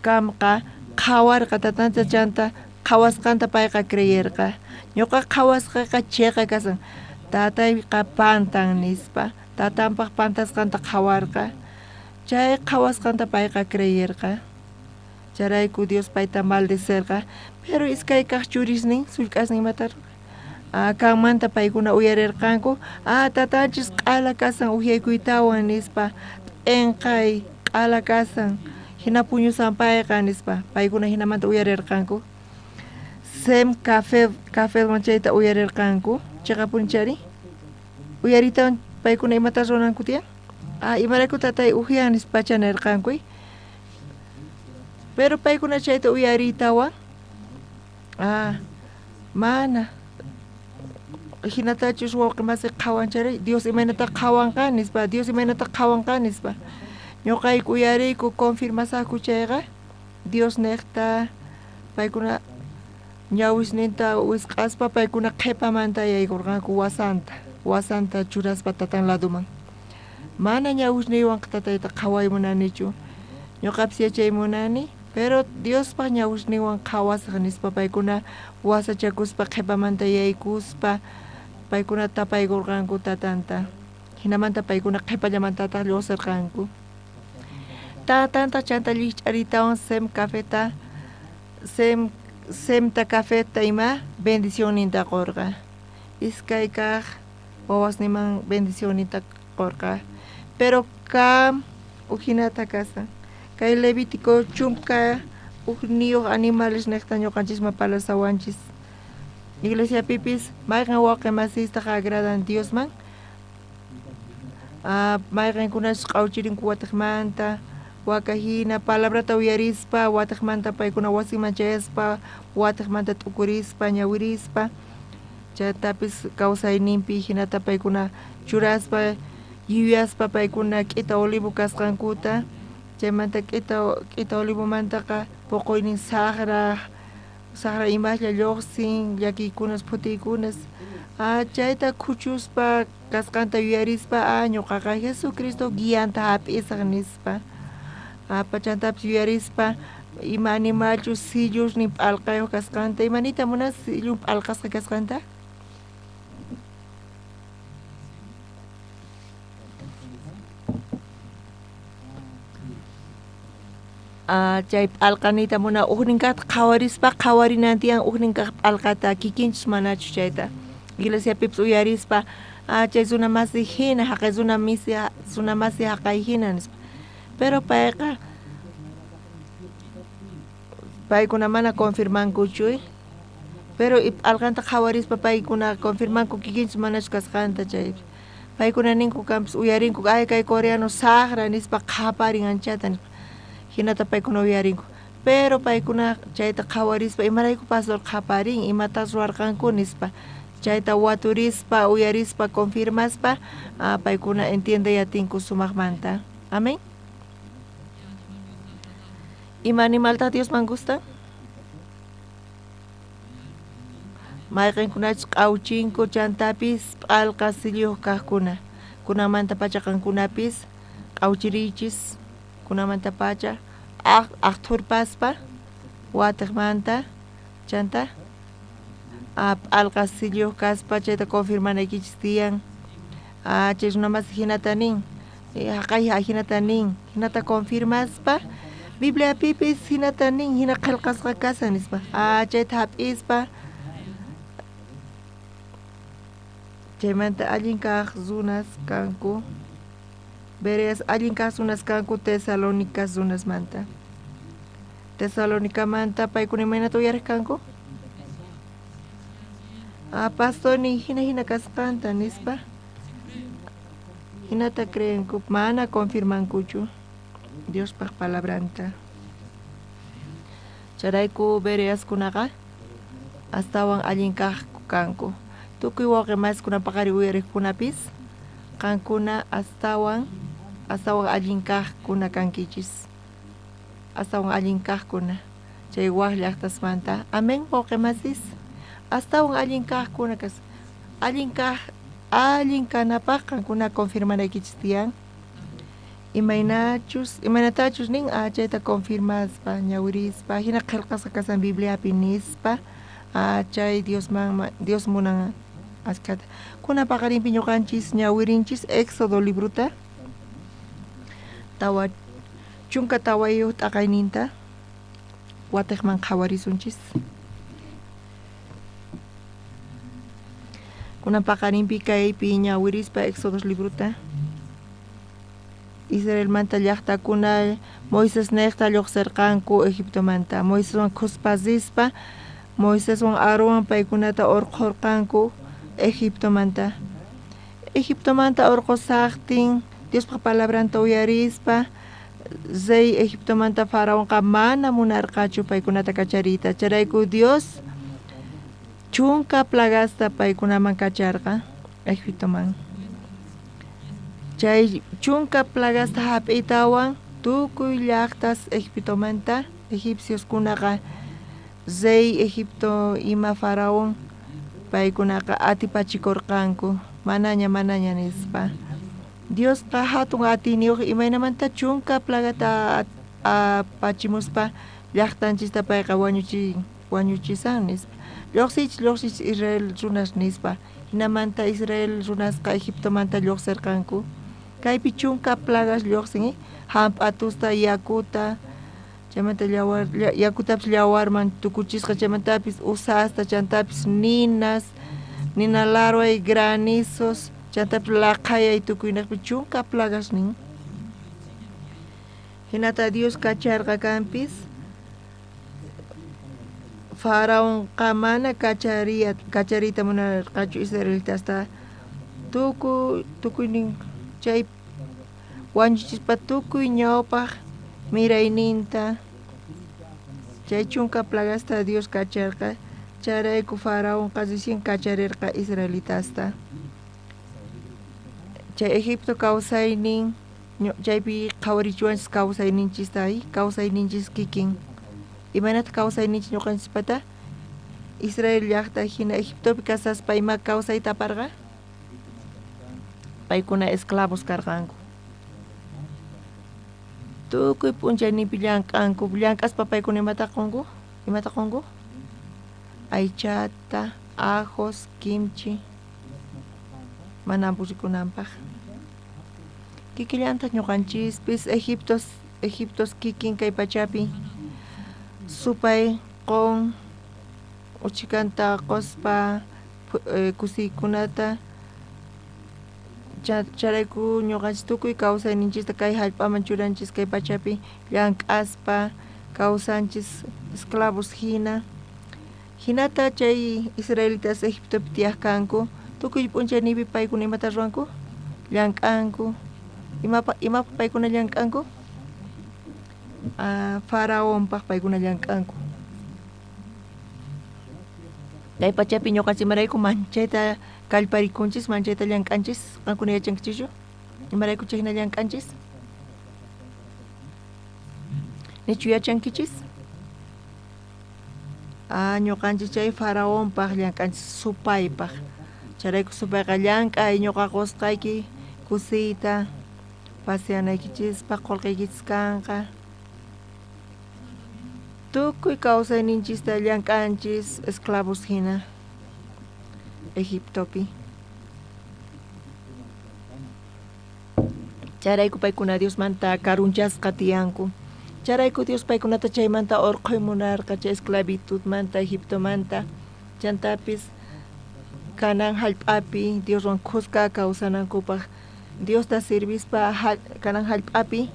Camqa qhawarqa tatanta chanta qhawasqanta payqa creerqa. Ñuqa qhawasqayqa chiqa kasan, tatayqa pantan nispa, tatanpaq pantasqanta qhawarqa. Chay qhawasqanta payqa creerqa. Chayrayku Dios payta maldicirqa. Pero iskay kaq churisnin sullk'asnin imata Cammanta paykuna uyarirqanku, tatanchis q'ala kasan uhyaykutawan nispa, p'inqay q'ala kasan, hina puñusan payqa nispa, paykuna hinamanta uyarirqanku. Sem Jafetwan chayta uyarirqanku, chiqapuni chayri? Uyariytawan paykuna imata ruwananku tiyan? Ah, imarayku tatay ujyan nispacha nerqanku. Pero paykuna chayta uyariytawan, ah, mana jinatachus wawqi masi qhawan chayri, Dios imaynata qhawanqa nispa, Dios imaynata qhawanqa nispa. Ñuqayku uyariyku confirmasaqku chayqa, Dios nejta paykuna ñawisninta wisq'aspa paykuna qhepamanta yaykurqanku wasanta, wasanta churaspa tatan laduman. Mana ñawisniywanqa tatayta qhaway munanichu, ñuqapis yachay munani, pero Diospaj ñawisninwan qhawasaj nispa paykuna wasachakuspa qhepamanta yaykuspa paykuna tapaykurqanku tatanta. Jinamanta paykuna qhepallamantataq lluqsirqanku. Tatanta chanta llikch'aritawan Sem cafeta, Sem, Semta cafeta ima bendicionninta qurqa. Iskay kaq wawasninman bendicionninta qurqa. Pero Cam ujinata kasan. Kay Levítico 11 animales nejta ñuqanchisman palasawanchis. Iglesia pipis mayqan wawqi masistaq agradan Diosman. Ah, mayqankunas q'awchirinku watiqmanta, waka hina palabrata uyarispa, watiqmanta paykuna wasiman chayaspa, watiqmanta t'ukurispa, ñawirispa, chaytapis kawsayninpi hinata paykuna churaspa, yuyaspa paykuna k'ita olivo kasqankuta, chaymanta k'ita olivomantaqa puquynin saqra, saqra imaslla lluqsin, llakiykunas, phutiykunas, ah, chayta khuchuspa kasqanta yuyarispa, ah, ñuqaqa Jesucristo guianta hap'isaq nispa. Ah, pachantapis yuyarispa ima animalchus sillusnin p'alqayuq kasqanta, imanita munas sillun p'alqasqa kasqanta? Ah, chay p'alqanita muna ujnin kaqta qhawarispa qhawarinan tiyan ujnin kaq p'alqata kikinchus manachus chayta. Iglesia pipis uyarispa, ah, chay runa masi hina, haqay runa misi, runa masi haqay hina nispa. Pero payqa paykuna mana confirmankuchu, pero p'alqanta qhawarispa paykuna confirmanku kikinchus manachus kasqanta chay. Paykuna ninku kanpis uyarinku, ay kay coreano saqra nispa qhaparin anchata nispa. Hinata paykuna uyarinku. Pero paykuna chayta qhawarispa imarayku pastor qhaparin, imatas ruwarqanku nispa. Chayta waturispa, uyarispa, confirmaspa, ah, paykuna entiende yatinku sumaqmanta. Amén. Ima animalta Diosman gusta? Mayqinkunachus q'awchinku chantapis p'alqa silluyuq kaqkuna. Kunamanta pacha qankunapis q'awchiriychis, kunamanta pacha aqthurpaspa watiqmanta chanta p'alqa silluyuq kaspa chayta confirmanaykichis tiyan. Ah, chay runa masi hinata nin, haqay hinata nin, hinata confirmaspa Bibliapipis hinata nin, hina qillqasqa kasan nispa. Ah, chayta hap'ispa chaymanta allin kaq runas kanku, Bereas allin kaq runas kanku Tesalónica runasmanta. Tesalonicamanta paykuna imaynata uyariq kanku? Ah, pastor nin hina hina kasqanta nispa. Hinata creenku, mana confirmankuchu Diospaj palabranta. Chayrayku Bereaskunaqa astawan allin kaq kanku. Tukuy wawqi masikuna paqari uyariqkunapis qankuna astawan allin kaqkuna kankichis. Astawan allin kaqkuna chay waj llaqtasmanta. Amén, wawqi masis. Astawan allin kaqkuna kas. Allin kaq, allin kanapaq qankuna confirmanaykichis tiyan. Imaynatachus nin, ah, chayta confirmaspa, ñawirispa, hina qillqasqa kasan Bibliapi nispa, ah, chay Diosman, Dios munan ashkata. Kuna paqarinpi ñuqanchis ñawirinchis Éxodo libruta, 14 t'aqayninta, watiqman qhawarisunchis. Kuna paqarinpi kaypi ñawirispa Éxodo libruta. Israelmanta llaqtakuna Moisés nejta lluqsirqanku Egiptomanta. Moiseswan khuspa rispa, Moiseswan Aaronwan paykunata urqhurqanku Egiptomanta. Egiptomanta orqosajtin Diospaj palabranta uyarispa rey Egiptomanta faraonqa mana munarqachu paykunata kachariyta. Chayrayku Dios chunka plagasta paykunaman kacharqa Egiptoman. Chay chunka plagasta hap'iytawan tukuy llaqtas Egiptomanta egipcioskunaqa rey Egipto ima faraón paykunaqa atipachikurqanku manaña manaña nispa. Diosqa hatun atiyniyuq imaynamanta chunka plagata apachimuspa llaqtanchista payqa wañuchisan nispa. Lluqsiychis lluqsiychis Israel runas nispa. Hinamanta Israel runasqa Egiptomanta lluqsirqanku. Kaypi chunka plagas lluqsin, hamp'atusta, yakuta, chaymanta yawar yakutapis yawarman tukuchisqa, chaymantapis usasta, chantapis ninas, nina larway, granizos, chantapis laqhayay tukuynaqpi chunka plagas nin. Hinata Dios kacharqa kanpis faraonqa mana kachariyta munarqachu israelitasta tukuynin chay wañuchispa tukuy ñawpaq mirayninta chay chunka plagasta Dios kacharqa. Chayrayku faraonqa recién kacharirqa israelitasta. Chay Egipto kawsaynin chaypi qhawarichiwanchis kawsayninchista kawsayninchis kikin. Imaynataq kawsayninchis ñuqanchispata? Israel llaqta hina Egiptopi kasaspa ima kawsayta aparqa? Paykuna esclavos karqanku. Tukuy p'unchayninpi llank'anku, llank'aspa paykuna imata qunku? Imata qunku? Aychata, ajos, kimchi, mana aburrikunanpaq. Kikillantaq ñuqanchispis Egiptos kikin kay pachapi supay qun uchikanta quspa kusiykunata chayrayku ñuqanchis tukuy kawsayninchista kay hallp'aman churanchis kay pachapi llank'aspa kawsanchis esclavos hina. Hinata chay israelitas Egiptopi tiyaq kanku tukuy p'unchayninpi paykuna imata ruwanku? Llank'anku. Imapaq paykuna llank'anku? Faraonpaq paykuna llank'anku. Kay pachapi ñuqanchis imarayku manchayta kallparikunchis, manchayta llank'anchis? Qankuna yachankichischu? Imarayku chayhina llank'anchis? Nichu yachankichis? Ñuqanchis chay faraonpaq llank'anchis, supaypaq. Chayrayku supayqa llank'ay ñuqa qusqayki kusiyta paseanaykichispaq qullqiykichis kanqa. Tukuy kawsayninchista llank'anchis esclavos hina Egiptopi. Chayrayku paykuna Diosmanta karunchasqa tiyanku. Chayrayku Dios paykunata chaymanta urqhuy munarqa chay esclavitudmanta Egiptomanta. Chantapis Canaán hallp'api Dioswan khuska kawsanankupaq Diosta servispa Canaán hallp'api.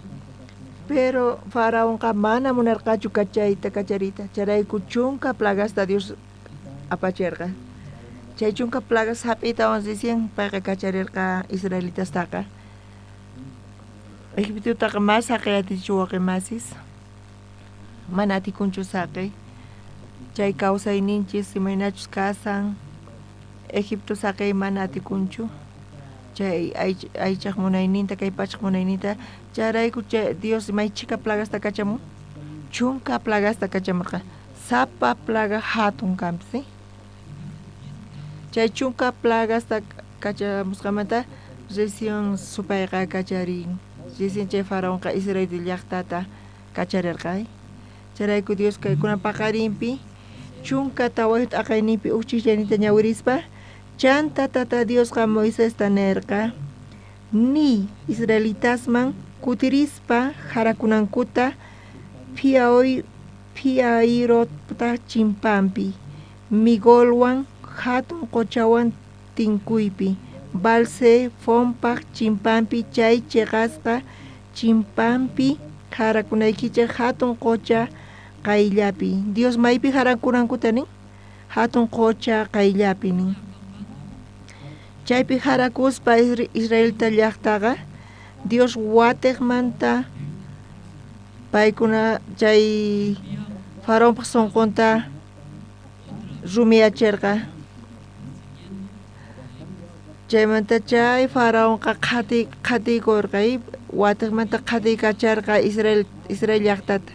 Pero faraonqa mana munarqachu kachayta kachariyta. Chayrayku chunka plagasta Dios apachirqa. Chay chunka plagas hap'iytawan recién payqa kacharirqa israelitastaqa. Egiptotaqa mas saqey atichu waqi masis. Mana atikunchu saqey. Chay kawsayninchis imaynachus kasan Egipto saqey mana atikunchu. Chay aychaq munayninta kay pachaq munayninta chayrayku chay Dios may chhika plagasta kachamun. Chunka plagasta kachamurqa. Sapa plaga hatun kanpis. Chay chunka plagasta kachamusqamanta recién supayqa kacharin. Recién chay faraonqa Israel llaqtata kacharirqa. Chayrayku Dios kaykuna paqarinpi chunka tawayuq t'aqayninpi uj ch'ijllayninta ñawirispa chanta Tata Diosqa Moisesta nerqa niy israelitasman kutirispa jarakunankuta Phiairota chimpanpi Migolwan hatun qochawan tinkuypi Baal-zefonpaj chimpanpi chay chiqasqa chimpanpi jarakunaykichej hatun qocha qayllapi. Dios maypi jarakunankuta nin? Hatun qocha qayllapi nin. Chaypi jarakuspa Israelita llaqtaqa Dios watejmanta paykuna chay faraonpaj sunqunta rumiyacherqa. Chaymanta chay faraonqa qhatiykurqa watejmanta qhatiykacharqa Israel llaqtata.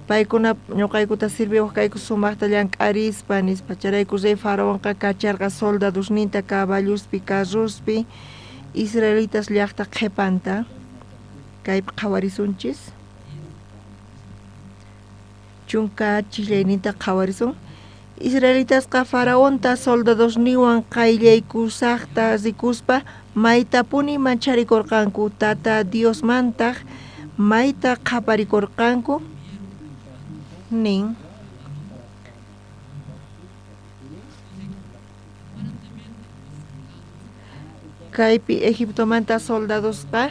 Paykuna ñuqaykuta sirviwaj kayku sumaqta llank'arispa nispa. Chayrayku rey faraonqa kacharqa soldadosninta caballuspi carrospi israelitas llaqta qhipanta. Kaypi qhawarisunchis. Chunka chillayninta qhawarisun. Israelitasqa faraonta soldadosniwan qayllaykusaqta rikuspa maytapuni mancharikurqanku tata Diosmantaq mayta qhaparikurqanku nin. Kaypi Egiptomanta soldadosqa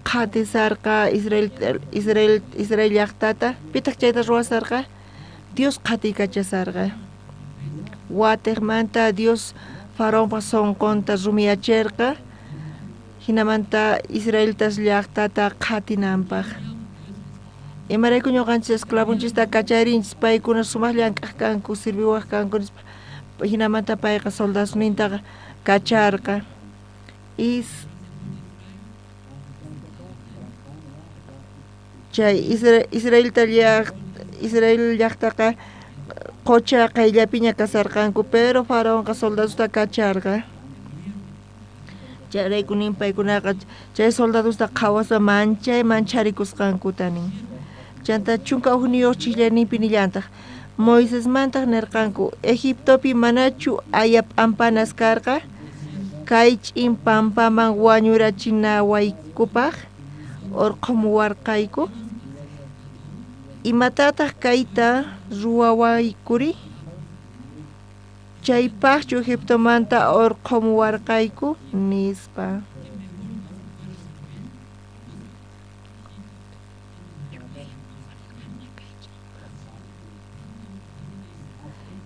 qhatisarqa Israel llaqtata. Pitaq chayta ruwasarqa? Dios qhatiykachasarqa. Watejmanta Dios faraonpa sunqunta rumiyacherqa hinamanta israelitas llaqtata qhatinanpaq. Imarayku ñuqanchis esclavonchista kacharinchis paykuna sumaq llank'aq kanku sirviwaq kanku nispa hinamanta payqa soldadosnintaqa kacharqa. Chay Israel llaqtaqa qocha qayllapiña kasarqanku, pero faraonqa soldadosta kacharqa. Chayrayku nin paykunaqa chay soldadosta qhawaspa manchay mancharikusqankuta nin. Chanta 11 chillayninpi nillantaq Moisesmantaq nirqanku Egiptopi manachu aya p'ampanas karqa kay ch'in pampaman wañurachinawaykupaq urqhumuwarqayku. Imatataq kayta ruwawaykuri? Chaypaqchu Egiptomanta urqhumuwarqayku nispa.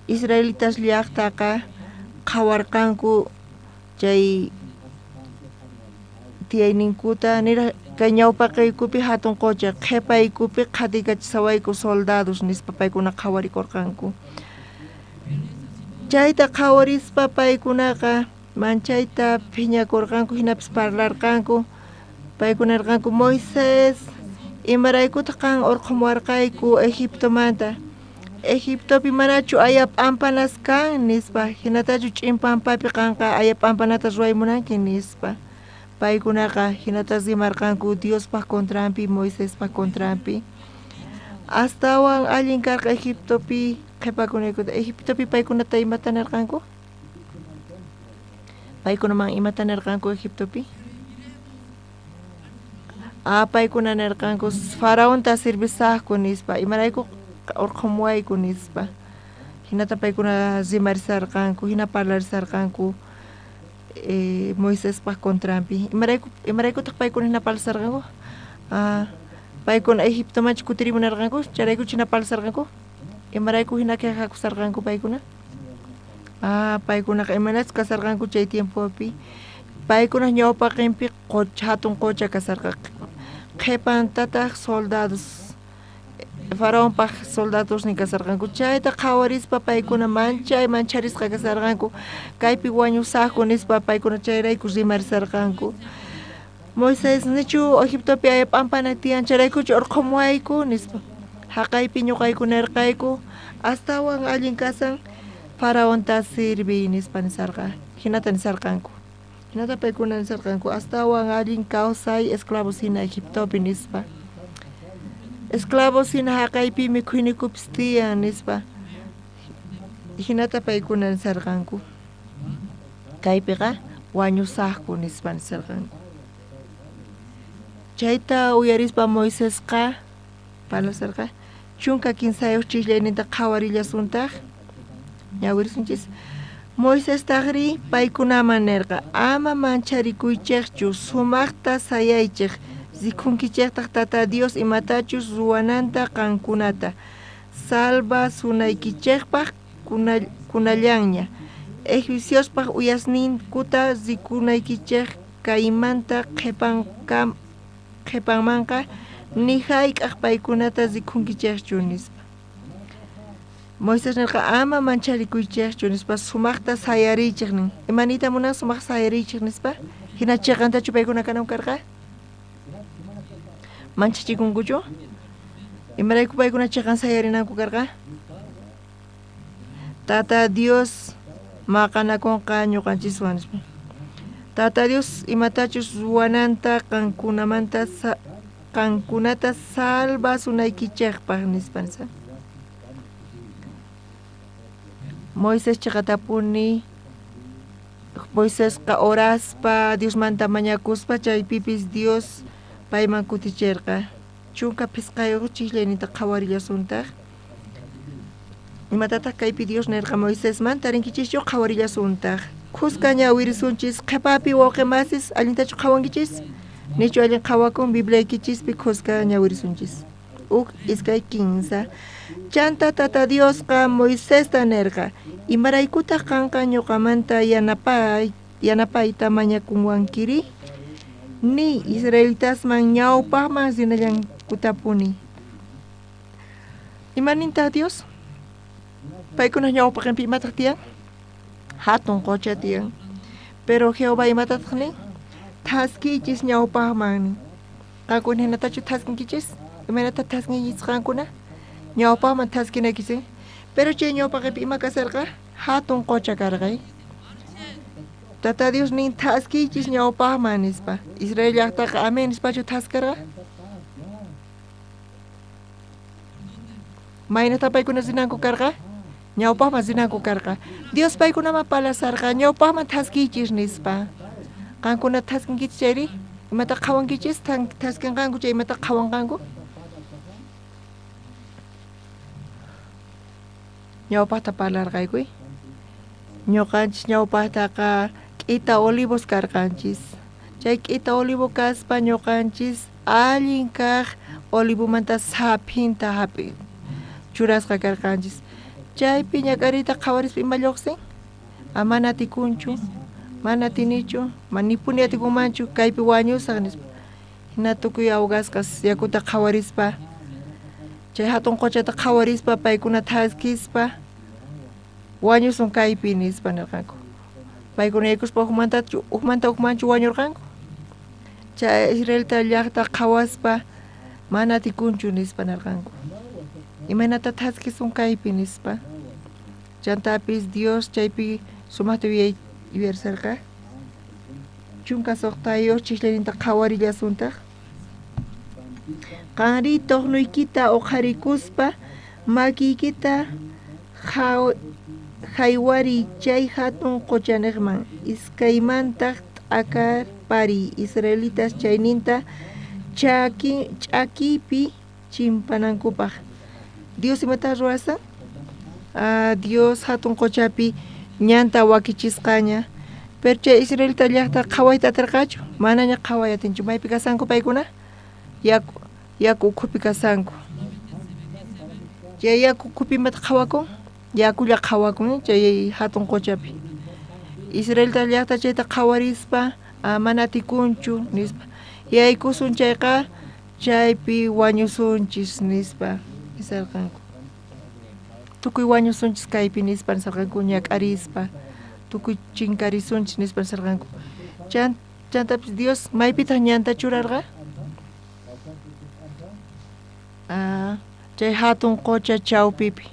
Israelitas llaqtaqa qhawarqanku chay tiyayninkuta niraq kay ñawpaqaykupi hatun qocha qhipaykupi qhatiykachisawayku soldados nispa paykuna qhawarikurqanku. Chayta qhawarispa paykunaqa manchayta phiñakurqanku hinapis parlarqanku. Paykuna nirqanku Moisés imaraykutaq qan urqhumuwarqayku Egiptomanta? Egiptopi manachu aya p'ampanas kan nispa hinatachu ch'in pampapi qanqa aya p'ampanata ruway munanki nispa. Paykunaqa hinata rimarqanku Diospaq contranpi Moisespaq contranpi. Astawan allin karqa Egiptopi qhipakunaykuta. Egiptopi paykunata imata nirqanku? Paykunaman imata nirqanku Egiptopi? Paykuna nirqanku faraonta servisaqku nispa imarayku urqhumuwayku nispa. Hinata paykuna rimarisarqanku hina parlarisarqanku Moisespaq contranpi. Imaraykutaq paykuna hina parlasarqanku? Paykuna Egiptomanchu kutirimunarqanku chayraykuchu hina parlasarqanku? Imarayku hina quejakusarqanku paykuna? Paykunaqa imaynachus kasarqanku chay tiempopi. Paykunaq ñawpaqinpi hatun qocha kasarqa. Qhipantataq soldados faraonpaq soldadosnin kasarqanku. Chayta qhawarispa paykuna manchay mancharisqa kasarqanku. Kaypi wañusaqku nispa paykuna chayrayku rimarisarqanku. Moisés nichu Egiptopi aya p'ampana tiyan chayraykuchu urqhumuwayku nispa. Haqaypi ñuqayku nirqayku astawan allin kasan faraonta sirviy nispa nisarqa. Hinata nisarqanku. Hinata paykuna nisarqanku astawan allin kawsay esclavos hina Egiptopi nispa. Esclavos hina haqaypi mikhuynikupis tiyan nispa. Hinata paykuna nisarqanku. Kaypiqa wañusaqku nispa nisarqanku. Chayta uyarispa Moisesqa parlasarqa 13 chillayninta qhawarillasuntaq ñawirisunchis. Moisestaqri paykunaman nirqa ama mancharikuychikchu sumaqta sayaychik rikunkichiktaq tata Dios imatachus ruwananta qankunata salvasunaykichikpaq kunallanña. Egipciospaj uyasninkuta rikunaykichej kaymanta qhepanmanqa ni jayk'aj paykunata rikunkichejchu nispa. Moisés nerqa ama mancharikuychejchu nispa sumajta sayariychej nin. Imaniyta munan sumaj sayariychej nispa? Hina cheqantachu paykuna kanan karqa? Manchachikunkuchu? Imarayku paykuna cheqan sayarinanku karqa? Tata Dios maqanakunqa ñuqanchiswan nispa. Tata Dios imatachus ruwananta qankunata salvasunaykichejpaj nispa. Moisés cheqatapuni Moisesqa oraspa Diosmanta mañakuspa chaypipis Dios payman kuticherqa. 15 chijllayninta qhawarillasuntaj. Imatataq kaypi Dios nerqa Moisesman tarinkichischu qhawarillasuntaj. Khuska ñawirisunchis qhepapi wawqi masis allintachu qhawankichis? Nichu allin qhawakun Bibliaykichispi khuska ñawirisunchis. 1, 2, 3. Chanta Tata Diosqa Moisesta nerqa imaraykutaq qanqa ñuqamanta yanapayta mañakunwankiri? Ni israelitasman ñawpaqman rinallankutapuni. Imanintaq Dios? Paykuna ñawpaqinpi imataq tiyan? Hatun qocha tiyan. Pero Jehová imatataq nin? Thaskiychis ñawpaqman nin. Qankuna hinatachu thaskinkichis? Imaynata thaskinkichis qankuna? Ñawpaqman thaskinaykichis. Pero chay ñawpaqinpi ima kasarqa? Hatun qocha karqa. Tata Dios nin thaskiychis ñawpaqman nispa. Israel llaqtaqa amén nispachu thaskarqa? Maynata paykuna rinanku karqa? Ñawpaqman rinanku karqa. Dios paykunaman palasarqa ñawpaqman thaskiychis nispa. Qankuna thaskinkichis chayri? Imata qhawankichis? Thaskinqanku chay imata qhawanqanku? Ñawpaqta parlarqaykuy. Ñuqanchis ñawpaqtaqa k'ita olivos karqanchis. Chay k'ita olivo kaspa ñuqanchis allin kaq olivomanta saphinta hap'i churasqa karqanchis. Chaypi ñak'ariyta qhawarispa ima lluqsin? Mana atikunchu, mana atinichu, nipuni atikunmanchu kaypi wañusaq nispa. Hina tukuy awgasqas yakuta qhawarispa chay hatun qochata qhawarispa paykuna thaskispa wañusun kaypi nispa nirqanku. Paykuna yaykuspa ukmanta ukmanchu wañurqanku. Chay Israelta llaqta qhawaspa mana atikunchu nispa nirqanku. Imaynata thaskisun kaypi nispa. Chantapis Dios chaypi sumaqta yuyarisarqa. 16 chijllayninta qhawarillasuntaq. Qanri toqnuykita uqharikuspa makiykita haywariy chay hatun qochaniqman iskaymantaq t'akarpariy israelitas chayninta ch'akipi chimpanankupaq. Dios imata ruwasan? Dios hatun qochapi ñanta wakichisqaña. Pero chay israelita llaqta qhawayta atirqachu? Manaña qhaway atinchu. Maypi kasanku paykuna? Yaku ukhupi kasanku. Chay yaku ukhupi imata qhawakun? Yakulla qhawakun chay hatun qochapi. Israelita llaqta chayta qhawarispa mana atikunchu nispa. Yaykusun chayqa chaypi wañusunchis nispa nisarqanku. Tukuy wañusunchis kaypi nispa nisarqanku ñak'arispa. Tukuy chinkarisunchis nispa nisarqanku. Chantapis Dios maypitaq ñanta churarqa? Chay hatun qocha chawpipi.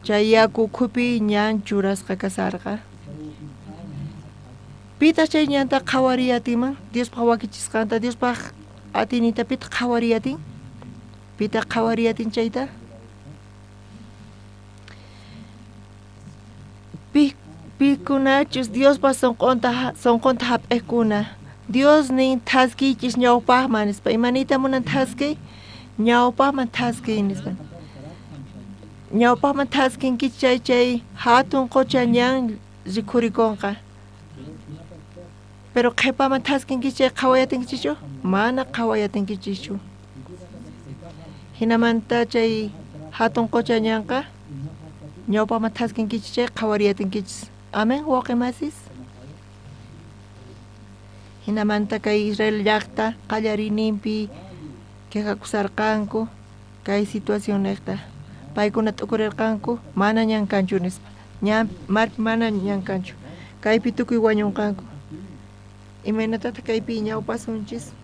Chay yaku ukhupi ñan churasqa kasarqa. Pitaq chay ñanta qhawariy atinman? Diospaq wakichisqanta, Diospaq atinita pitaq qhawariy atin? Pitaq qhawariy atin chayta? Pikunachus Diospaq sunqunta hap'iqkuna. Dios nin thaskiychis ñawpaqman nispa. Imaniyta munan thaskiy? Ñawpaqman thaskiy nispa. Ñawpaqman thaskinkichis chay hatun qocha ñan rikhurikunqa. Pero qhipaman thaskinkichis chay qhaway atinkichischu? Mana qhaway atinkichischu. Hinamanta chay hatun qocha ñanqa ñawpaqman thaskinkichis chay qhawariy atinkichis. Amén, wawqi masis. Hinamanta kay Israel llaqta qallariyninpi quejakusarqanku kay situación niqta. Paykuna t'ukurirqanku mana ñan kanchu nispa. Ñan marpi mana ñan kanchu. Kaypi tukuy wañunqanku. Imaynatataq kaypi ñawpasunchis?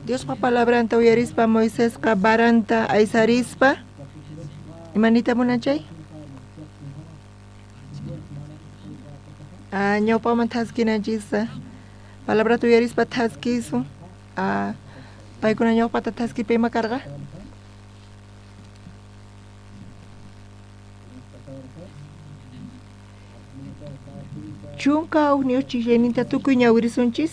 Diospa palabranta uyarispa Moisesqa varanta aysarispa imanita munan chay? Ñawpaman thaskinanchisqa. Palabrata uyarispa thaskisun. Paykuna ñawpata thaskipi ima karqa? Chunka ujniyuq chijllayninta tukuy ñawirisunchis.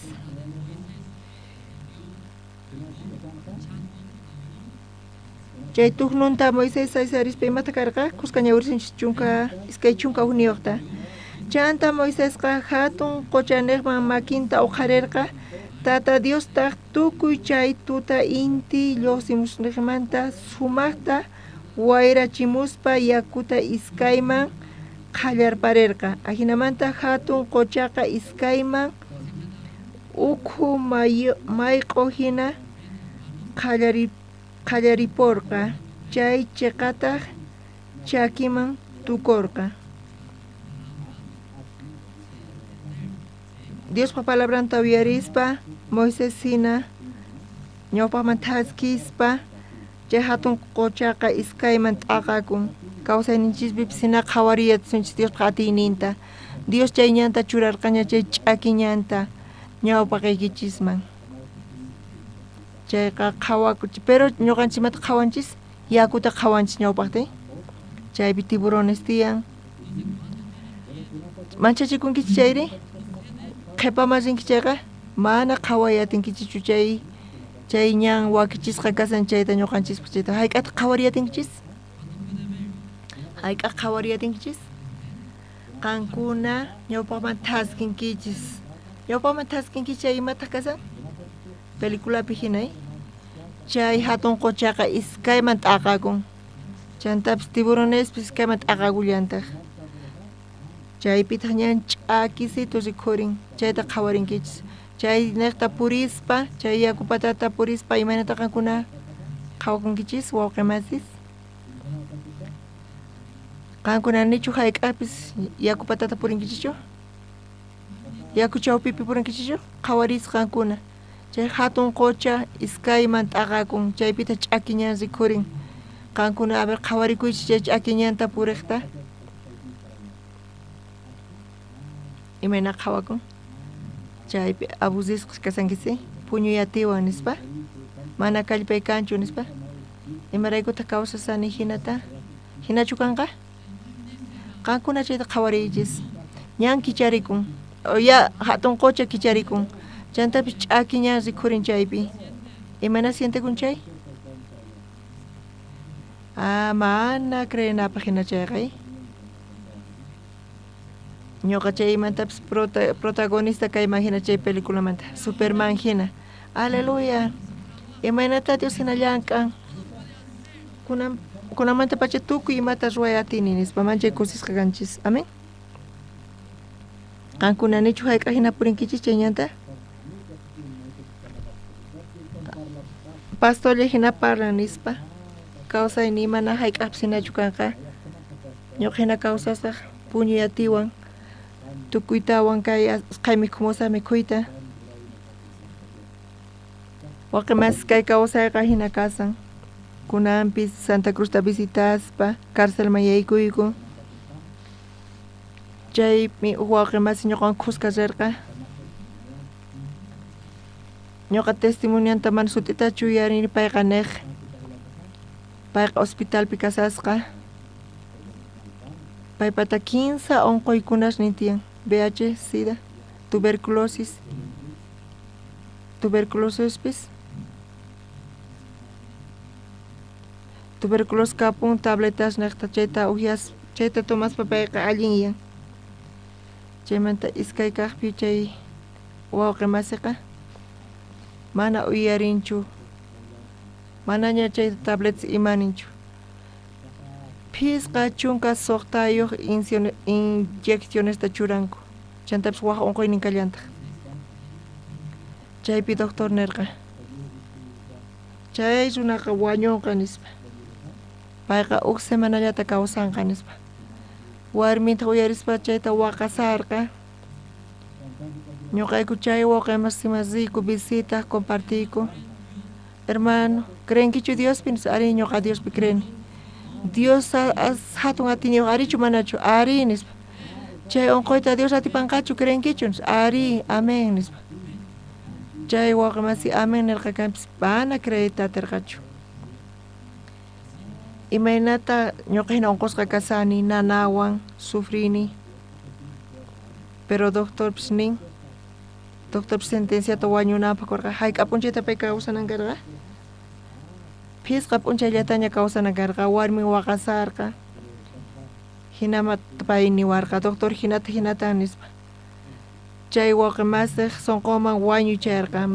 Chay tujnunta Moisés aysarispa imata karqa? Kuska ñawirisunchis chunka iskay chunka ujniyuqta. Chanta Moisesqa hatun quchaniqman makinta uqharirqa. Tata Diostaq tukuy chay tuta inti lluqsimusniqmanta sumaqta wayrachimuspa yakuta iskayman qhallarparirqa. Ajinamanta hatun quchaqa iskayman ukhu mayq'u hina qhallariporqa. Chay chiqataq chakiman tukurqa. Diospa palabranta uyarispa Moisés hina ñawpaqman thaskispa chay hatun quchaqa iskayman t'aqakun. Kawsayninchispipis hina qhawariyatsunchis Diospa atiyninta. Dios chay ñanta churarqaña chay ch'aki ñanta ñawpaqaykichisman. Chayqa qhawakuch, pero ñuqanchikmanta qhawanchis yakuta qhawanchis ñawpaqta. Chaypi tiburones tiyan. Manchachikunkichis chayri? Qhipaman rinki chayqa mana qhaway atinkichichu chay chay ñan wakichisqa kasan chayta ñuqanchispaq chayta. Hayk'ataq qhawariy atinkichis? Hayk'aq qhawariy atinkichis? Qankuna ñawpaqman thaskinkichis. Ñawpaqman thaskinkichis chay imataq kasan? Peliculapi hina, Chay hatun quchaqa iskayman t'aqakun. Chantapis tiburonespis iskayman t'aqakullantaq. Chaypitaq ñan ch'akisitu rikhurin, chayta qhawarinkichis. Chay niqta purispa, chay yaku patata purispa imaynata qankuna qhawakunkichis wawqi masis? Qankuna nichu hayk'apis yaku patata purinkichischu? Yaku chawpipi purinkichischu? Qhawaris qankuna. Chay hatun qucha iskayman t'aqakun, chaypitaq ch'aki ñan rikhurin. Qankuna a ver qhawarikuychis chay ch'aki ñanta puriqta. Imayna qhawakun? Chaypi abusisqas kasankisi, puñuyatiwan nispa, mana kallpay kanchu nispa. Imaraykutaq kawsasani hinata? Hinachu kanqa? Qankuna chayta qhawariychis. Ñan kicharikun, ya hatun qucha kicharikun. Chantapis ch'aki ñan rikhurin chaypi. Imayna sientekun chay? Mana creenapaq hina chayqa. Ñuqa chaymantapis protagonista kayman hina chay peliculamanta, Superman hina. Aleluya. Imaynata Dios hina llank'an. Kunamanta pacha tukuy imata ruway atini nispa manchay kusisqa kanchis. Amén. Qankuna nichu hayk'aq hina purinkichis chay ñanta? Pastorlla hina parlan nispa. Kawsayni mana hayk'aqpis hinachu kanqa. Ñuqa hina kawsasaq puñuyatiwan tukuytawan kay usqhay mikhumusaq mikhuyta. Waqi masis kay kawsayqa hina kasan. Kunanpis Santa Cruzta visitaspa carcelman yaykuyku. Chaymi uj wawqi masi ñuqawan khuska rirqa. Ñuqa testimonianta mana sut'itachu uyarini payqa niq. Payqa hospitalpi kasasqa. Paypata 15 unquykunasnin tiyan. VIH, SIDA, tuberculosis, tuberculosispis. Tuberculosis kapun tabletas niqta chayta uhyas, chayta tomaspa payqa allinyan. Chaymanta iskay kaqpi chay wawqi masiqa mana uyarinchu, manaña chay tabletas imaninchu. 56 inyeccionesta churanku. Chantapis waj unquynin kallantaq. Chaypi doctor nirqa, chay runaqa wañunqa nispa. Payqa uj semanallata kawsanqa nispa. Warmintaq uyarispa chayta waqasarqa. Ñuqayku chay wawqi riyku visita compartiyku. Hermano, ¿creenkichu Diospi? Nispa, arí, ñuqa Diospi creeni. Dios hatun atiyniyuq arichu manachu? Arí, nispa. Chay unquyta Dios atipanqachu, creenkichu? Nispa, arí, amén, nispa. Chay wawqi masi amén nirqa kanpis mana creeyta atirqachu. Imaynata ñuqa hina unqusqa kasani, nanawan, sufrini. Pero doctorpis nin, doctorpis sentenciata wañunanpaq kurqa, hayk'a p'unchayta pay kawsanan karqa? Phisqa p'unchayllataña kawsanan karqa, warmin waqasarqa. Hinama pay niwarqa, doctor hinata hinata nispa. Chay wawqi masiq sunqunman wañuy chayarqa,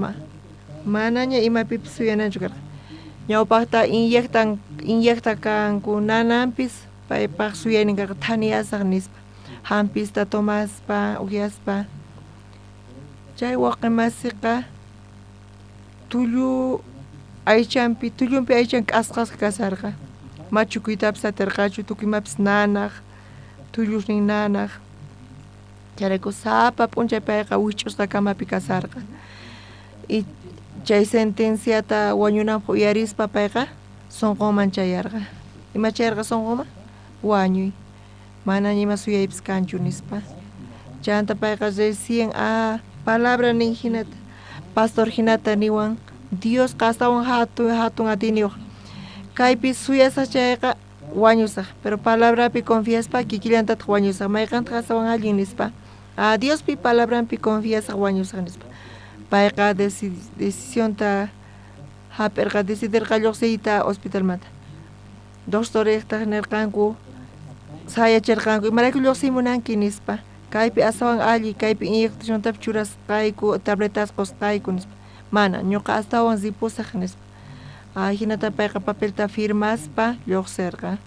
manaña imapipis suyananchu karqa. Ñawpaqta inyecta kanku nananpis paypaq suyaynin karqa thaniyasaq nispa. Hampista tomaspa, ukyaspa. Chay wawqi masiqa tullu aychanpi, tullunpi aychan k'asqasqa kasarqa. Machukuytapis atirqachu, tukuy imapis nanaq, tullusnin nanaq. Chayrayku sapa p'unchay payqa wich'usqa kamapi kasarqa. Y chay sentenciata wañunanpaq uyarispa payqa sunqunman chayarqa. Ima chayarqa sunqunman? Wañuy. Manaña ima suyaypis kanchu nispa. Chanta payqa recién palabra nin hinata, pastor hinata niwan, Diosqa astawan hatun atiyniyuq. Kaypi suyasaq chayqa wañusaq, pero palabrapi confiaspa kikillantataq wañusaq, mayqantaq astawan allin nispa. Diospi palabranpi confiasaq wañusaq nispa. Payqa decisionta hap'irqa, decidirqa lluqsiyta hospitalmanta. Doctorejtaq nirqanku, sayachirqanku, imarayku lluqsimunanki nispa. Kaypi astawan alli, kaypi inyecciontapi churasqayku, tabletas qusqayku nispa. Mana, ñuqa astawan ripusaq nispa. Hinata payqa papelta firmaspa lluqsirqa.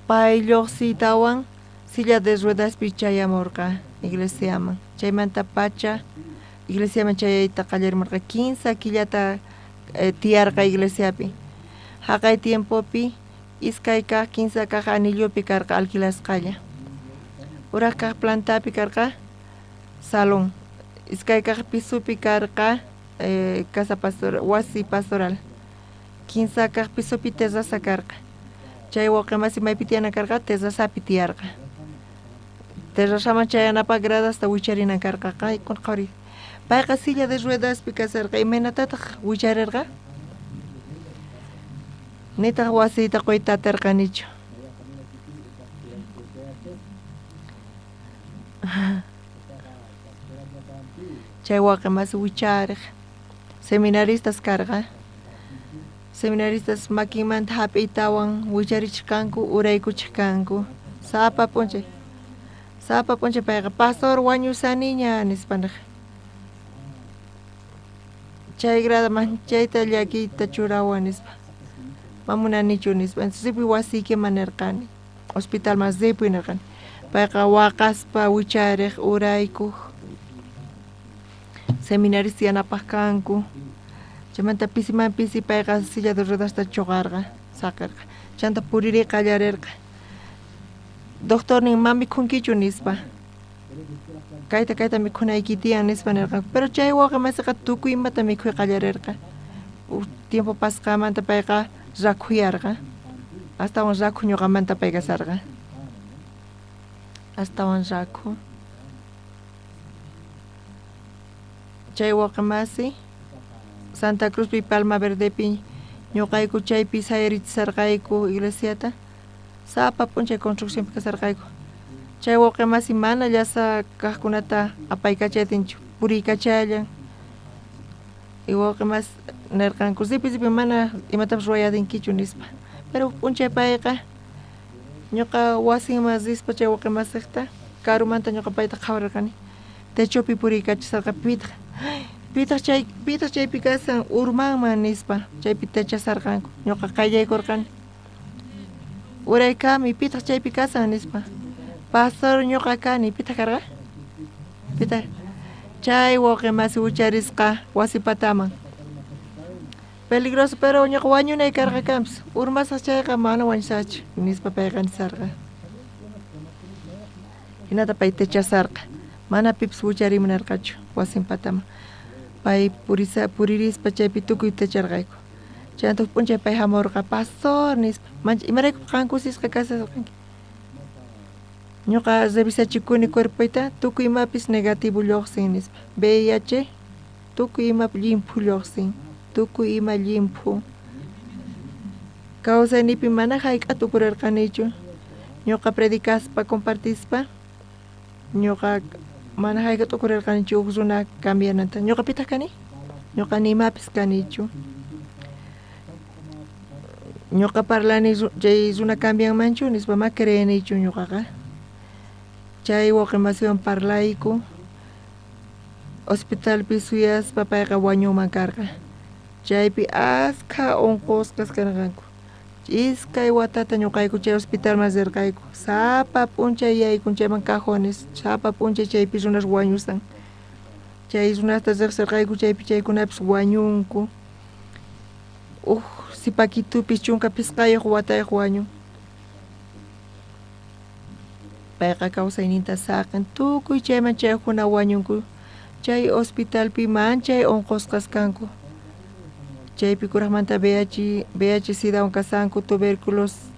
Pay lluqsiytawan silla de ruedaspi chayamurqa iglesiaman. Chaymanta pacha iglesiaman chayayta qallarimurqa 15 killata tiyarqa iglesiapi. Haqay tiempopi iskay kaq, 15 kaq anillopi karqa alquilasqalla. Uraq kaq plantapi karqa salón. Iskay kaq pisopi karqa casa pastoral, wasi pastoral. 15 kaq pisopi terraza karqa. Chay wawqi masi maypi tiyana karqa, terrazapi tiyarqa. Terrazaman chayanapaq gradasta wicharinan karqa. Qhawari. Payqa silla de ruedaspi kasarqa, imaynatataq wicharirqa? Nitaq wasiyta quyta atirqanichu. Chay wawqi masi wichariq. Seminaristas karqa. Seminaristas makinmanta hap'iytawan wicharichkanku, uraykuchkanku. Sapa p'unchay. Sapa p'unchay payqa pastor wañusaniña nispa niq. Chay gradaman chayta llakiyta churawan nispa. Mamunanichu nispa. Entonces ripuy wasiykiman nirqani. Hospitalman ripuy nirqani. Payqa waqaspa wichariq, uraykuq. Seminarista yanapaq kanku. Chaymanta pisiman pisi payqa silla de ruedasta chuqarqa, saqirqa. Chanta puririy qallarirqa. Doctornin ma mikhunkichu nispa. Kayta kayta mikhunayki tiyan nispa nirqanku. Pero chay wawqi masiqa tukuy imata mikhuy qallarirqa. Tiempo pasqamanta payqa rakhuyarqa. Astawan rakhu ñuqamanta pay kasarqa. Astawan rakhu. Chay wawqi masi Santa Cruzpi Palma Verdepi ñuqayku chaypi sayarichisarqayku iglesiata. Sapa p'unchay construccionpi kasarqayku. Chay wawqi masi mana llasa kaqkunata apaykachaytinchu, puriykachallan. Y wawqi masi nirqanku, ripi ripi mana imatapas ruwayadinkichu nispa. Pero p'unchay payqa ñuqa wasinman rispa chay wawqi masiqta karumanta ñuqa payta qhawarirqani. Techopi puriykachisarqa pitaq. Pitaq chaypi kasan urmanman nispa, chaypi techasarqanku. Ñuqa qayllaykurqani. Uraykami, pitaq chaypi kasan nispa. Pastor ñuqa kani, pitaq karqa? Pitaq? Chay wawqi masi wicharisqa wasi pataman. Peligroso, pero ñuqa wañunay karqa kanpis. Urmasaq chayqa mana wañusaqchu, nispa payqa nisarqa. Hinata pay techasarqa. Mana pipis wicharimunarqachu wasin pataman. Pay puririspa chaypi tukuy techarqayku. Chayanta huk p'unchay pay hamurqa, pastor nispa. Mancha imarayku qan kusisqa kasasqanki? Ñuqa revisachikuni cuerpoyta, tukuy imapis negativo lluqsin nispa. VIH tukuy imapi llimphu lluqsin. Tukuy ima llimphu. Kawsaynipi mana hayk'a tukurirqanichu. Ñuqa predicaspa, compartispa, ñuqa mana hayk'a tukurirqanichu huk runa cambiananta. Ñuqa pitaq kani? Ñuqa ni imapis kanichu. Ñuqa parlani chay runa cambianmanchu nispa ma creenichu ñuqaqa. Chay wawqi masiwan parlayku. Hospitalpi suyaspa payqa wañunman karqa. Chaypi askha unqusqas karqanku. Iskay watata ñuqayku chay hospitalman rirqayku. Sapa p'unchay yaykun chayman cajones, sapa p'unchay chaypi runas wañusan. Chay runasta riqsirqayku chaypi chaykunapis wañunku. Uj sipakitupis 15 watayuq wañun. Payqa kawsayninta saqin, tukuy chayman chaykuna wañunku. Chay hospitalpi manchay unqusqas kanku. Chaypi kuraqmanta VIH SIDAwan kasanku,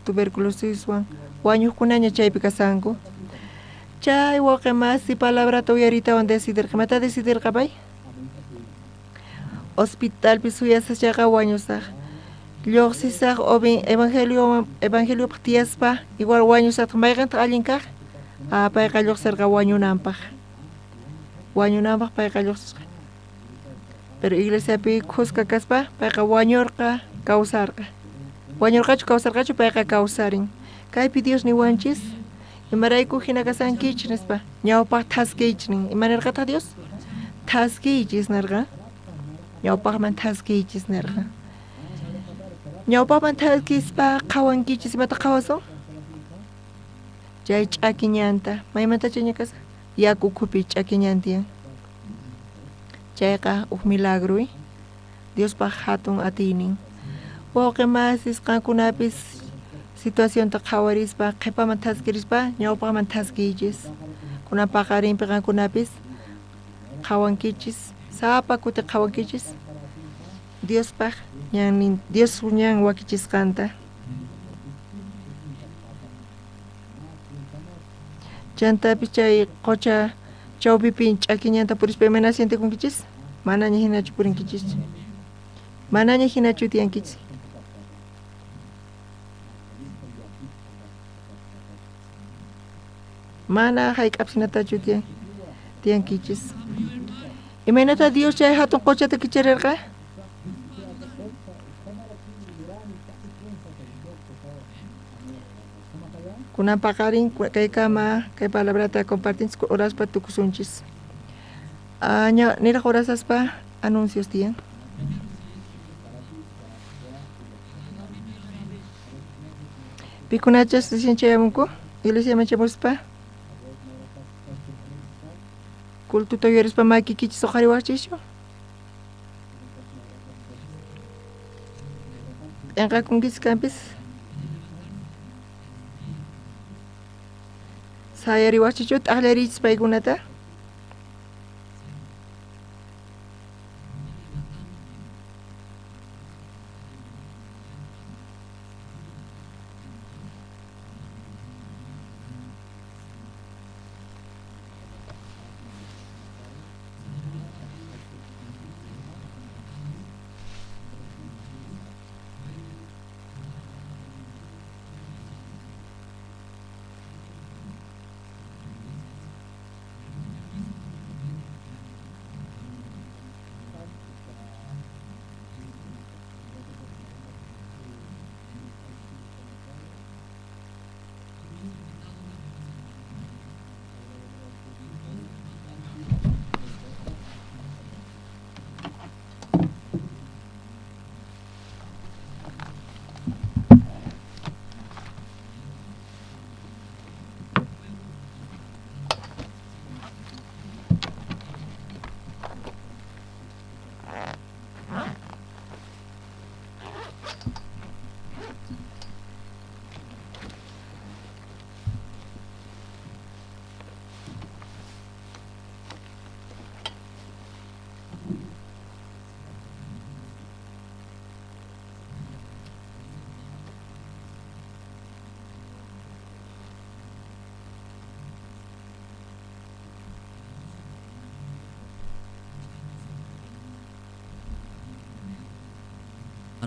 tuberculosiswan wañuqkunaña chaypi kasanku. Chay wawqi masi palabrata uyaritawan decidirqa. Imata decidirqa pay? Hospitalpi suyasaq chayqa wañusaq. Lluqsisaq evangeliopaq tiyaspa igual wañusaqtaq. Mayqintaq allin kaq? Ah, payqa lluqsirqa wañunanpaq. Wañunanpaq payqa lluqsisqa. Pero iglesiapi khuska kaspa payqa wañurqa, kawsarqa. Wañurqachu, kawsarqachu, payqa kawsarin. Kaypi Dios niwanchis, imarayku hina kasankichis nispa, ñawpaq thaskiychis nin. Ima nirqataq Dios? Thaskiychis nirqa. Ñawpaqman thaskiychis nirqa. Ñawpaqman thaskispa qhawankichis, imata qhawasun? Chay ch'aki ñanta. Maymanta chayña kasa? Yaku ukhupi ch'aki ñan tiyan. Chayqa huk milagro, Diospaq hatun atiynin. Wawqi masis qankunapis situacionta qhawarispa, qhipaman thaskirispa, ñawpaqman thaskiychis. Kunan paqarinpi qankunapis qhawankichis, sapa kuti qhawankichis Diospaq ñannin, Dios ñan wakichisqanta. Chantapis chay qocha chawpipi ch'aki ñanta purispa imayna sientekunkichis? Manaña hinachu purinkichis. Manaña hinachu tiyankichis. Mana hayk'apis hinatachu tiyankichis. Imaynata Dios chay hatun qochata kicharirqa? Kunan paqarin kaykama kay palabrata compartinchis oraspa tukusunchis. Ña niraq orasaspa anuncios tiyan. Pikunachas recién chayamunku iglesiaman chamuspa cultuta uyarispa makikichis uqhariwaqchischu? P'inqakunkichis kanpis? Sayariwaqchischu t'aqllarichis paykunata?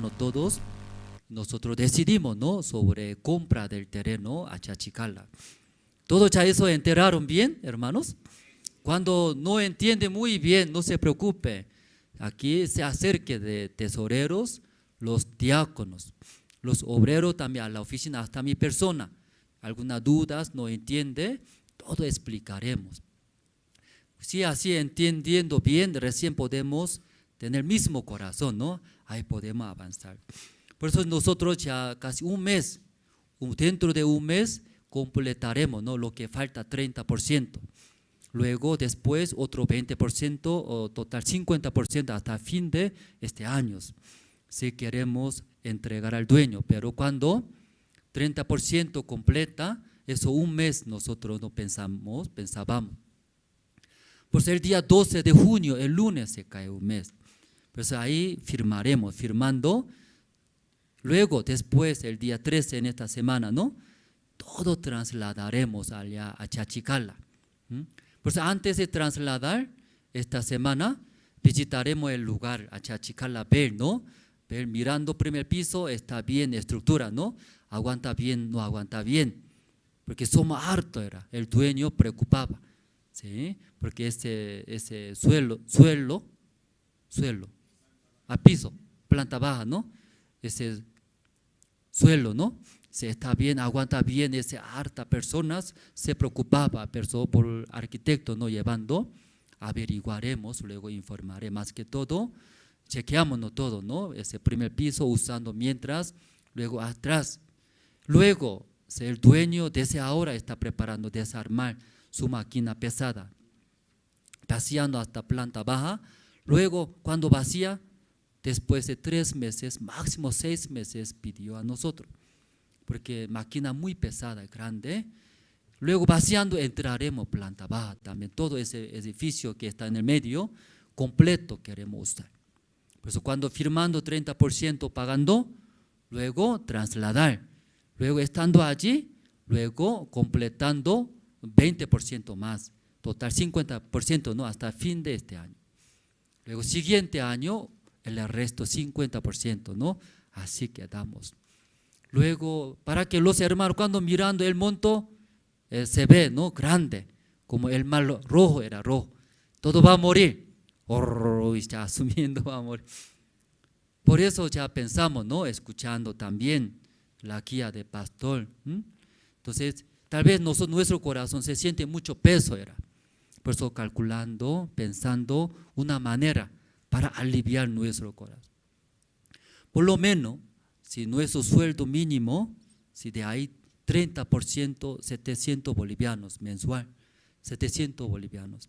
Hermanos todos, nosotros decidimos, ¿no? Sobre compra del terreno a Achachicala. ¿Todos ya eso enteraron bien, hermanos? Cuando no entiende muy bien, no se preocupe. Aquí se acerque de tesoreros, los diáconos, los obreros también a la oficina, hasta mi persona. Algunas dudas no entiende, todo explicaremos. Si así entendiendo bien, recién podemos tener el mismo corazón, ¿no? Ahí podemos avanzar. Por eso nosotros ya casi un mes, dentro de un mes, completaremos, ¿no? Lo que falta, 30%. Luego, después, otro 20%, o total 50% hasta fin de este año. Si queremos entregar al dueño, pero cuando 30% completa, eso un mes nosotros no pensábamos. Por ser el día 12 de junio, el lunes se cae un mes. Pues ahí firmaremos, firmando. Luego, después, el día 13 en esta semana, ¿no? Todo trasladaremos allá a Achachicala. Pues antes de trasladar esta semana, visitaremos el lugar Achachicala, ver, ¿no? Ver, mirando primer piso, está bien estructura, ¿no? Aguanta bien, no aguanta bien. Porque somos hartos, era. El dueño preocupaba, ¿sí? Porque ese suelo, a piso, planta baja, ¿no? Ese suelo, ¿no? Se está bien, aguanta bien, ese harta personas se preocupaba, pero por arquitecto no llevando, averiguaremos, luego informaré más que todo, chequeámonos todo, ¿no? Ese primer piso usando mientras, luego atrás. Luego, el dueño desde ahora está preparando desarmar su máquina pesada, vaciando hasta planta baja. Luego, cuando vacía, después de 3 meses, máximo 6 meses, pidió a nosotros, porque máquina muy pesada, grande. Luego vaciando entraremos planta baja también. Todo ese edificio que está en el medio, completo queremos usar. Por eso cuando firmando 30% pagando, luego trasladar. Luego estando allí, luego completando 20% más. Total 50%, ¿no? Hasta fin de este año. Luego siguiente año, el resto 50%, ¿no? Así quedamos. Luego, para que los hermanos, cuando mirando el monto, se ve, ¿no? Grande, como el mar rojo era rojo. Todo va a morir. Oh, ya asumiendo va a morir. Por eso ya pensamos, ¿no? Escuchando también la guía de pastor. Entonces, tal vez nosotros, nuestro corazón se siente mucho peso, era. Por eso calculando, pensando una manera para aliviar nuestro corazón. Por lo menos, si nuestro sueldo mínimo, si de ahí 30%, 700 bolivianos mensual, 700 bolivianos,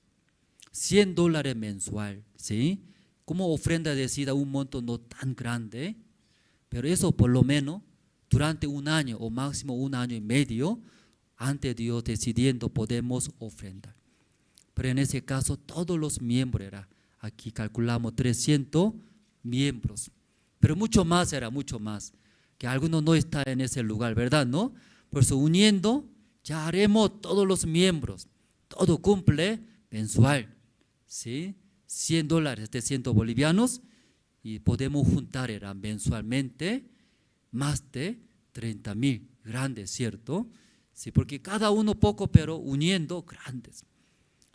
$100 mensual, ¿sí? Como ofrenda decida un monto no tan grande, pero eso por lo menos durante un año o máximo un año y medio, ante Dios decidiendo podemos ofrendar. Pero en ese caso todos los miembros era, aquí calculamos 300 miembros, pero mucho más era, mucho más, que algunos no están en ese lugar, ¿verdad? ¿No? Por eso uniendo, ya haremos todos los miembros, todo cumple mensual, ¿sí? $100, 700 bolivianos, y podemos juntar, era mensualmente, más de 30,000, grandes, ¿cierto? Sí, porque cada uno poco, pero uniendo grandes.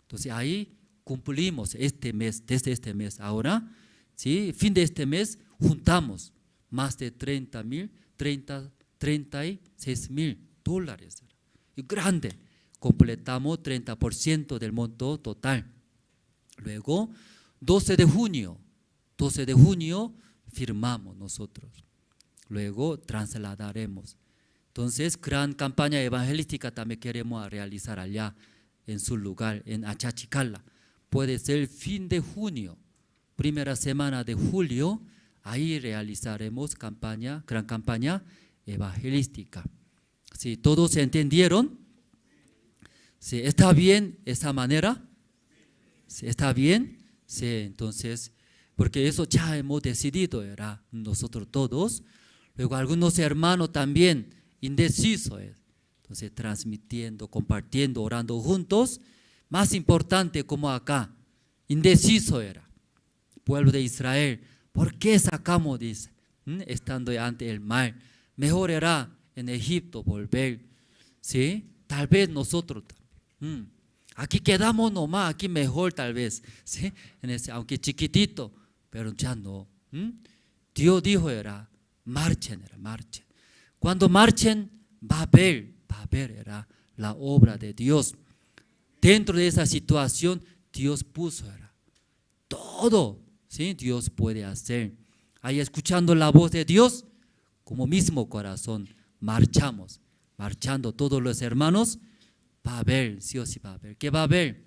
Entonces ahí cumplimos este mes, desde este mes ahora, ¿sí? Fin de este mes juntamos más de 30,000, 36,000 dólares. Y grande, completamos 30% del monto total. Luego, 12 de junio firmamos nosotros. Luego trasladaremos. Entonces, gran campaña evangelística también queremos realizar allá en su lugar, en Achachicala. Puede ser fin de junio, primera semana de julio, ahí realizaremos campaña, gran campaña evangelística. ¿Sí? ¿Todos entendieron? ¿Sí? ¿Está bien esa manera? ¿Sí? ¿Está bien? Sí, entonces, porque eso ya hemos decidido, era nosotros todos. Luego algunos hermanos también indecisos. Entonces, transmitiendo, compartiendo, orando juntos. Más importante como acá, indeciso era. Pueblo de Israel, ¿por qué sacamos? Dice. Estando ante el mar. Mejor era en Egipto volver. ¿Sí? Tal vez nosotros también. Aquí quedamos nomás, aquí mejor tal vez. ¿Sí? En ese, aunque chiquitito, pero ya no. Dios dijo era, marchen, era, marchen. Cuando marchen, va a ver, era la obra de Dios. Dentro de esa situación, Dios puso, era todo, ¿sí? Dios puede hacer. Ahí escuchando la voz de Dios, como mismo corazón, marchamos, marchando todos los hermanos, va a ver, sí o sí va a ver. ¿Qué va a ver?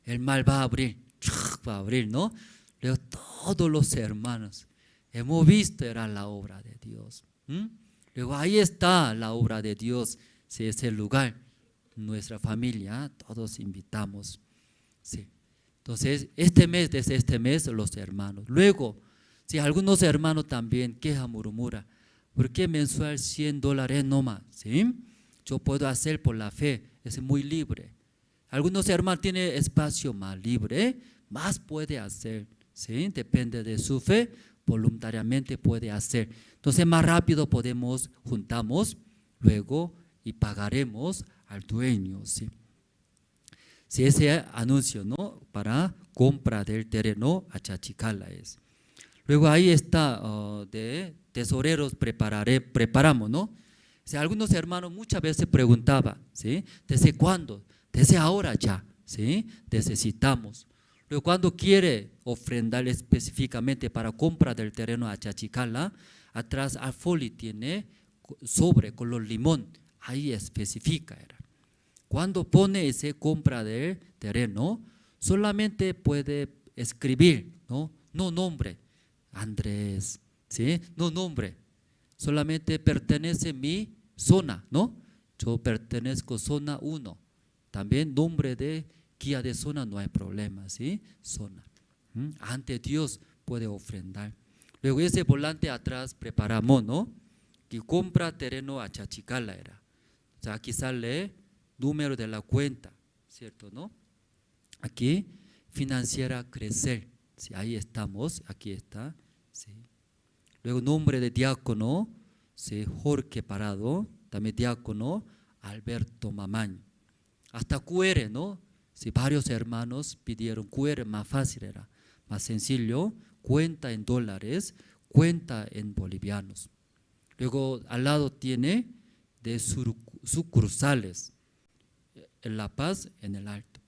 El mar va a abrir, va a abrir, ¿no? Luego todos los hermanos hemos visto era la obra de Dios. Luego ahí está la obra de Dios, sí, es el lugar. Nuestra familia, todos invitamos. Sí. Entonces, este mes, desde este mes, los hermanos. Luego, si algunos hermanos también queja, murmura, ¿por qué mensual $100 no más? ¿Sí? Yo puedo hacer por la fe, es muy libre. Algunos hermanos tienen espacio más libre, más puede hacer, ¿sí? Depende de su fe, voluntariamente puede hacer. Entonces, más rápido podemos, juntamos, luego y pagaremos al dueño, ¿sí? Si ese anuncio, ¿no? Para compra del terreno a Achachicala es. Luego ahí está de tesoreros preparamos, ¿no? O sea, algunos hermanos muchas veces preguntaban, ¿sí? ¿Desde cuándo? Desde ahora ya, ¿sí? Necesitamos. Luego cuando quiere ofrendar específicamente para compra del terreno a Achachicala, atrás al folio tiene sobre color limón, ahí especifica era. Cuando pone ese compra del terreno, solamente puede escribir, ¿no? No nombre, Andrés, ¿sí? No nombre, solamente pertenece mi zona, ¿no? Yo pertenezco zona 1. También nombre de guía de zona no hay problema, ¿sí? Zona. Ante Dios puede ofrendar. Luego ese volante atrás preparamos, ¿no? Que compra terreno a Achachicala era. O sea, aquí sale número de la cuenta, ¿cierto, no? Aquí, financiera Crecer, sí, ahí estamos, aquí está, sí. Luego nombre de diácono, sí, Jorge Parado, también diácono Alberto Mamaño. Hasta QR, ¿no? Sí, varios hermanos pidieron QR, más fácil era, más sencillo, cuenta en dólares, cuenta en bolivianos. Luego al lado tiene de sucursales, en La Paz, en el Alto.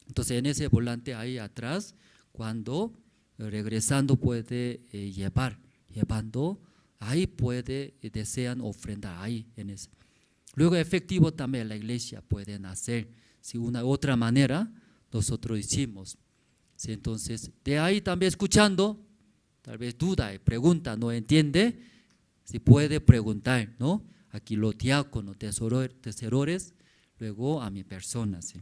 Entonces en ese volante ahí atrás, cuando regresando puede llevando, ahí puede, desean ofrendar ahí en ese. Luego efectivo también la iglesia pueden hacer, si una otra manera nosotros hicimos. Sí, entonces de ahí también escuchando, tal vez duda y pregunta, no entiende, si puede preguntar, ¿no? Aquí los diáconos, tesoreros, luego a mi persona, ¿sí?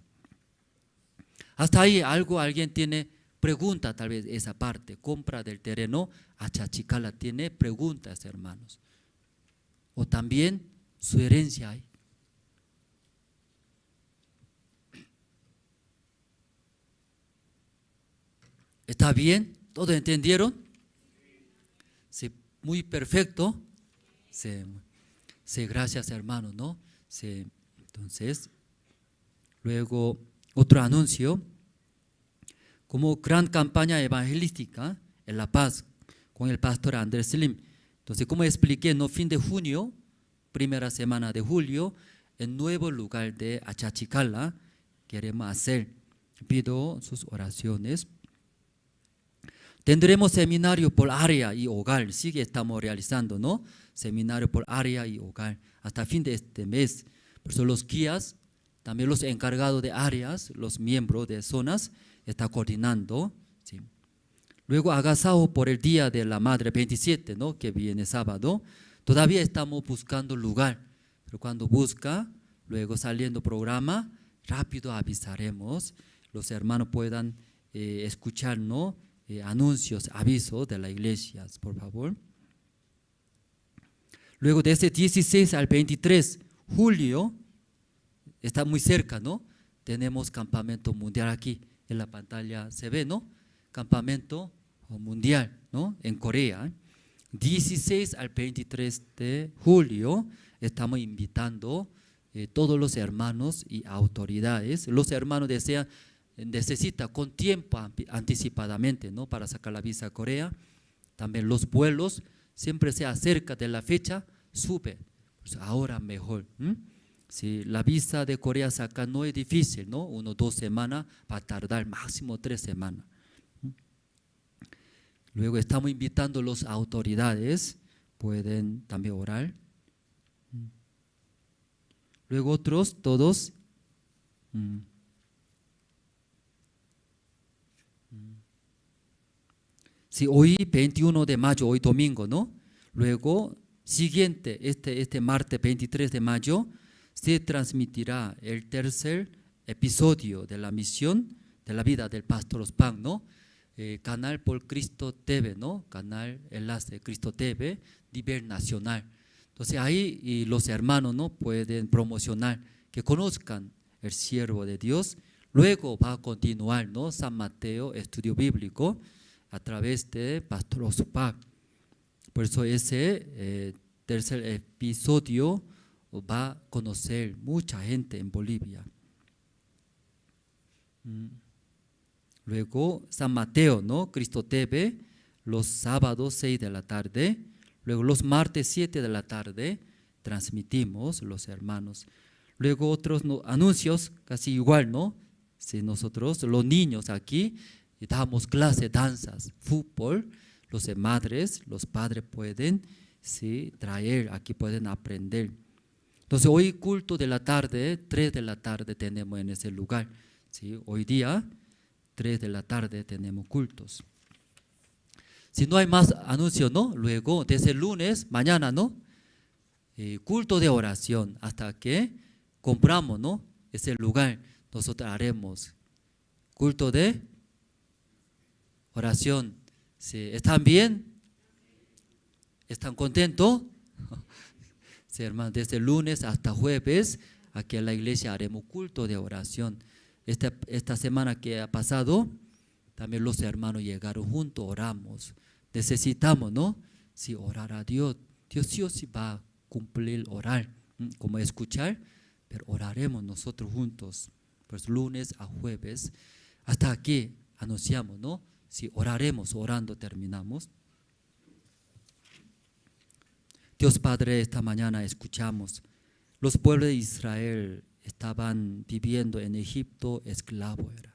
Hasta ahí algo, alguien tiene pregunta, tal vez esa parte, compra del terreno, Achachicala tiene preguntas, hermanos. O también su herencia hay. ¿Está bien? ¿Todos entendieron? Sí, muy perfecto. Sí, sí, gracias, hermano, ¿no? Sí, entonces, luego otro anuncio, como gran campaña evangelística en La Paz con el pastor Andrés Slim. Entonces, como expliqué, no fin de junio, primera semana de julio, en nuevo lugar de Achachicala queremos hacer. Pido sus oraciones. Tendremos seminario por área y hogar. Sí que estamos realizando, ¿no? Seminario por área y hogar hasta fin de este mes. Por eso los guías, también los encargados de áreas, los miembros de zonas, está coordinando, ¿sí? Luego agasajo por el Día de la Madre 27, ¿no? Que viene sábado. Todavía estamos buscando lugar, pero cuando busca, luego saliendo programa, rápido avisaremos. Los hermanos puedan escuchar, ¿no? Anuncios, avisos de la iglesia, por favor. Luego desde 16 al 23 julio, está muy cerca, ¿no? Tenemos campamento mundial aquí, en la pantalla se ve, ¿no? Campamento Mundial, ¿no? En Corea. 16 al 23 de julio estamos invitando todos los hermanos y autoridades. Los hermanos desean, necesitan con tiempo anticipadamente, ¿no? Para sacar la visa a Corea. También los vuelos siempre se acerca de la fecha, sube. Pues ahora mejor. Si la visa de Corea saca no es difícil, ¿no? 1 o 2 semanas va a tardar, máximo 3 semanas. Luego estamos invitando a las autoridades, pueden también orar. Luego otros, todos. Sí, hoy 21 de mayo, hoy domingo, ¿no? Luego, siguiente, este martes 23 de mayo, se transmitirá el tercer episodio de la misión de la vida del Pastor Ospan, ¿no? Canal por Cristo TV, ¿no? Canal Enlace Cristo TV, nivel nacional. Entonces ahí y los hermanos, ¿no? Pueden promocionar, que conozcan el siervo de Dios. Luego va a continuar, ¿no? San Mateo, estudio bíblico, a través de Pastor Ospan. Por eso ese tercer episodio va a conocer mucha gente en Bolivia. Luego San Mateo, ¿no? Cristo TV, los sábados 6 de la tarde. Luego los martes 7 de la tarde transmitimos los hermanos. Luego otros anuncios casi igual, ¿no? Si nosotros, los niños aquí, damos clase, danzas, fútbol, los madres, los padres pueden, sí, traer, aquí pueden aprender. Entonces hoy culto de la tarde, 3 de la tarde tenemos en ese lugar, ¿sí? Hoy día, 3 de la tarde tenemos cultos. Si no hay más anuncios, ¿no? Luego, desde el lunes, mañana, ¿no? Culto de oración, hasta que compramos, ¿no? Ese lugar, nosotros haremos culto de oración. Sí. ¿Están bien? ¿Están contentos? Sí, hermano, desde el lunes hasta jueves, aquí en la iglesia haremos culto de oración. Esta semana que ha pasado, también los hermanos llegaron juntos, oramos. Necesitamos, ¿no? Sí, orar a Dios. Dios sí o sí va a cumplir orar, como escuchar, pero oraremos nosotros juntos. Pues lunes a jueves, hasta aquí anunciamos, ¿no? Si oraremos, orando terminamos. Dios Padre, esta mañana escuchamos. Los pueblos de Israel estaban viviendo en Egipto, esclavo era.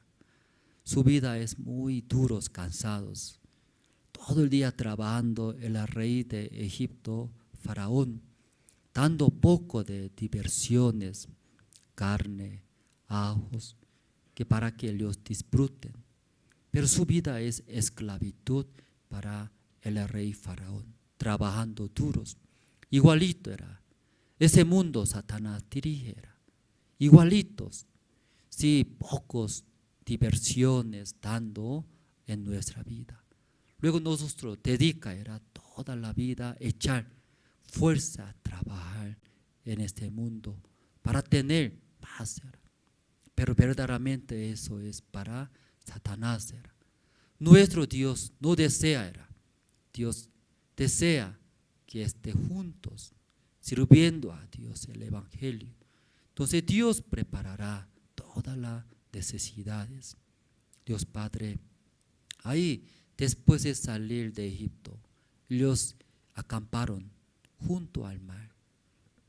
Su vida es muy duros, cansados. Todo el día trabajando el rey de Egipto, Faraón, dando poco de diversiones, carne, ajos, que para que ellos disfruten. Pero su vida es esclavitud para el rey Faraón, trabajando duros. Igualito era. Ese mundo Satanás dirigiera. Igualitos. Sí, pocos diversiones dando en nuestra vida. Luego nosotros dedica era toda la vida echar fuerza a trabajar en este mundo para tener paz. Era. Pero verdaderamente eso es para Satanás. Era. Nuestro Dios no desea, era. Dios desea que esté juntos, sirviendo a Dios el Evangelio. Entonces Dios preparará todas las necesidades. Dios Padre, ahí después de salir de Egipto, ellos acamparon junto al mar.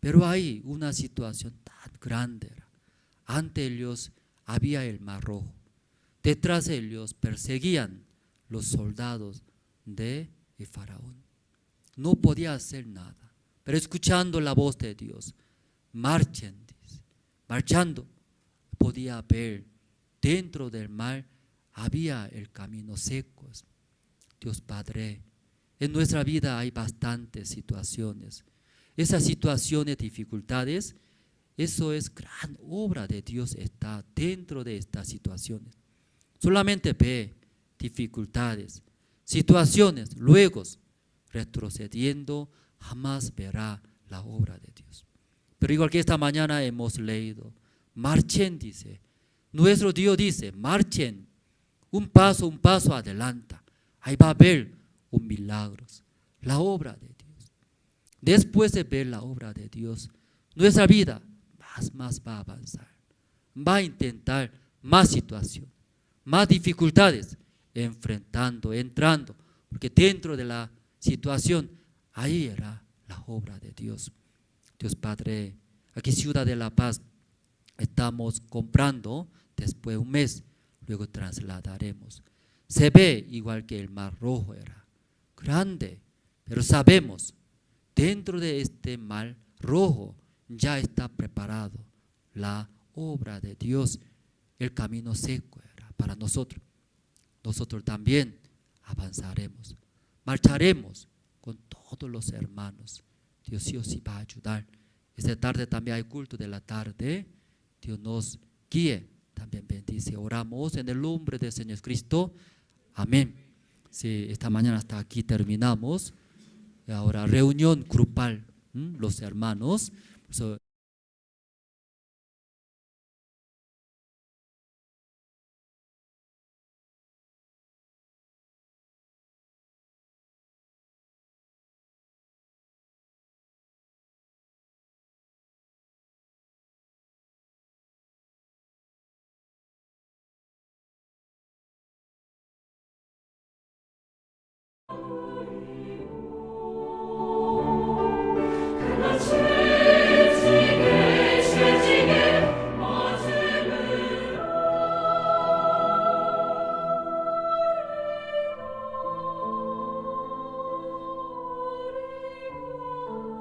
Pero ahí una situación tan grande era. Ante ellos había el mar rojo. Detrás de ellos perseguían los soldados de Faraón. No podía hacer nada, pero escuchando la voz de Dios, marchen, dice. Marchando, podía ver dentro del mar había el camino seco. Dios Padre, en nuestra vida hay bastantes situaciones. Esas situaciones, dificultades, eso es gran obra de Dios, está dentro de estas situaciones. Solamente ve dificultades, situaciones, luego retrocediendo, jamás verá la obra de Dios. Pero igual que esta mañana hemos leído, marchen, dice. Nuestro Dios dice, marchen, un paso adelanta. Ahí va a ver un milagro, la obra de Dios. Después de ver la obra de Dios, nuestra vida más va a avanzar. Va a intentar más situación, más dificultades, enfrentando, entrando, porque dentro de la situación, ahí era la obra de Dios. Dios Padre, aquí Ciudad de la Paz estamos comprando después de un mes, luego trasladaremos. Se ve igual que el Mar Rojo era, grande, pero sabemos, dentro de este Mar Rojo ya está preparado la obra de Dios, el camino seco era para nosotros. Nosotros también avanzaremos, marcharemos con todos los hermanos. Dios sí o sí va a ayudar. Esta tarde también hay culto de la tarde. Dios nos guíe, también bendice. Oramos en el nombre del Señor Cristo. Amén. Sí, esta mañana hasta aquí terminamos. Ahora reunión grupal, los hermanos. So,